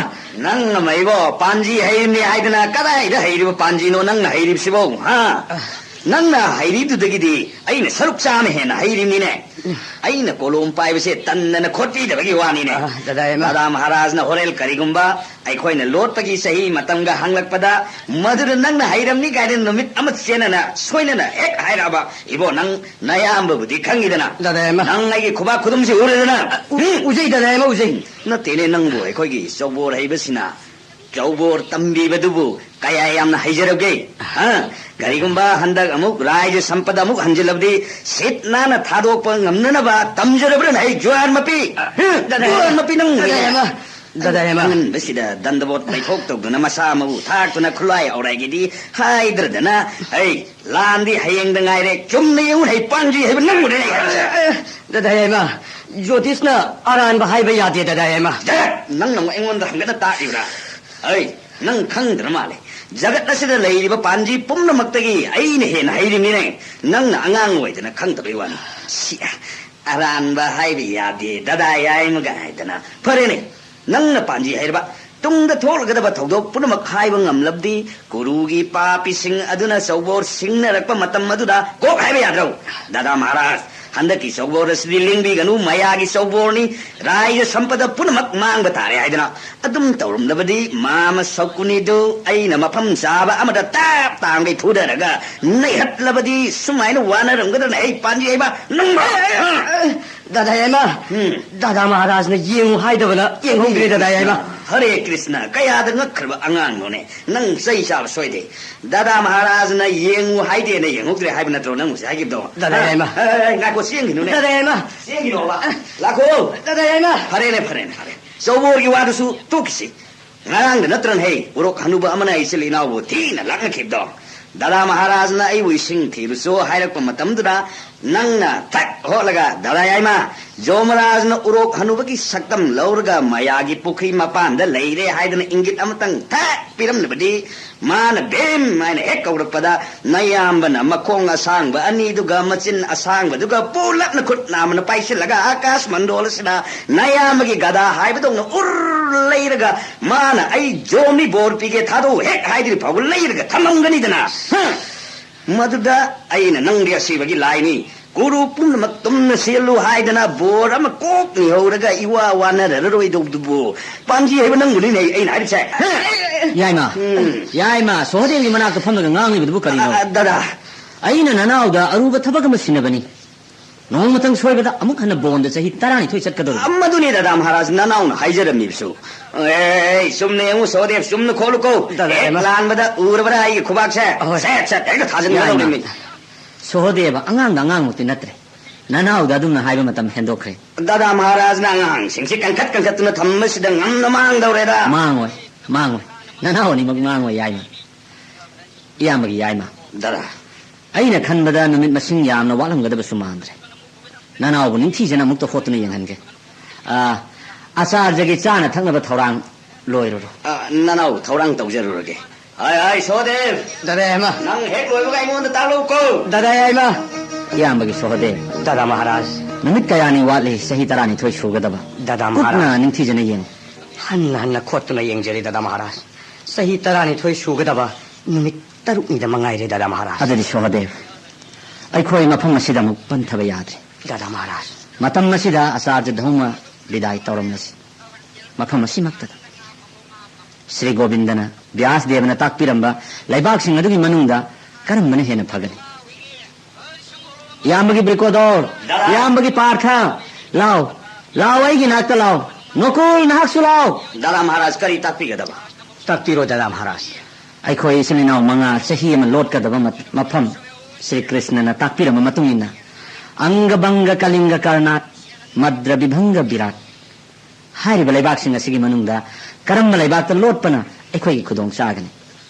ꯅꯪ ꯑꯃ ꯏꯕꯣ, ꯄꯥꯟꯖꯤ ꯍꯩꯔꯤꯕꯅꯤ ꯍꯥꯏꯗꯅ ꯀꯗꯥꯏꯗ ꯍꯩꯔꯤꯕ ꯄꯥꯟꯖꯤꯅꯣ ꯅꯪꯅ ꯍꯩꯔꯤꯕꯁꯤꯕꯣ, ꯍꯥ? ꯑ꯫ ꯅꯪꯅ ꯍꯩꯔꯤꯗꯨꯗꯒꯤꯗꯤ ꯑꯩꯅ ꯁꯔꯨꯛ ꯆꯥꯝꯃ ꯍꯦꯟꯅ ꯍꯩꯔꯤꯕꯅꯤꯅꯦ꯫ ꯑꯩꯅ ꯀꯣꯂꯣꯝ ꯄꯥꯏꯕꯁꯦ ꯇꯟꯗꯅ ꯈꯣꯠꯄꯤꯗꯕꯒꯤ ꯋꯥꯅꯤꯅꯦ꯫ ꯑ, ꯗꯗꯥ ꯌꯥꯏꯃ꯫ ꯗꯗꯥ ꯃꯍꯥꯔꯥꯖꯅ ꯍꯣꯔꯦꯟ ꯀꯔꯤꯒꯨꯝꯕ ꯑꯩꯈꯣꯏꯅ ꯂꯣꯠꯄꯒꯤ ꯆꯍꯤ ꯃꯇꯝꯒ ꯍꯪꯂꯛꯄꯗ, ꯃꯗꯨꯗ ꯅꯪꯅ ꯍꯩꯔꯝꯅꯤ ꯀꯥꯏꯅ ꯅꯨꯃꯤꯠ ꯑꯃ ꯆꯦꯟꯅꯅ ꯁꯣꯏꯅꯅ ꯍꯦꯛ ꯍꯥꯏꯔꯛꯑꯕ, ꯏꯕꯣ, ꯅꯪ ꯅꯌꯥꯝꯕꯕꯨꯗꯤ ꯈꯪꯉꯤꯗꯅ꯫ ꯗꯗꯥ ꯌꯥꯏꯃ꯫ ꯅꯪ ꯑꯩꯒꯤ ꯈꯨꯕꯥꯛ ꯈꯨꯗꯨꯝꯁꯤ ꯎꯔꯦꯗꯅ꯫ ꯎ-, ꯎꯝ꯫ ꯎꯖꯩ, ꯗꯗꯥ ꯌꯥꯏꯃ, ꯎꯖꯩ꯫ ꯅꯠꯇꯦꯅꯦ, ꯅꯪꯕꯨ ꯑꯩꯈꯣꯏꯒꯤ ꯆꯧꯕꯣꯔ ꯍꯩꯕꯁꯤꯅ ꯆꯧꯕꯣꯔ ꯇꯝꯕꯤꯕꯗꯨꯕꯨ ꯀꯌꯥ ꯌꯥꯝꯅ ꯍꯩꯖꯔꯕꯒꯦ? ꯍꯥ? ꯀꯔꯤꯒꯨꯝꯕ ꯍꯟꯗꯛ ꯑꯃꯨꯛ ꯔꯥꯏꯖ ꯁꯝꯄꯗ ꯑꯃꯨꯛ ꯍꯟꯖꯤꯜꯂꯕꯗꯤ, ꯁꯤꯠ ꯅꯥꯟꯅ ꯊꯥꯗꯣꯛꯄ ꯉꯝꯅꯅꯕ ꯇꯝꯖꯔꯕ꯭ꯔꯅ ꯑꯩ ꯖꯨꯋꯥꯔ ꯃꯄꯤ? ꯍꯥ? ꯗꯗꯥ ꯖꯨꯋꯥꯔ ꯌꯥꯏꯃ꯫ ꯃꯄꯤ ꯅꯪ ꯗꯗꯥ ꯌꯥꯏꯃ꯫ ꯗꯗꯥ ꯌꯥꯏꯃ꯫ ꯑꯉꯟꯕꯁꯤꯗ ꯗꯟꯗꯕꯣꯠ ꯂꯩꯊꯣꯛ ꯇꯧꯗꯨꯅ ꯃꯁꯥ ꯃꯎ ꯊꯥꯛꯇꯨꯅ ꯈꯨꯠꯂꯥꯏ ꯑꯧꯔꯥꯏꯒꯤꯗꯤ ꯍꯥꯏꯗ꯭ꯔꯗꯅ, ꯑꯩ ꯂꯥꯟꯗꯤ ꯍꯌꯦꯡꯗ ꯉꯥꯏꯔꯦ꯫ ꯆꯨꯝꯅ ꯌꯦꯡꯉꯨ, ꯍꯩ ꯄꯥꯟꯖꯤ ꯍꯩꯕ ꯅꯪꯕꯨꯅꯦ ꯑꯩ ꯍꯥꯏꯔꯤꯁꯦ꯫ ꯑꯦ, ꯗꯗꯥ ꯌꯥꯏꯃ, ꯖꯣꯇꯤꯁꯅ ꯑꯔꯥꯟꯕ ꯍꯥꯏꯕ ꯌꯥꯗꯦ, ꯗꯗꯥ ꯌꯥꯏꯃ꯫ ꯖꯒꯠ, ꯅꯪꯅ ꯑꯃꯨꯛ ꯑꯩꯉꯣꯟꯗ ꯍꯪꯒꯠꯅ ꯇꯥꯛꯂꯤꯕ꯭ꯔꯥ? ꯑꯩ, ꯅꯪ ꯈꯪꯗ꯭ꯔ ꯃꯥꯜꯂꯦ꯫ ꯖꯒꯠ ꯑꯁꯤꯗ ꯂꯩꯔꯤꯕ ꯄꯥꯟꯖꯤ ꯄꯨꯝꯅꯃꯛꯇꯒꯤ ꯑꯩꯅ ꯍꯦꯟꯅ ꯍꯩꯔꯤꯕꯅꯤꯅꯦ꯫ ꯅꯪꯅ ꯑꯉꯥꯡ ꯑꯣꯏꯗꯅ ꯈꯪꯗꯕꯩ ꯋꯥꯅꯤ꯫ ꯁꯤ, ꯑꯔꯥꯟꯕ ꯍꯥꯏꯕ ꯌꯥꯗꯦ, ꯗꯗꯥ ꯌꯥꯏꯃꯒ ꯍꯥꯏꯗꯅ꯫ ꯐꯔꯦꯅꯦ, ꯅꯪꯅ ꯄꯥꯟꯖꯤ ꯍꯩꯔꯕ, ꯇꯨꯡꯗ ꯊꯣꯛꯂꯒꯗꯕ ꯊꯧꯗꯣꯛ ꯄꯨꯝꯅꯃꯛ ꯍꯥꯏꯕ ꯉꯝꯂꯕꯗꯤ, ꯀꯨꯔꯨꯒꯤ ꯄꯥꯄꯤꯁꯤꯡ ꯑꯗꯨꯅ ꯆꯧꯕꯣꯔ ꯁꯤꯡꯅꯔꯛꯄ ꯃꯇꯝ ꯑꯗꯨꯗ ꯀꯣꯛ ꯍꯥꯏꯕ ꯌꯥꯗ꯭ꯔꯣ? ꯗꯥꯗꯥ ꯃꯍꯥꯔꯥꯖ, ꯍꯟꯗꯛꯀꯤ ꯆꯧꯕꯣꯔ ꯑꯁꯤꯗꯤ ꯂꯦꯡꯕꯤꯒꯅꯨ, ꯃꯌꯥꯒꯤ ꯆꯧꯕꯣꯔꯅꯤ, ꯔꯥꯏꯖ ꯁꯝꯄꯗ ꯄꯨꯝꯅꯃꯛ ꯃꯥꯡꯕ ꯇꯥꯔꯦ ꯍꯥꯏꯗꯅ꯫ ꯑꯗꯨꯝ ꯇꯧꯔꯝꯂꯕꯗꯤ ꯃꯥꯃ ꯁꯧꯀꯨꯅꯤꯗꯨ ꯑꯩꯅ ꯃꯐꯝ ꯆꯥꯕ ꯑꯃꯗ ꯇꯥꯞ ꯇꯥꯡꯒꯩ ꯐꯨꯗꯔꯒ ꯅꯩꯍꯠꯂꯕꯗꯤ ꯁꯨꯃꯥꯏꯅ ꯋꯥꯅꯔꯝꯒꯗ꯭ꯔꯅ ꯑꯩ ꯄꯥꯟꯖꯤ ꯍꯩꯕ ꯅꯪꯕꯣ? ꯗꯥꯗꯥ ꯌꯥꯏꯃ, ꯎꯝ꯫ ꯗꯥꯗꯥ ꯃꯍꯥꯔꯥꯖꯅ ꯌꯦꯡꯉꯨ ꯍꯥꯏꯗꯕꯅ ꯌꯦꯡꯍꯧꯗ꯭ꯔꯦ, ꯗꯥꯗꯥ ꯌꯥꯏꯃ꯫ ꯍꯔꯦ ꯀ꯭ꯔꯤꯁꯅ, ꯀꯌꯥꯗ ꯉꯛꯈ꯭ꯔꯕ ꯑꯉꯥꯡꯅꯣꯅꯦ꯫ ꯅꯪ ꯆꯩ ꯆꯥꯕ ꯁꯣꯏꯗꯦ꯫ ꯗꯥꯗꯥ ꯃꯍꯥꯔꯥꯖꯅ ꯌꯦꯡꯉꯨ ꯍꯥꯏꯗꯦꯅ ꯌꯦꯡꯍꯧꯗ꯭ꯔꯦ ꯍꯥꯏꯕ ꯅꯠꯇ꯭ꯔꯣ ꯅꯪ ꯍꯧꯖꯤꯛ ꯍꯥꯏꯈꯤꯕꯗꯣ? ꯗꯥꯗꯥ ꯍꯥ? ꯌꯥꯏꯃ꯫ ꯑꯦ, ꯑꯦ, ꯑꯦ, ꯉꯥꯏꯈꯣ, ꯆꯦꯟꯈꯤꯅꯨꯅꯦ꯫ ꯗꯥꯗꯥ ꯌꯥꯏꯃ꯫ ꯆꯦꯟꯈꯤꯅꯣꯕ꯫ ꯑ꯫ ꯂꯥꯛꯈꯣ꯫ ꯗꯥꯗꯥ ꯌꯥꯏꯃ꯫ ꯐꯔꯦꯅꯦ, ꯐꯔꯦꯅꯦ, ꯐꯔꯦ꯫ ꯆꯧꯕꯣꯔꯒꯤ ꯋꯥꯗꯨꯁꯨ ꯇꯣꯛꯈꯤꯁꯤ꯫ ꯉꯔꯥꯡꯗ ꯅꯠꯇ꯭ꯔꯅꯦ ꯍꯦ, ꯎꯔꯣꯛ ꯍꯅꯨꯕ ꯑꯃꯅ ꯏꯆꯤꯜ ꯏꯅꯥꯎꯕꯨ ꯊꯤꯅ ꯂꯥꯛꯅꯈꯤꯕꯗꯣ꯫ ꯗꯥꯗꯥ ꯃꯍꯥꯔꯥꯖꯅ ꯑꯩꯕꯨ ꯏꯁꯤꯡ ꯊꯤꯔꯨꯆꯣ ꯍꯥꯏꯔꯛꯄ ꯃꯇꯝꯗꯨꯗ ꯅꯪꯅ ꯊꯛ ꯍꯣꯠꯂꯒ, "ꯗꯥꯗꯥ ꯌꯥꯏꯃ, ꯖꯣꯃꯔꯥꯖꯅ ꯎꯔꯣꯛ ꯍꯅꯨꯕꯒꯤ ꯁꯛꯇꯝ ꯂꯧꯔꯒ ꯃꯌꯥꯒꯤ ꯄꯨꯈ꯭ꯔꯤ ꯃꯄꯥꯟꯗ ꯂꯩꯔꯦ" ꯍꯥꯏꯗꯅ ꯏꯪꯒꯤꯠ ꯑꯃꯇꯪ ꯊꯛ ꯄꯤꯔꯝꯂꯕꯗꯤ, ꯃꯥꯅ "ꯚꯤꯝ" ꯍꯥꯏꯅ ꯍꯦꯛ ꯀꯧꯔꯛꯄꯗ, ꯅꯌꯥꯝꯕꯅ ꯃꯈꯣꯡ ꯑꯁꯥꯡꯕ ꯑꯅꯤꯗꯨꯒ ꯃꯆꯤꯟ ꯑꯁꯥꯡꯕꯗꯨꯒ ꯄꯨꯂꯞꯅ ꯈꯨꯠ ꯅꯥꯝꯃꯅ ꯄꯥꯏꯁꯤꯜꯂꯒ ꯑꯥꯀꯥꯁ ꯃꯟꯗꯣꯜ ꯑꯁꯤꯗ ꯅꯌꯥꯝꯕꯒꯤ ꯒꯗꯥ ꯍꯥꯏꯕꯗꯧꯅ ꯎꯔ ꯂꯩꯔꯒ, ꯃꯥꯅ "ꯑꯩ ꯖꯣꯝꯅꯤ, ꯕꯣꯔ ꯄꯤꯒꯦ, ꯊꯥꯗꯣꯛꯎ" ꯍꯦꯛ ꯍꯥꯏꯗ꯭ꯔꯤ ꯐꯥꯎꯕ ꯂꯩꯔꯒ ꯊꯝꯂꯝꯒꯅꯤꯗꯅ꯫ ꯍ! ꯃꯗꯨꯗ ꯑꯩꯅ ꯅꯪꯗꯤ ꯑꯁꯤꯕꯒꯤ ꯂꯥꯏꯅꯤ, ꯀꯨꯔꯨ ꯄꯨꯝꯅꯃꯛ ꯇꯨꯝꯅ ꯁꯦꯜꯂꯨ ꯍꯥꯏꯗꯅ ꯕꯣꯔ ꯑꯃ ꯀꯣꯛ ꯅꯤꯍꯧꯔꯒ ꯏꯋꯥ ꯋꯥꯅꯔꯔꯣꯏꯗꯧꯗꯨꯕꯨ꯫ ꯄꯥꯟꯖꯤ ꯍꯥꯏꯕ ꯅꯪꯕꯨꯅꯤꯅꯦ ꯑꯩꯅ ꯍꯥꯏꯔꯤꯁꯦ꯫ ꯍ! ꯌꯥꯏꯃ, ꯎꯝ꯫ ꯌꯥꯏꯃ, ꯁꯣꯍꯗꯦꯕꯒꯤ ꯃꯅꯥꯛꯇ ꯐꯝꯂꯒ ꯉꯥꯡꯂꯤꯕꯗꯨꯕꯨ ꯀꯔꯤꯅꯣ? ꯑ, ꯗꯗꯥ꯫ ꯑꯩꯅ ꯅꯅꯥꯎꯗ ꯑꯔꯨꯕ ꯊꯕꯛ ꯑꯃ ꯁꯤꯟꯅꯕꯅꯤ꯫ ꯅꯣꯡꯃꯇꯪ ꯁꯣꯏꯕꯗ ꯑꯃꯨꯛ ꯍꯟꯅ ꯕꯣꯟꯗ ꯆꯍꯤ ꯇꯔꯥꯅꯤꯊꯣꯏ ꯆꯠꯀꯗꯧꯔꯤꯕ꯫ ꯑ, ꯃꯗꯨꯅꯤ ꯗꯗꯥ ꯃꯍꯥꯔꯥꯖ, ꯅꯅꯥꯎꯅ ꯍꯥꯏꯖꯔꯝꯃꯤꯕꯁꯨ꯫ ꯑꯦ, ꯆꯨꯝꯅ ꯌꯦꯡꯉꯨ ꯁꯣꯍꯗꯦꯕ, ꯆꯨꯝꯅ ꯈꯣꯠꯂꯨꯀꯣ꯫ ꯗꯗꯥ, ꯍꯦꯛ ꯏꯃꯥ꯫ ꯂꯥꯟꯕꯗ ꯎꯔꯕ꯭ꯔꯥ ꯑꯩꯒꯤ ꯈꯨꯕꯥꯛꯁꯦ? ꯑꯍꯣꯏ꯫ ꯁꯦꯠ, ꯁꯦꯠ, ꯍꯦꯛꯇ ꯊꯥꯖꯤꯟꯒꯗꯧꯔꯤꯃꯤ꯫ ꯌꯥꯏꯃ꯫ ꯁꯣꯍꯗꯦꯕ ꯑꯉꯥꯡꯗ ꯑꯉꯥꯡꯃꯛꯇꯤ ꯅꯠꯇ꯭ꯔꯦ꯫ ꯅꯅꯥꯎꯗ ꯑꯗꯨꯝꯅ ꯍꯥꯏꯕ ꯃꯇꯝ ꯍꯦꯟꯗꯣꯛꯈ꯭ꯔꯦ꯫ ꯗꯗꯥ ꯃꯍꯥꯔꯥꯖꯅ ꯑꯉꯥꯡꯁꯤꯡꯁꯤ ꯀꯟꯈꯠ ꯀꯟꯈꯠꯇꯨꯅ ꯊꯝꯕꯁꯤꯗ ꯉꯝꯅ ꯃꯥꯡꯗꯧꯔꯦꯗ꯫ ꯃꯥꯡꯉꯣꯏ, ꯃꯥꯡꯉꯣꯏ꯫ ꯅꯅꯥꯎ ꯑꯅꯤꯃꯛ ꯃꯥꯡꯉꯣꯏ, ꯌꯥꯏꯃ꯫ ꯏꯌꯥꯝꯕꯒꯤ ꯌꯥꯏꯃ꯫ ꯗꯗꯥ꯫ ꯑꯩꯅ ꯈꯟꯕꯗ ꯅꯨꯃꯤꯠ ꯃꯁꯤꯡ ꯌꯥꯝꯅ ꯋꯥꯠꯂꯝꯒꯗꯕꯁꯨ ꯃꯥꯟꯗ꯭ꯔꯦ꯫ ꯅꯅꯥꯎꯕꯨ ꯅꯤꯡꯊꯤꯖꯅ ꯑꯃꯨꯛꯇ ꯍꯣꯠꯇꯨꯅ ꯌꯦꯡꯍꯟꯒꯦ꯫ ꯑꯥ, ꯑꯆꯥꯔꯖꯒꯤ ꯆꯥꯅ ꯊꯛꯅꯕ ꯊꯧꯔꯥꯡ ꯂꯣꯏꯔꯨꯔꯣ꯫ ꯑ, ꯅꯅꯥꯎ ꯊꯧꯔꯥꯡ ꯇꯧꯖꯔꯨꯔꯒꯦ꯫ ꯍꯥꯏ, ꯍꯥꯏ, ꯁꯣꯍꯗꯦꯕ꯫ ꯗꯗꯥ ꯌꯥꯏꯃ꯫ ꯅꯪ ꯍꯦꯛ ꯂꯣꯏꯕꯒ ꯑꯩꯉꯣꯟꯗ ꯇꯥꯛꯂꯛꯎꯀꯣ꯫ ꯗꯗꯥ ꯌꯥꯏꯃ꯫ ꯏꯌꯥꯝꯕꯒꯤ ꯁꯣꯍꯗꯦꯕ꯫ ꯗꯗꯥ ꯃꯍꯥꯔꯥꯖ꯫ ꯅꯨꯃꯤꯠ ꯀꯌꯥꯅꯤ ꯋꯥꯠꯂꯤ ꯆꯍꯤ ꯇꯔꯥꯅꯤꯊꯣꯏ ꯁꯨꯒꯗꯕ? ꯗꯗꯥ ꯀꯨꯞꯅ ꯃꯍꯥꯔꯥꯖ꯫ ꯅꯤꯡꯊꯤꯖꯅ ꯌꯦꯡꯉꯨ꯫ ꯍꯟꯅ ꯍꯟꯅ ꯈꯣꯠꯇꯨꯅ ꯌꯦꯡꯖꯔꯦ ꯗꯗꯥ ꯃꯍꯥꯔꯥꯖ꯫ ꯆꯍꯤ ꯇꯔꯥꯅꯤꯊꯣꯏ ꯁꯨꯒꯗꯕ ꯅꯨꯃꯤꯠ ꯇꯔꯨꯛꯅꯤꯗ ꯃꯉꯥꯏꯔꯦ ꯗꯗꯥ ꯃꯍꯥꯔꯥꯖ꯫ ꯑꯗꯨꯗꯤ ꯁꯣꯍꯗꯦꯕ, ꯑꯩꯈꯣꯏ ꯃꯐꯝ ꯑꯁꯤꯗ ꯑꯃꯨꯛ ꯄꯟꯊꯕ ꯌꯥꯗ꯭ꯔꯦ꯫ ꯗꯗꯥ ꯃꯍꯥꯔꯥꯖ꯫ ꯃꯇꯝ ꯑꯁꯤꯗ ꯑꯆꯥꯔꯖ ꯙꯧꯃ ꯕꯤꯗꯥꯏ ꯇꯧꯔꯝꯂꯁꯤ꯫ ꯃꯐꯝ ꯑꯁꯤꯃꯛꯇꯗ ꯁ꯭ꯔꯤ ꯒꯣꯕꯤꯟꯗꯅ, ꯕ꯭ꯌꯥꯁ ꯗꯦꯕꯅ ꯇꯥꯛꯄꯤꯔꯝꯕ ꯂꯩꯕꯥꯛꯁꯤꯡ ꯑꯗꯨꯒꯤ ꯃꯅꯨꯡꯗ ꯀꯔꯝꯕꯅ ꯍꯦꯟꯅ ꯐꯒꯅꯤ? ꯏꯌꯥꯝꯕꯒꯤ ꯕ꯭ꯔꯤꯀꯣꯗꯣꯔ, ꯗꯗꯥ꯫ ꯏꯌꯥꯝꯕꯒꯤ ꯄꯥꯔꯊ, ꯂꯥꯎ, ꯂꯥꯎ, ꯑꯩꯒꯤ ꯅꯥꯛꯇ ꯂꯥꯎ꯫ ꯅꯣꯀꯨꯜ, ꯅꯍꯥꯛꯁꯨ ꯂꯥꯎ꯫ ꯗꯗꯥ ꯃꯍꯥꯔꯥꯖ, ꯀꯔꯤ ꯇꯥꯛꯄꯤꯒꯗꯕ? ꯇꯥꯛꯄꯤꯔꯣ ꯗꯗꯥ ꯃꯍꯥꯔꯥꯖ꯫ ꯑꯩꯈꯣꯏ ꯏꯆꯤꯜ ꯏꯅꯥꯎ ꯃꯉꯥ ꯆꯍꯤ ꯑꯃ ꯂꯣꯠꯀꯗꯕ ꯃ-, ꯃꯐꯝ ꯁ꯭ꯔꯤ ꯀ꯭ꯔꯤꯁꯅꯅ ꯇꯥꯛꯄꯤꯔꯝꯕ ꯃꯇꯨꯡ ꯏꯟꯅ, ꯑꯪꯒ ꯕꯪꯒ ꯀꯂꯤꯡꯒ ꯀꯔꯅꯥꯠ, ꯃꯗ꯭ꯔ ꯕꯤꯚꯪꯒ ꯕꯤꯔꯥꯠ ꯍꯥꯏꯔꯤꯕ ꯂꯩꯕꯥꯛꯁꯤꯡ ꯑꯁꯤꯒꯤ ꯃꯅꯨꯡꯗ ꯀꯔꯝꯕ ꯂꯩꯕꯥꯛꯇ ꯂꯣꯠꯄꯅ ꯑꯩꯈꯣꯏꯒꯤ ꯈꯨꯗꯣꯡ ꯆꯥꯒꯅꯤ?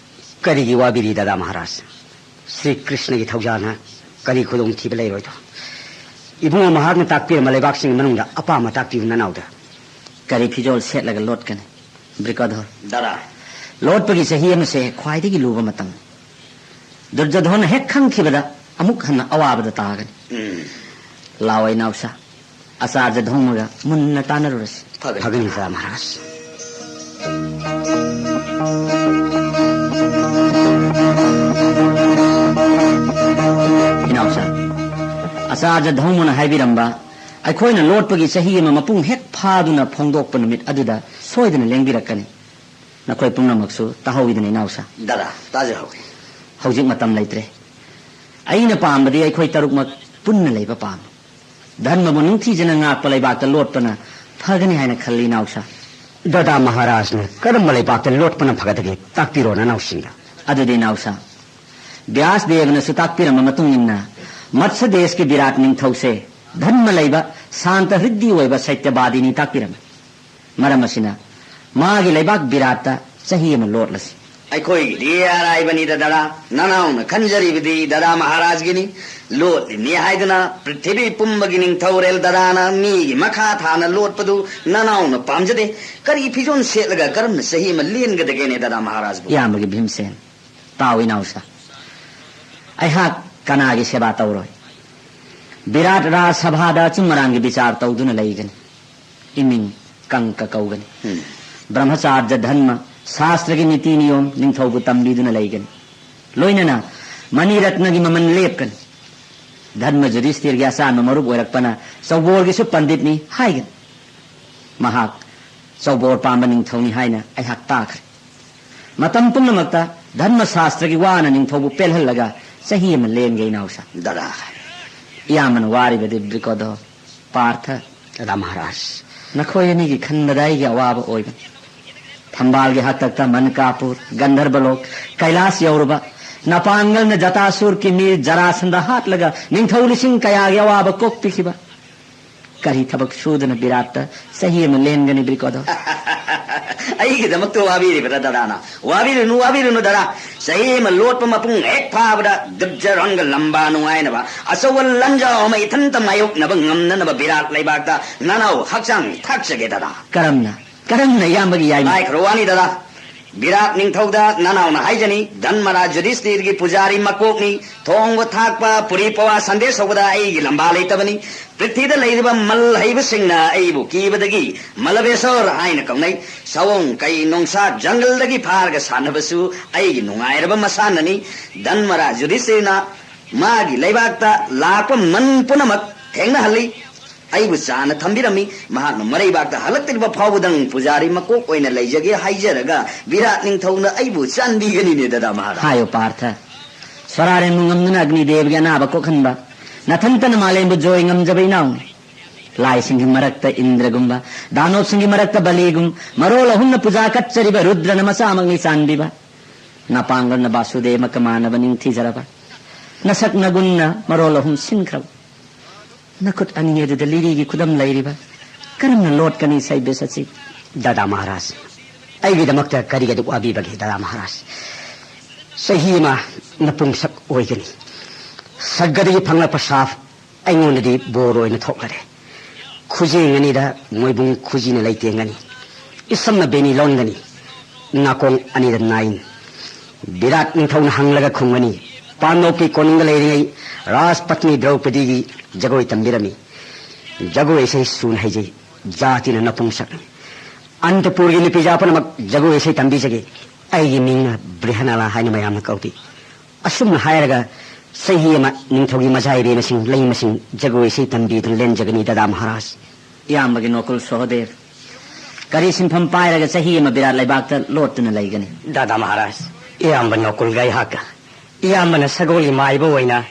ꯀꯔꯤꯒꯤ ꯋꯥꯕꯤꯔꯤ ꯗꯗꯥ ꯃꯍꯥꯔꯥꯖ? ꯁ꯭ꯔꯤ ꯀ꯭ꯔꯤꯁꯅꯒꯤ ꯊꯧꯖꯥꯜꯅ ꯀꯔꯤ ꯈꯨꯗꯣꯡꯊꯤꯕ ꯂꯩꯔꯣꯏꯗꯣ? ꯏꯕꯨꯡꯉꯣ ꯃꯍꯥꯛꯅ ꯇꯥꯛꯄꯤꯔꯝꯕ ꯂꯩꯕꯥꯛꯁꯤꯡꯒꯤ ꯃꯅꯨꯡꯗ ꯑꯄꯥꯝꯕ ꯇꯥꯛꯄꯤꯌꯨ ꯅꯅꯥꯎꯗ꯫ ꯀꯔꯤ ꯐꯤꯖꯣꯜ ꯁꯦꯠꯂꯒ ꯂꯣꯠꯀꯅꯤ, ꯕ꯭ꯔꯤꯀꯣꯙꯣꯔ? ꯗꯥꯗꯥ꯫ ꯂꯣꯠꯄꯒꯤ ꯆꯍꯤ ꯑꯃꯁꯦ ꯈ꯭ꯋꯥꯏꯗꯒꯤ ꯂꯨꯕ ꯃꯇꯝꯅꯤ꯫ ꯗꯨꯔꯖꯣꯙꯣꯟꯅ ꯍꯦꯛ ꯈꯪꯈꯤꯕꯗ ꯑꯃꯨꯛ ꯍꯟꯅ ꯑꯋꯥꯕꯗ ꯇꯥꯒꯅꯤ꯫ ꯎꯝ꯫ ꯂꯥꯛꯑꯣ ꯏꯅꯥꯎꯁꯥ, ꯑꯆꯥꯔꯖ ꯙꯧꯃꯒ ꯃꯨꯟꯅ ꯇꯥꯟꯅꯔꯨꯔꯁꯤ꯫ ꯐꯒꯅꯤ꯫ ꯐꯒꯅꯤ, ꯗꯥꯗꯥ ꯃꯍꯥꯔꯥꯖ꯫ ꯏꯅꯥꯎꯁꯥ, ꯑꯆꯥꯔꯖ ꯙꯧꯃꯅ ꯍꯥꯏꯕꯤꯔꯝꯕ, ꯑꯩꯈꯣꯏꯅ ꯂꯣꯠꯄꯒꯤ ꯆꯍꯤ ꯑꯃ ꯃꯄꯨꯡ ꯍꯦꯛ ꯐꯥꯗꯨꯅ ꯐꯣꯡꯗꯣꯛꯄ ꯅꯨꯃꯤꯠ ꯑꯗꯨꯗ ꯁꯣꯏꯗꯅ ꯂꯦꯡꯕꯤꯔꯛꯀꯅꯤ꯫ ꯅꯈꯣꯏ ꯄꯨꯝꯅꯃꯛꯁꯨ ꯇꯥꯍꯧꯏꯗꯅ, ꯏꯅꯥꯎꯁꯥ꯫ ꯗꯥꯗꯥ, ꯇꯥꯖꯍꯧꯏ꯫ ꯍꯧꯖꯤꯛ ꯃꯇꯝ ꯂꯩꯇ꯭ꯔꯦ꯫ ꯑꯩꯅ ꯄꯥꯝꯕꯗꯤ ꯑꯩꯈꯣꯏ ꯇꯔꯨꯛꯃꯛ ꯄꯨꯟꯅ ꯂꯩꯕ ꯄꯥꯝꯃꯤ꯫ ꯙꯔꯃꯕꯨ ꯅꯤꯡꯊꯤꯖꯅ ꯉꯥꯛꯄ ꯂꯩꯕꯥꯛꯇ ꯂꯣꯠꯄꯅ ꯐꯒꯅꯤ ꯍꯥꯏꯅ ꯈꯜꯂꯤ, ꯏꯅꯥꯎꯁꯥ꯫ ꯗꯥꯗꯥ ꯃꯍꯥꯔꯥꯖꯅ ꯀꯔꯝꯕ ꯂꯩꯕꯥꯛꯇ ꯂꯣꯠꯄꯅ ꯐꯒꯗꯒꯦ? ꯇꯥꯛꯄꯤꯔꯣ ꯅꯅꯥꯎꯁꯤꯡꯗ꯫ ꯑꯗꯨꯗꯤ ꯏꯅꯥꯎꯁꯥ, ꯕ꯭ꯌꯥꯁ ꯗꯦꯕꯅꯁꯨ ꯇꯥꯛꯄꯤꯔꯝꯕ ꯃꯇꯨꯡ ꯏꯟꯅ ꯃꯠꯁ ꯗꯦꯁꯀꯤ ꯕꯤꯔꯥꯠ ꯅꯤꯡꯊꯧꯁꯦ ꯙꯔꯃ ꯂꯩꯕ, ꯁꯥꯟꯇ ꯍ꯭ꯔꯤꯗꯤ ꯑꯣꯏꯕ ꯁꯩꯇ꯭ꯌꯕꯥꯗꯤꯅꯤ ꯇꯥꯛꯄꯤꯔꯝꯃꯤ꯫ ꯃꯔꯝ ꯑꯁꯤꯅ ꯃꯥꯒꯤ ꯂꯩꯕꯥꯛ ꯕꯤꯔꯥꯠꯇ ꯆꯍꯤ ꯑꯃ ꯂꯣꯠꯂꯁꯤ꯫ ꯑꯩꯈꯣꯏꯒꯤꯗꯤ ꯑꯔꯥꯏꯕꯅꯤꯗ ꯗꯥꯗꯥ, ꯅꯅꯥꯎꯅ ꯈꯟꯖꯔꯤꯕꯗꯤ ꯗꯥꯗꯥ ꯃꯍꯥꯔꯥꯖꯒꯤꯅꯤ꯫ ꯂꯣꯠꯂꯤꯅꯤ ꯍꯥꯏꯗꯨꯅ ꯄ꯭ꯔꯤꯊꯤꯕꯤ ꯄꯨꯝꯕꯒꯤ ꯅꯤꯡꯊꯧꯔꯦꯜ ꯗꯥꯗꯥꯅ ꯃꯤꯒꯤ ꯃꯈꯥ ꯊꯥꯅ ꯂꯣꯠꯄꯗꯨ ꯅꯅꯥꯎꯅ ꯄꯥꯝꯖꯗꯦ꯫ ꯀꯔꯤ ꯐꯤꯖꯣꯜ ꯁꯦꯠꯂꯒ ꯀꯔꯝꯅ ꯆꯍꯤ ꯑꯃ ꯂꯦꯟꯒꯗꯒꯦꯅꯦ ꯗꯥꯗꯥ ꯃꯍꯥꯔꯥꯖꯕꯨ? ꯏꯌꯥꯝꯕꯒꯤ ꯚꯤꯝꯁꯦꯟ, ꯇꯥꯎ ꯏꯅꯥꯎꯁꯥ, ꯑꯩꯍꯥꯛ ꯀꯅꯥꯒꯤ ꯁꯦꯕꯥ ꯇꯧꯔꯣꯏ? ꯕꯤꯔꯥꯠ ꯔꯥꯖ ꯁꯚꯥꯗ ꯑꯆꯨꯝ ꯑꯔꯥꯟꯒꯤ ꯕꯤꯆꯥꯔ ꯇꯧꯗꯨꯅ ꯂꯩꯒꯅꯤ꯫ ꯏꯃꯤꯡ ꯀꯪꯀ ꯀꯧꯒꯅꯤ꯫ ꯎꯝ꯫ ꯕ꯭ꯔꯍ꯭ꯃꯆꯥꯔꯖ ꯙꯔꯃ, ꯁꯥꯁꯇ꯭ꯔꯒꯤ ꯅꯤꯇꯤ ꯅꯤꯌꯣꯝ ꯅꯤꯡꯊꯧꯕꯨ ꯇꯝꯕꯤꯗꯨꯅ ꯂꯩꯒꯅꯤ꯫ ꯂꯣꯏꯅꯅ ꯃꯅꯤꯔꯠꯅꯒꯤ ꯃꯃꯜ ꯂꯦꯞꯀꯅꯤ꯫ ꯙꯔꯃ ꯌꯨꯙꯤꯁꯊꯤꯔꯒꯤ ꯑꯆꯥꯟꯕ ꯃꯔꯨꯞ ꯑꯣꯏꯔꯛꯄꯅ ꯆꯧꯕꯣꯔꯒꯤꯁꯨ ꯄꯟꯗꯤꯠꯅꯤ ꯍꯥꯏꯒꯅꯤ꯫ ꯃꯍꯥꯛ ꯆꯧꯕꯣꯔ ꯄꯥꯝꯕ ꯅꯤꯡꯊꯧꯅꯤ ꯍꯥꯏꯅ ꯑꯩꯍꯥꯛ ꯇꯥꯈ꯭ꯔꯦ꯫ ꯃꯇꯝ ꯄꯨꯝꯅꯃꯛꯇ ꯙꯔꯃ ꯁꯥꯁꯇ꯭ꯔꯒꯤ ꯋꯥꯅ ꯅꯤꯡꯊꯧꯕꯨ ꯄꯦꯜꯍꯜꯂꯒ ꯆꯍꯤ ꯑꯃ ꯂꯦꯟꯒꯦ ꯏꯅꯥꯎꯁꯥ꯫ ꯗꯥꯗꯥ꯫ ꯏꯌꯥꯝꯕꯅ ꯋꯥꯔꯤꯕꯗꯤ ꯕ꯭ꯔꯤꯀꯣꯗꯣ, ꯄꯥꯔꯊ꯫ ꯗꯥꯗꯥ ꯃꯍꯥꯔꯥꯖ꯫ ꯅꯈꯣꯏ ꯑꯅꯤꯒꯤ ꯈꯟꯕꯗ ꯑꯩꯒꯤ ꯑꯋꯥꯕ ꯑꯣꯏꯕꯅꯤ꯫ ꯐꯝꯕꯥꯜꯒꯤ ꯍꯥꯛꯇꯛꯇ ꯃꯟꯀꯥꯄꯨꯔ, ꯒꯟꯙꯔꯕꯂꯣꯛ, ꯀꯩꯂꯥꯁ ꯌꯧꯔꯕ, ꯅꯄꯥꯡꯒꯜꯅ ꯖꯇꯥꯁꯨꯔ ꯀꯤꯃꯤꯔ ꯖꯔꯥꯁꯟꯗ ꯍꯥꯠꯂꯒ ꯅꯤꯡꯊꯧ ꯂꯤꯁꯤꯡ ꯀꯌꯥꯒꯤ ꯑꯋꯥꯕ ꯀꯣꯛꯄꯤꯈꯤꯕ, ꯀꯔꯤ ꯊꯕꯛ ꯁꯨꯗꯅ ꯕꯤꯔꯥꯠꯇ ꯆꯍꯤ ꯑꯃ ꯂꯦꯟꯒꯅꯤ, ꯕ꯭ꯔꯤꯀꯣꯗꯣ? ꯑꯩꯒꯤꯗꯃꯛꯇ ꯋꯥꯕꯤꯔꯤꯕ꯭ꯔꯥ ꯗꯗꯥꯅ? ꯋꯥꯕꯤꯔꯨꯅꯨ, ꯋꯥꯕꯤꯔꯨꯅꯨ ꯗꯗꯥ꯫ ꯆꯍꯤ ꯑꯃ ꯂꯣꯠꯄ ꯃꯄꯨꯡ ꯍꯦꯛ ꯐꯥꯕꯗ ꯗꯤꯞꯖꯔꯣꯟꯒ ꯂꯝꯕꯥ ꯅꯨꯡꯉꯥꯏꯅꯕ ꯑꯆꯧꯕ ꯂꯥꯟꯖꯥꯎ ꯑꯃ ꯏꯊꯟꯇ ꯃꯥꯌꯣꯛꯅꯕ ꯉꯝꯅꯅꯕ ꯕꯤꯔꯥꯠ ꯂꯩꯕꯥꯛꯇ ꯅꯅꯥꯎ ꯍꯛꯆꯥꯡ ꯊꯥꯛꯆꯒꯦ ꯗꯗꯥ꯫ ꯀꯔꯝꯅ? ꯀꯔꯝꯅ ꯏꯌꯥꯝꯕꯒꯤ ꯌꯥꯏꯃ? ꯂꯥꯏꯈ꯭ꯔꯣ ꯋꯥꯅꯤ ꯗꯗꯥ꯫ ꯕꯤꯔꯥꯠ ꯅꯤꯡꯊꯧꯗ ꯅꯅꯥꯎꯅ ꯍꯥꯏꯖꯅꯤ, ꯙꯟꯃꯔꯥ ꯌꯨꯙꯤꯁꯇꯤꯔꯒꯤ ꯄꯨꯖꯥꯔꯤ ꯃꯀꯣꯛꯅꯤ, ꯊꯣꯡꯕ ꯊꯥꯛꯄ, ꯄꯨꯔꯤ ꯄꯋꯥ ꯁꯟꯗꯦꯁ ꯍꯧꯕꯗ ꯑꯩꯒꯤ ꯂꯝꯕꯥ ꯂꯩꯇꯕꯅꯤ꯫ ꯄ꯭ꯔꯤꯊꯤꯕꯤꯗ ꯂꯩꯔꯤꯕ ꯃꯜ ꯍꯩꯕꯁꯤꯡꯅ ꯑꯩꯕꯨ ꯀꯤꯕꯗꯒꯤ ꯃꯂꯕꯦꯁꯣꯔ ꯍꯥꯏꯅ ꯀꯧꯅꯩ꯫ ꯁꯑꯣꯡ ꯀꯩ ꯅꯣꯡꯁꯥ ꯖꯪꯒꯜꯗꯒꯤ ꯐꯥꯔꯒ ꯁꯥꯟꯅꯕꯁꯨ ꯑꯩꯒꯤ ꯅꯨꯡꯉꯥꯏꯔꯕ ꯃꯁꯥꯟꯅꯅꯤ꯫ ꯙꯟꯃꯔꯥ ꯌꯨꯙꯤꯁꯇꯤꯔꯅ ꯃꯥꯒꯤ ꯂꯩꯕꯥꯛꯇ ꯂꯥꯛꯄ ꯃꯟ ꯄꯨꯝꯅꯃꯛ ꯊꯦꯡꯅꯍꯜꯂꯤ꯫ ꯑꯩꯕꯨ ꯆꯥꯅ ꯊꯝꯕꯤꯔꯝꯃꯤ꯫ ꯃꯍꯥꯛꯅ ꯃꯔꯩꯕꯥꯛꯇ ꯍꯜꯂꯛꯇ꯭ꯔꯤꯕ ꯐꯥꯎꯕꯗꯪ ꯄꯨꯖꯥꯔꯤ ꯃꯀꯣꯛ ꯑꯣꯏꯅ ꯂꯩꯖꯒꯦ ꯍꯥꯏꯖꯔꯒ ꯕꯤꯔꯥꯠ ꯅꯤꯡꯊꯧꯅ ꯑꯩꯕꯨ ꯆꯥꯟꯕꯤꯒꯅꯤꯅꯦ ꯗꯗꯥ ꯃꯍꯥꯔꯥꯖ꯫ ꯍꯥꯏꯌꯣ ꯄꯥꯔꯊ, ꯁꯣꯔꯥꯔꯦꯟꯕꯨ ꯉꯝꯗꯨꯅ ꯑꯒꯅꯤꯗꯦꯕꯒꯤ ꯑꯅꯥꯕ ꯀꯣꯛꯍꯟꯕ, ꯅꯊꯟꯇꯅ ꯃꯥꯂꯦꯝꯕꯨ ꯖꯣꯏ ꯉꯝꯖꯕ ꯏꯅꯥꯎꯅꯤ꯫ ꯂꯥꯏꯁꯤꯡꯒꯤ ꯃꯔꯛꯇ ꯏꯟꯗ꯭ꯔꯒꯨꯝꯕ, ꯗꯥꯅꯣꯞꯁꯤꯡꯒꯤ ꯃꯔꯛꯇ ꯕꯂꯤꯒꯨꯝ, ꯃꯔꯣꯜ ꯑꯍꯨꯝꯅ ꯄꯨꯖꯥ ꯀꯠꯆꯔꯤꯕ ꯔꯨꯗ꯭ꯔꯅ ꯃꯆꯥꯃꯛꯅꯤ ꯆꯥꯟꯕꯤꯕ꯫ ꯅꯄꯥꯡꯒꯜꯅ ꯕꯥꯁꯨꯗꯦꯕꯀ ꯃꯥꯟꯅꯕ ꯅꯤꯡꯊꯤꯖꯔꯕ꯫ ꯅꯁꯛ ꯅꯒꯨꯟꯅ ꯃꯔꯣꯜ ꯑꯍꯨꯝ ꯁꯤꯟꯈ꯭ꯔꯕ꯫ ꯅꯈꯨꯠ ꯑꯅꯤ ꯑꯗꯨꯗ ꯂꯤꯔꯤꯒꯤ ꯈꯨꯗꯝ ꯂꯩꯔꯤꯕ꯫ ꯀꯔꯝꯅ ꯂꯣꯠꯀꯅꯤ ꯁꯩꯕꯦꯁ ꯑꯁꯤ? ꯗꯥꯗꯥ ꯃꯍꯥꯔꯥꯖ, ꯑꯩꯒꯤꯗꯃꯛꯇ ꯀꯔꯤꯒꯤ ꯑꯗꯨꯛ ꯋꯥꯕꯤꯕꯒꯦ ꯗꯥꯗꯥ ꯃꯍꯥꯔꯥꯖ? ꯆꯍꯤ ꯑꯃ ꯅꯄꯨꯡꯁꯛ ꯑꯣꯏꯒꯅꯤ꯫ ꯁꯔꯒꯗꯒꯤ ꯐꯪꯂꯛꯄ ꯁꯥꯐ ꯑꯩꯉꯣꯟꯗꯗꯤ ꯕꯣꯔ ꯑꯣꯏꯅ ꯊꯣꯛꯂꯔꯦ꯫ ꯈꯨꯖꯦꯡ ꯑꯅꯤꯗ ꯃꯣꯏꯕꯨꯡ ꯈꯨꯖꯤꯅ ꯂꯩꯇꯦꯡꯒꯅꯤ꯫ ꯏꯁꯝꯅ ꯕꯦꯅꯤ ꯂꯣꯟꯒꯅꯤ꯫ ꯅꯥꯀꯣꯡ ꯑꯅꯤꯗ ꯅꯥꯏꯟ꯫ ꯕꯤꯔꯥꯠ ꯅꯤꯡꯊꯧꯅ ꯍꯪꯂꯒ ꯈꯨꯝꯒꯅꯤ꯫ ꯄꯥꯟꯗꯣꯞꯀꯤ ꯀꯣꯅꯨꯡꯗ ꯂꯩꯔꯤꯉꯩ ꯔꯥꯖꯄꯠꯅꯤ ꯗ꯭ꯔꯧꯄꯗꯤꯒꯤ ꯖꯒꯣꯏ ꯇꯝꯕꯤꯔꯝꯃꯤ꯫ ꯖꯒꯣꯏ ꯏꯁꯩ ꯁꯨꯅ ꯍꯩꯖꯩ꯫ ꯖꯥꯇꯤꯅ ꯅꯄꯨꯡꯁꯛꯅꯤ꯫ ꯑꯟꯇꯄꯨꯔꯒꯤ ꯅꯨꯄꯤꯖꯥ ꯄꯨꯝꯅꯃꯛ ꯖꯒꯣꯏ ꯏꯁꯩ ꯇꯝꯕꯤꯖꯒꯦ꯫ ꯑꯩꯒꯤ ꯃꯤꯡꯅ ꯕ꯭ꯔꯤꯍꯅꯥꯂꯥ ꯍꯥꯏꯅ ꯃꯌꯥꯝꯅ ꯀꯧꯕꯤ꯫ ꯑꯁꯨꯝꯅ ꯍꯥꯏꯔꯒ ꯆꯍꯤ ꯑꯃ ꯅꯤꯡꯊꯧꯒꯤ ꯃꯆꯥ ꯏꯕꯦꯝꯃꯁꯤꯡ ꯂꯩꯃꯁꯤꯡ ꯖꯒꯣꯏ ꯏꯁꯩ ꯇꯝꯕꯤꯗꯨꯅ ꯂꯦꯟꯖꯒꯅꯤ ꯗꯥꯗꯥ ꯃꯍꯥꯔꯥꯖ꯫ ꯏꯌꯥꯝꯕꯒꯤ ꯅꯣꯀꯨꯜ ꯁꯣꯍꯗꯦꯕ ꯀꯔꯤ ꯁꯤꯟꯐꯝ ꯄꯥꯏꯔꯒ ꯆꯍꯤ ꯑꯃ ꯕꯤꯔꯥꯠ ꯂꯩꯕꯥꯛꯇ ꯂꯣꯠꯇꯨꯅ ꯂꯩꯒꯅꯤ? ꯗꯥꯗꯥ ꯃꯍꯥꯔꯥꯖ, ꯏꯌꯥꯝꯕ ꯅꯣꯀꯨꯜꯒ ꯑꯩꯍꯥꯛꯀ ꯏꯌꯥꯝꯕꯅ ꯁꯒꯣꯜꯒꯤ ꯃꯥꯏꯕ ꯑꯣꯏꯅ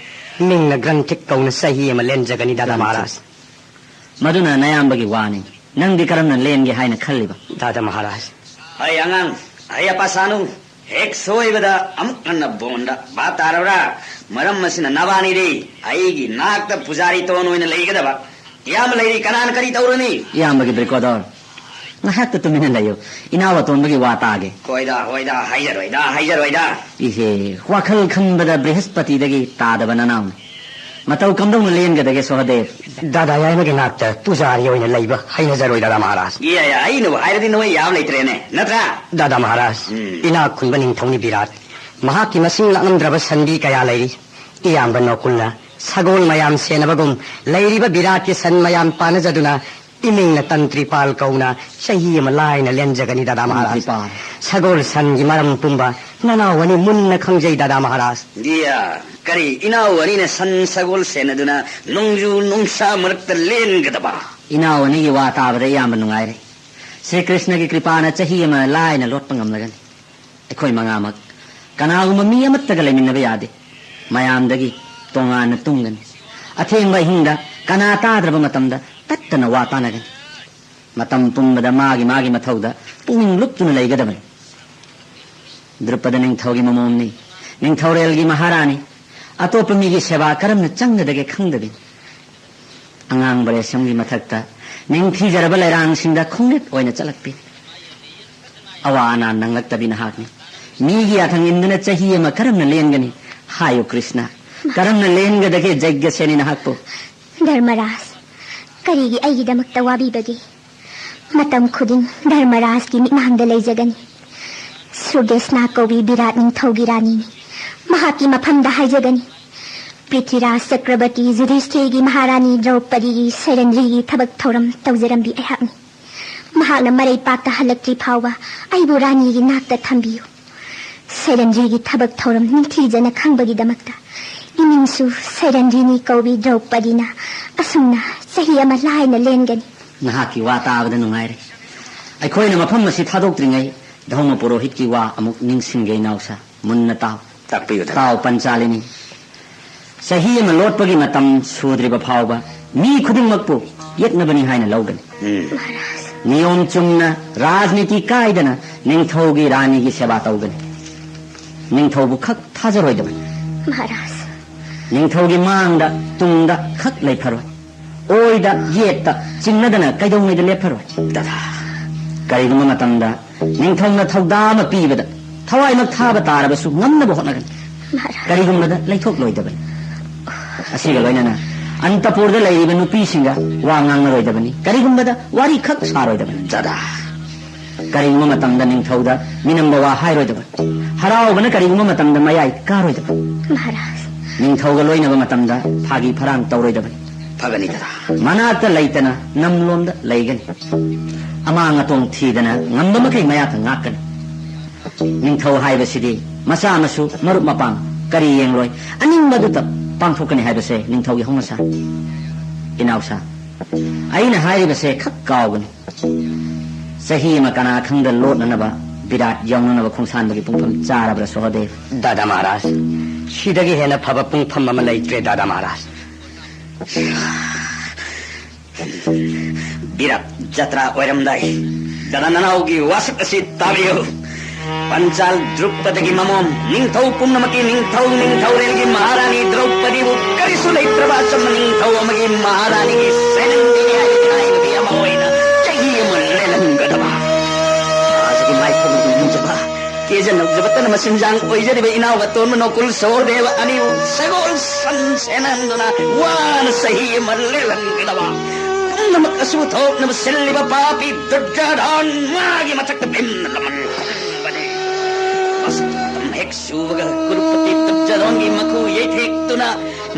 ꯃꯤꯡꯅ ꯒ꯭ꯔꯟꯊꯤꯛ ꯀꯧꯅ ꯆꯍꯤ ꯑꯃ ꯂꯦꯟꯖꯒꯅꯤ ꯗꯥꯗꯥ ꯒ꯭ꯔꯟꯊꯤꯛ꯫ ꯃꯍꯥꯔꯥꯖ꯫ ꯃꯗꯨꯅ ꯅꯌꯥꯝꯕꯒꯤ ꯋꯥꯅꯤ꯫ ꯅꯪꯗꯤ ꯀꯔꯝꯅ ꯂꯦꯟꯒꯦ ꯍꯥꯏꯅ ꯈꯜꯂꯤꯕ? ꯗꯥꯗꯥ ꯃꯍꯥꯔꯥꯖ꯫ ꯍꯩ ꯑꯉꯥꯡ, ꯍꯩ ꯑꯄꯥ ꯁꯥꯅꯨ, ꯍꯦꯛ ꯁꯣꯏꯕꯗ ꯑꯃꯨꯛ ꯍꯟꯅ ꯕꯣꯟꯗ ꯚꯥꯞ ꯇꯥꯔꯕ꯭ꯔꯥ? ꯃꯔꯝ ꯑꯁꯤꯅ ꯅꯕꯥꯅꯤꯗꯤ ꯑꯩꯒꯤ ꯅꯥꯛꯇ ꯄꯨꯖꯥꯔꯤ ꯇꯣꯟ ꯑꯣꯏꯅ ꯂꯩꯒꯗꯕ꯫ ꯏꯌꯥꯝꯕ ꯂꯩꯔꯤ, ꯀꯅꯥꯅ ꯀꯔꯤ ꯇꯧꯔꯨꯅꯤ? ꯏꯌꯥꯝꯕꯒꯤ ꯕ꯭ꯔꯤꯀꯣꯗꯣꯔ, ꯉꯥꯏꯍꯥꯛꯇ ꯇꯨꯃꯤꯟꯅ ꯂꯩꯌꯨ꯫ ꯏꯅꯥꯎ ꯑꯇꯣꯟꯕꯒꯤ ꯋꯥ ꯇꯥꯒꯦ꯫ ꯍꯣꯏꯗ, ꯍꯣꯏꯗ, ꯍꯥꯏꯖꯔꯣꯏꯗ, ꯍꯥꯏꯖꯔꯣꯏꯗ꯫ ꯏꯍꯦ, ꯋꯥꯈꯜ ꯈꯟꯕꯗ ꯕ꯭ꯔꯤꯍꯁꯄꯇꯤꯗꯒꯤ ꯇꯥꯗꯕ ꯅꯅꯥꯎꯅꯤ꯫ ꯃꯇꯧ ꯀꯝꯗꯧꯅ ꯂꯦꯟꯒꯗꯒꯦ, ꯁꯣꯍꯗꯦꯕ? ꯗꯥꯗꯥ ꯌꯥꯏꯃꯒꯤ ꯅꯥꯛꯇ ꯄꯨꯖꯥꯔꯤ ꯑꯣꯏꯅ ꯂꯩꯕ ꯍꯩꯅꯖꯔꯣꯏ, ꯗꯥꯗꯥ ꯃꯍꯥꯔꯥꯖ꯫ ꯏꯌꯥ, ꯌꯥ, ꯑꯩꯅꯕꯨ ꯍꯥꯏꯔꯗꯤ ꯅꯣꯏ ꯌꯥꯕ ꯂꯩꯇ꯭ꯔꯦꯅꯦ, ꯅꯠꯇ꯭ꯔꯥ? ꯗꯥꯗꯥ ꯃꯍꯥꯔꯥꯖ, ꯎꯝ꯫ ꯏꯅꯥꯛ ꯈꯨꯟꯕ ꯅꯤꯡꯊꯧꯅꯤ ꯕꯤꯔꯥꯠ꯫ ꯃꯍꯥꯛꯀꯤ ꯃꯁꯤꯡ ꯂꯥꯛꯂꯝꯗ꯭ꯔꯕ ꯁꯟꯕꯤ ꯀꯌꯥ ꯂꯩꯔꯤ꯫ ꯏꯌꯥꯝꯕ ꯅꯣꯀꯨꯜꯅ ꯁꯒꯣꯜ ꯃꯌꯥꯝ ꯁꯦꯟꯅꯕꯒꯨꯝ ꯂꯩꯔꯤꯕ ꯕꯤꯔꯥꯠꯀꯤ ꯁꯟ ꯃꯌꯥꯝ ꯄꯥꯅꯖꯗꯨꯅ ꯏꯃꯤꯡꯅ ꯇꯟꯇ꯭ꯔꯤꯄꯥꯜ ꯀꯧꯅ ꯆꯍꯤ ꯑꯃ ꯂꯥꯏꯅ ꯂꯦꯟꯖꯒꯅꯤ, ꯗꯥꯗꯥ ꯃꯍꯥꯔꯥꯖ꯫ ꯇꯟꯇ꯭ꯔꯤꯄꯥꯜ꯫ ꯁꯒꯣꯜ ꯁꯟꯒꯤ ꯃꯔꯝ ꯄꯨꯝꯕ ꯅꯅꯥꯎ ꯑꯅꯤ ꯃꯨꯟꯅ ꯈꯪꯖꯩ, ꯗꯥꯗꯥ ꯃꯍꯥꯔꯥꯖ꯫ ꯗꯤꯌꯥ, ꯀꯔꯤ, ꯏꯅꯥꯎ ꯑꯅꯤꯅ ꯁꯟ ꯁꯒꯣꯜ ꯁꯦꯟꯅꯗꯨꯅ ꯅꯣꯡꯖꯨ ꯅꯨꯡꯁꯥ ꯃꯔꯛꯇ ꯂꯦꯟꯒꯗꯕ? ꯏꯅꯥꯎ ꯑꯅꯤꯒꯤ ꯋꯥ ꯇꯥꯕꯗ ꯏꯌꯥꯝꯕ ꯅꯨꯡꯉꯥꯏꯔꯦ꯫ ꯁ꯭ꯔꯤ ꯀ꯭ꯔꯤꯁꯅꯒꯤ ꯀ꯭ꯔꯤꯄꯥꯅ ꯆꯍꯤ ꯑꯃ ꯂꯥꯏꯅ ꯂꯣꯠꯄ ꯉꯝꯂꯒꯅꯤ꯫ ꯑꯩꯈꯣꯏ ꯃꯉꯥꯃꯛ ꯀꯅꯥꯒꯨꯝꯕ ꯃꯤ ꯑꯃꯠꯇꯒ ꯂꯩꯃꯤꯟꯅꯕ ꯌꯥꯗꯦ꯫ ꯃꯌꯥꯝꯗꯒꯤ ꯇꯣꯉꯥꯟꯅ ꯇꯨꯝꯒꯅꯤ꯫ ꯑꯊꯦꯡꯕ ꯑꯍꯤꯡꯗ ꯀꯅꯥ ꯇꯥꯗ꯭ꯔꯕ ꯃꯇꯝꯗ ꯇꯠꯇꯅ ꯋꯥ ꯇꯥꯅꯒꯅꯤ꯫ ꯃꯇꯝ ꯄꯨꯝꯕꯗ ꯃꯥꯒꯤ ꯃꯥꯒꯤ ꯃꯊꯧꯗ ꯄꯨꯛꯅꯤꯡ ꯂꯨꯞꯇꯨꯅ ꯂꯩꯒꯗꯕꯅꯤ꯫ ꯗ꯭ꯔꯨꯄꯗ ꯅꯤꯡꯊꯧꯒꯤ ꯃꯃꯣꯝꯅꯤ, ꯅꯤꯡꯊꯧꯔꯦꯜꯒꯤ ꯃꯍꯥꯔꯥꯅꯤ꯫ ꯑꯇꯣꯞꯄ ꯃꯤꯒꯤ ꯁꯦꯕꯥ ꯀꯔꯝꯅ ꯆꯪꯒꯗꯒꯦ ꯈꯪꯗꯕꯤ꯫ ꯑꯉꯥꯡꯕ ꯔꯦꯁꯝꯒꯤ ꯃꯊꯛꯇ ꯅꯤꯡꯊꯤꯖꯔꯕ ꯂꯩꯔꯥꯡꯁꯤꯡꯗ ꯈꯣꯡꯅꯦꯠ ꯑꯣꯏꯅ ꯆꯠꯂꯛꯄꯤ꯫ ꯑꯋꯥ ꯑꯅꯥ ꯅꯪꯂꯛꯇꯕꯤ ꯅꯍꯥꯛꯅꯤ꯫ ꯃꯤꯒꯤ ꯌꯥꯊꯪ ꯏꯟꯗꯨꯅ ꯆꯍꯤ ꯑꯃ ꯀꯔꯝꯅ ꯂꯦꯟꯒꯅꯤ? ꯍꯥꯏꯌꯨ ꯀ꯭ꯔꯤꯁꯅ, ꯀꯔꯝꯅ ꯂꯦꯟꯒꯗꯒꯦ ꯖꯩꯒ꯭ꯌꯁꯦꯅꯤ ꯅꯍꯥꯛꯄꯨ? ꯙꯔꯃꯔꯥꯖ, ꯀꯔꯤꯒꯤ ꯑꯩꯒꯤꯗꯃꯛꯇ ꯋꯥꯕꯤꯕꯒꯦ? ꯃꯇꯝ ꯈꯨꯗꯤꯡ ꯙꯔꯃꯔꯥꯖꯀꯤ ꯃꯤꯠꯃꯥꯡꯗ ꯂꯩꯖꯒꯅꯤ꯫ ꯁꯨꯔꯗꯦꯁꯅꯥ ꯀꯧꯕꯤ ꯕꯤꯔꯥꯠ ꯅꯤꯡꯊꯧꯒꯤ ꯔꯥꯅꯤꯅꯤ꯫ ꯃꯍꯥꯛꯀꯤ ꯃꯐꯝꯗ ꯍꯥꯏꯖꯒꯅꯤ꯫ ꯄ꯭ꯔꯤꯊꯤꯔꯥꯖ ꯆꯀ꯭ꯔꯕꯔꯇꯤ ꯌꯨꯙꯤꯁꯊꯤꯔꯒꯤ ꯃꯍꯥꯔꯥꯅꯤ ꯗ꯭ꯔꯧꯄꯗꯤꯒꯤ ꯁꯩꯔꯟꯗ꯭ꯔꯤꯒꯤ ꯊꯕꯛ ꯊꯧꯔꯝ ꯇꯧꯖꯔꯝꯕꯤ ꯑꯩꯍꯥꯛꯅꯤ꯫ ꯃꯍꯥꯛꯅ ꯃꯔꯩ ꯄꯥꯛꯇ ꯍꯜꯂꯛꯇ꯭ꯔꯤ ꯐꯥꯎꯕ ꯑꯩꯕꯨ ꯔꯥꯅꯤꯒꯤ ꯅꯥꯛꯇ ꯊꯝꯕꯤꯌꯨ꯫ ꯁꯩꯔꯟꯗ꯭ꯔꯤꯒꯤ ꯊꯕꯛ ꯊꯧꯔꯝ ꯅꯤꯡꯊꯤꯖꯅ ꯈꯪꯕꯒꯤꯗꯃꯛꯇ ꯏꯃꯤꯡꯁꯨ ꯁꯩꯔꯟꯗ꯭ꯔꯤꯅꯤ ꯀꯧꯕꯤ ꯗ꯭ꯔꯧꯄꯗꯤꯅ ꯑꯁꯨꯝꯅ ꯆꯍꯤ ꯑꯃ ꯂꯥꯏꯅ ꯂꯦꯟꯒꯅꯤ꯫ ꯅꯍꯥꯛꯀꯤ ꯋꯥ ꯇꯥꯕꯗ ꯅꯨꯡꯉꯥꯏꯔꯦ꯫ ꯑꯩꯈꯣꯏꯅ ꯃꯐꯝ ꯑꯁꯤ ꯊꯥꯗꯣꯛꯇ꯭ꯔꯤꯉꯩ ꯙꯧꯃ ꯄꯨꯔꯣꯍꯤꯠꯀꯤ ꯋꯥ ꯑꯃꯨꯛ ꯅꯤꯡꯁꯤꯡꯒꯦ, ꯏꯅꯥꯎꯁꯥ꯫ ꯃꯨꯟꯅ ꯇꯥꯎ꯫ ꯇꯥꯛꯄꯤꯌꯨ, ꯇꯥꯛꯄꯤꯌꯨ꯫ ꯇꯥꯎ, ꯄꯟꯆꯥꯂꯤꯅꯤ꯫ ꯆꯍꯤ ꯑꯃ ꯂꯣꯠꯄꯒꯤ ꯃꯇꯝ ꯁꯨꯗ꯭ꯔꯤꯕ ꯐꯥꯎꯕ ꯃꯤ ꯈꯨꯗꯤꯡꯃꯛꯄꯨ ꯌꯦꯠꯅꯕꯅꯤ ꯍꯥꯏꯅ ꯂꯧꯒꯅꯤ꯫ ꯎꯝ꯫ ꯅꯤꯌꯣꯝ ꯆꯨꯝꯅ, ꯔꯥꯖꯅꯤꯇꯤ ꯀꯥꯏꯗꯅ ꯅꯤꯡꯊꯧꯒꯤ ꯔꯥꯅꯤꯒꯤ ꯁꯦꯕꯥ ꯇꯧꯒꯅꯤ꯫ ꯅꯤꯡꯊꯧꯕꯨ ꯈꯛ ꯊꯥꯖꯔꯣꯏꯗꯕꯅꯤ꯫ ꯃꯍꯥꯔꯥꯖ꯫ ꯅꯤꯡꯊꯧꯒꯤ ꯃꯥꯡꯗ ꯇꯨꯡꯗ ꯈꯛ ꯂꯩꯐꯔꯣꯏ꯫ ꯑꯣꯏꯗ ꯌꯦꯠꯇ ꯆꯤꯡꯅꯗꯅ ꯀꯩꯗꯧꯉꯩꯗ ꯂꯦꯞꯐꯔꯣꯏ꯫ ꯗꯥꯗꯥ, ꯀꯔꯤꯒꯨꯝꯕ ꯃꯇꯝꯗ ꯅꯤꯡꯊꯧꯅ ꯊꯧꯗꯥ ꯑꯃ ꯄꯤꯕꯗ ꯊꯋꯥꯏꯃꯛ ꯊꯥꯕ ꯇꯥꯔꯕꯁꯨ ꯉꯝꯅꯕ ꯍꯣꯠꯅꯒꯅꯤ꯫ ꯃꯍꯥꯔꯥꯖ꯫ ꯀꯔꯤꯒꯨꯝꯕꯗ ꯂꯩꯊꯣꯛꯂꯣꯏꯗꯕꯅꯤ꯫ ꯑꯁꯤꯒ ꯂꯣꯏꯅꯅ ꯑꯟꯇꯄꯨꯔꯗ ꯂꯩꯔꯤꯕ ꯅꯨꯄꯤꯁꯤꯡꯒ ꯋꯥ ꯉꯥꯡꯅꯔꯣꯏꯗꯕꯅꯤ꯫ ꯀꯔꯤꯒꯨꯝꯕꯗ ꯋꯥꯔꯤꯈꯛ ꯁꯥꯔꯣꯏꯗꯕꯅꯤ꯫ ꯗꯥꯗꯥ, ꯀꯔꯤꯒꯨꯝꯕ ꯃꯇꯝꯗ ꯅꯤꯡꯊꯧꯗ ꯃꯤꯅꯝꯕ ꯋꯥ ꯍꯥꯏꯔꯣꯏꯗꯕꯅꯤ꯫ ꯍꯔꯥꯎꯕꯅ ꯀꯔꯤꯒꯨꯝꯕ ꯃꯇꯝꯗ ꯃꯌꯥꯏ ꯀꯥꯔꯣꯏꯗꯕꯅꯤ꯫ ꯃꯍꯥꯔꯥꯖ꯫ ꯅꯤꯡꯊꯧꯒ ꯂꯣꯏꯅꯕ ꯃꯇꯝꯗ ꯐꯥꯒꯤ ꯐꯔꯥꯡ ꯇꯧꯔꯣꯏꯗꯕꯅꯤ꯫ ꯐꯒꯅꯤ ꯗꯥꯗꯥ꯫ ꯃꯅꯥꯛꯇ ꯂꯩꯇꯅ ꯅꯝꯂꯣꯝꯗ ꯂꯩꯒꯅꯤ꯫ ꯑꯃꯥꯡ ꯑꯇꯣꯡ ꯊꯤꯗꯅ ꯉꯝꯕ ꯃꯈꯩ ꯃꯌꯥꯛꯇ ꯉꯥꯛꯀꯅꯤ꯫ ꯅꯤꯡꯊꯧ ꯍꯥꯏꯕꯁꯤꯗꯤ ꯃꯆꯥ ꯃꯁꯨ, ꯃꯔꯨꯞ ꯃꯄꯥꯡ ꯀꯔꯤ ꯌꯦꯡꯂꯣꯏ, ꯑꯅꯤꯡꯕꯗꯨꯇ ꯄꯥꯡꯊꯣꯛꯀꯅꯤ ꯍꯥꯏꯕꯁꯦ ꯅꯤꯡꯊꯧꯒꯤ ꯍꯧꯅꯁꯥ꯫ ꯏꯅꯥꯎꯁꯥ, ꯑꯩꯅ ꯍꯥꯏꯔꯤꯕꯁꯦ ꯈꯛ ꯀꯥꯎꯒꯅꯨ꯫ ꯆꯍꯤ ꯑꯃ ꯀꯅꯥ ꯈꯪꯗ ꯂꯣꯠꯅꯅꯕ ꯕꯤꯔꯥꯠ ꯌꯧꯅꯅꯕ ꯈꯣꯡꯁꯥꯟꯕꯒꯤ ꯄꯨꯡꯐꯝ ꯆꯥꯔꯕ꯭ꯔꯥ ꯁꯣꯍꯗꯦꯕ? ꯗꯥꯗꯥ ꯃꯍꯥꯔꯥꯖ, ꯁꯤꯗꯒꯤ ꯍꯦꯟꯅ ꯐꯕ ꯄꯨꯡꯐꯝ ꯑꯃ ꯂꯩꯇ꯭ꯔꯦ ꯗꯥꯗꯥ ꯃꯍꯥꯔꯥꯖ꯫ ꯕꯤꯔꯥꯠ ꯖꯇ꯭ꯔꯥ ꯑꯣꯏꯔꯝꯗꯥꯏ, ꯗꯥꯗꯥ ꯅꯅꯥꯎꯒꯤ ꯋꯥꯁꯛ ꯑꯁꯤ ꯇꯥꯕꯤꯌꯨ꯫ ꯄꯟꯆꯥꯜ ꯗ꯭ꯔꯨꯄꯗꯒꯤ ꯃꯃꯣꯝ, ꯅꯤꯡꯊꯧ ꯄꯨꯝꯅꯃꯛꯀꯤ ꯅꯤꯡꯊꯧ, ꯅꯤꯡꯊꯧꯔꯦꯜꯒꯤ ꯃꯍꯥꯔꯥꯅꯤ ꯗ꯭ꯔꯧꯄꯗꯤꯕꯨ ꯀꯔꯤꯁꯨ ꯂꯩꯇ꯭ꯔꯕ ꯑꯆꯝꯕ ꯅꯤꯡꯊꯧ ꯑꯃꯒꯤ ꯃꯍꯥꯔꯥꯅꯤꯒꯤ ꯁꯦꯅꯥꯅꯤꯅꯤ ꯍꯥꯏꯕ ꯃꯤꯑꯣꯏ ꯑꯃ ꯑꯣꯏꯅ ꯆꯍꯤ ꯑꯃ ꯂꯦꯜꯍꯟꯒꯗꯕ꯫ ꯑꯥꯖꯒꯤ ꯃꯥꯏꯊꯣꯡꯗ ꯅꯤꯡꯖꯕ, ꯀꯦꯖ ꯅꯧꯖꯕꯇꯅ ꯃꯆꯤꯟꯖꯥꯡ ꯑꯣꯏꯖꯔꯤꯕ ꯏꯅꯥꯎ ꯑꯇꯣꯟꯕ ꯅꯣꯀꯨꯜ ꯁꯍꯣꯗꯦꯕ ꯑꯅꯤꯕꯨ ꯁꯒꯣꯜ ꯁꯟ ꯁꯦꯅꯍꯟꯗꯨꯅ ꯋꯥꯅ ꯆꯍꯤ ꯑꯃ ꯂꯦꯜꯍꯟꯒꯗꯕ꯫ ꯄꯨꯝꯅꯃꯛ ꯑꯁꯨ ꯊꯣꯛꯅꯕ ꯁꯤꯜꯂꯤꯕ ꯄꯥꯄꯤ ꯗꯨꯔꯖꯥꯙꯟ ꯃꯥꯒꯤ ꯃꯊꯛꯇ ꯚꯤꯝꯅ ꯂꯃꯟ ꯈꯨꯝꯕꯅꯤ꯫ ꯃꯁꯤꯒꯤ ꯃꯇꯝ ꯍꯦꯛ ꯁꯨꯕꯒ ꯀꯨꯔꯨꯄꯇꯤ ꯗꯨꯔꯖꯥꯙꯟꯒꯤ ꯃꯈꯨ ꯌꯩꯊꯦꯛꯇꯨꯅ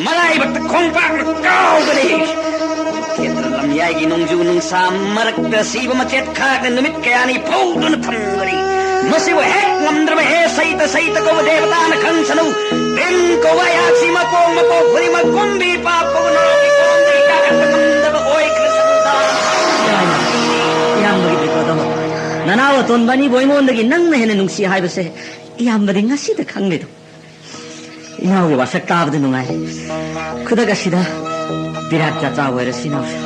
ꯃꯔꯥꯏꯕꯛꯇ ꯈꯣꯡꯄꯥꯛꯅ ꯀꯥꯎꯒꯅꯤ꯫ ꯀꯨꯔꯨꯛꯈꯦꯇ꯭ꯔ ꯂꯝꯌꯥꯏꯒꯤ ꯅꯣꯡꯖꯨ ꯅꯨꯡꯁꯥ ꯃꯔꯛꯇ ꯁꯤꯕ ꯃꯆꯦꯠ ꯈꯥꯛꯅ ꯅꯨꯃꯤꯠ ꯀꯌꯥꯅꯤ ꯐꯧꯗꯨꯅ ꯊꯝꯒꯅꯤ꯫ ꯃꯁꯤꯕꯨ ꯍꯦꯛ ꯉꯝꯗ꯭ꯔꯕ ꯍꯦ ꯁꯩꯇ, ꯁꯩꯇ ꯀꯧꯕ ꯗꯦꯕꯇꯥꯅ ꯈꯪꯁꯅꯨ꯫ ꯚꯤꯝ ꯀꯧꯕ ꯑꯩꯍꯥꯛꯁꯤ ꯃꯄꯣꯛ ꯃꯄꯣꯛ ꯈꯨꯗꯤꯡꯃꯛ ꯀꯨꯝꯕꯤ ꯄꯥꯞ ꯀꯧꯕ ꯅꯥꯎꯒꯤ ꯀꯣꯝꯗꯒꯤ ꯀꯥꯈꯠꯄ ꯉꯝꯗꯕ ꯑꯣꯏꯈ꯭ꯔꯁꯅꯨꯗ꯫ ꯏꯌꯥꯝꯕꯒꯤ ꯕꯤꯄꯗ ꯑꯃ꯫ ꯅꯅꯥꯎ ꯑꯇꯣꯟꯕ ꯑꯅꯤꯕꯨ ꯑꯩꯉꯣꯟꯗꯒꯤ ꯅꯪꯅ ꯍꯦꯟꯅ ꯅꯨꯡꯁꯤ ꯍꯥꯏꯕꯁꯦ ꯏꯌꯥꯝꯕꯗꯤ ꯉꯁꯤꯗ ꯈꯪꯂꯦꯗꯣ꯫ ꯏꯅꯥꯎꯒꯤ ꯋꯥꯁꯛ ꯇꯥꯕꯗ ꯅꯨꯡꯉꯥꯏ꯫ ꯈꯨꯗꯛ ꯑꯁꯤꯗ ꯕꯤꯔꯥꯠ ꯆꯥꯆꯥ ꯑꯣꯏꯔꯁꯤ ꯏꯅꯥꯎꯁꯦ꯫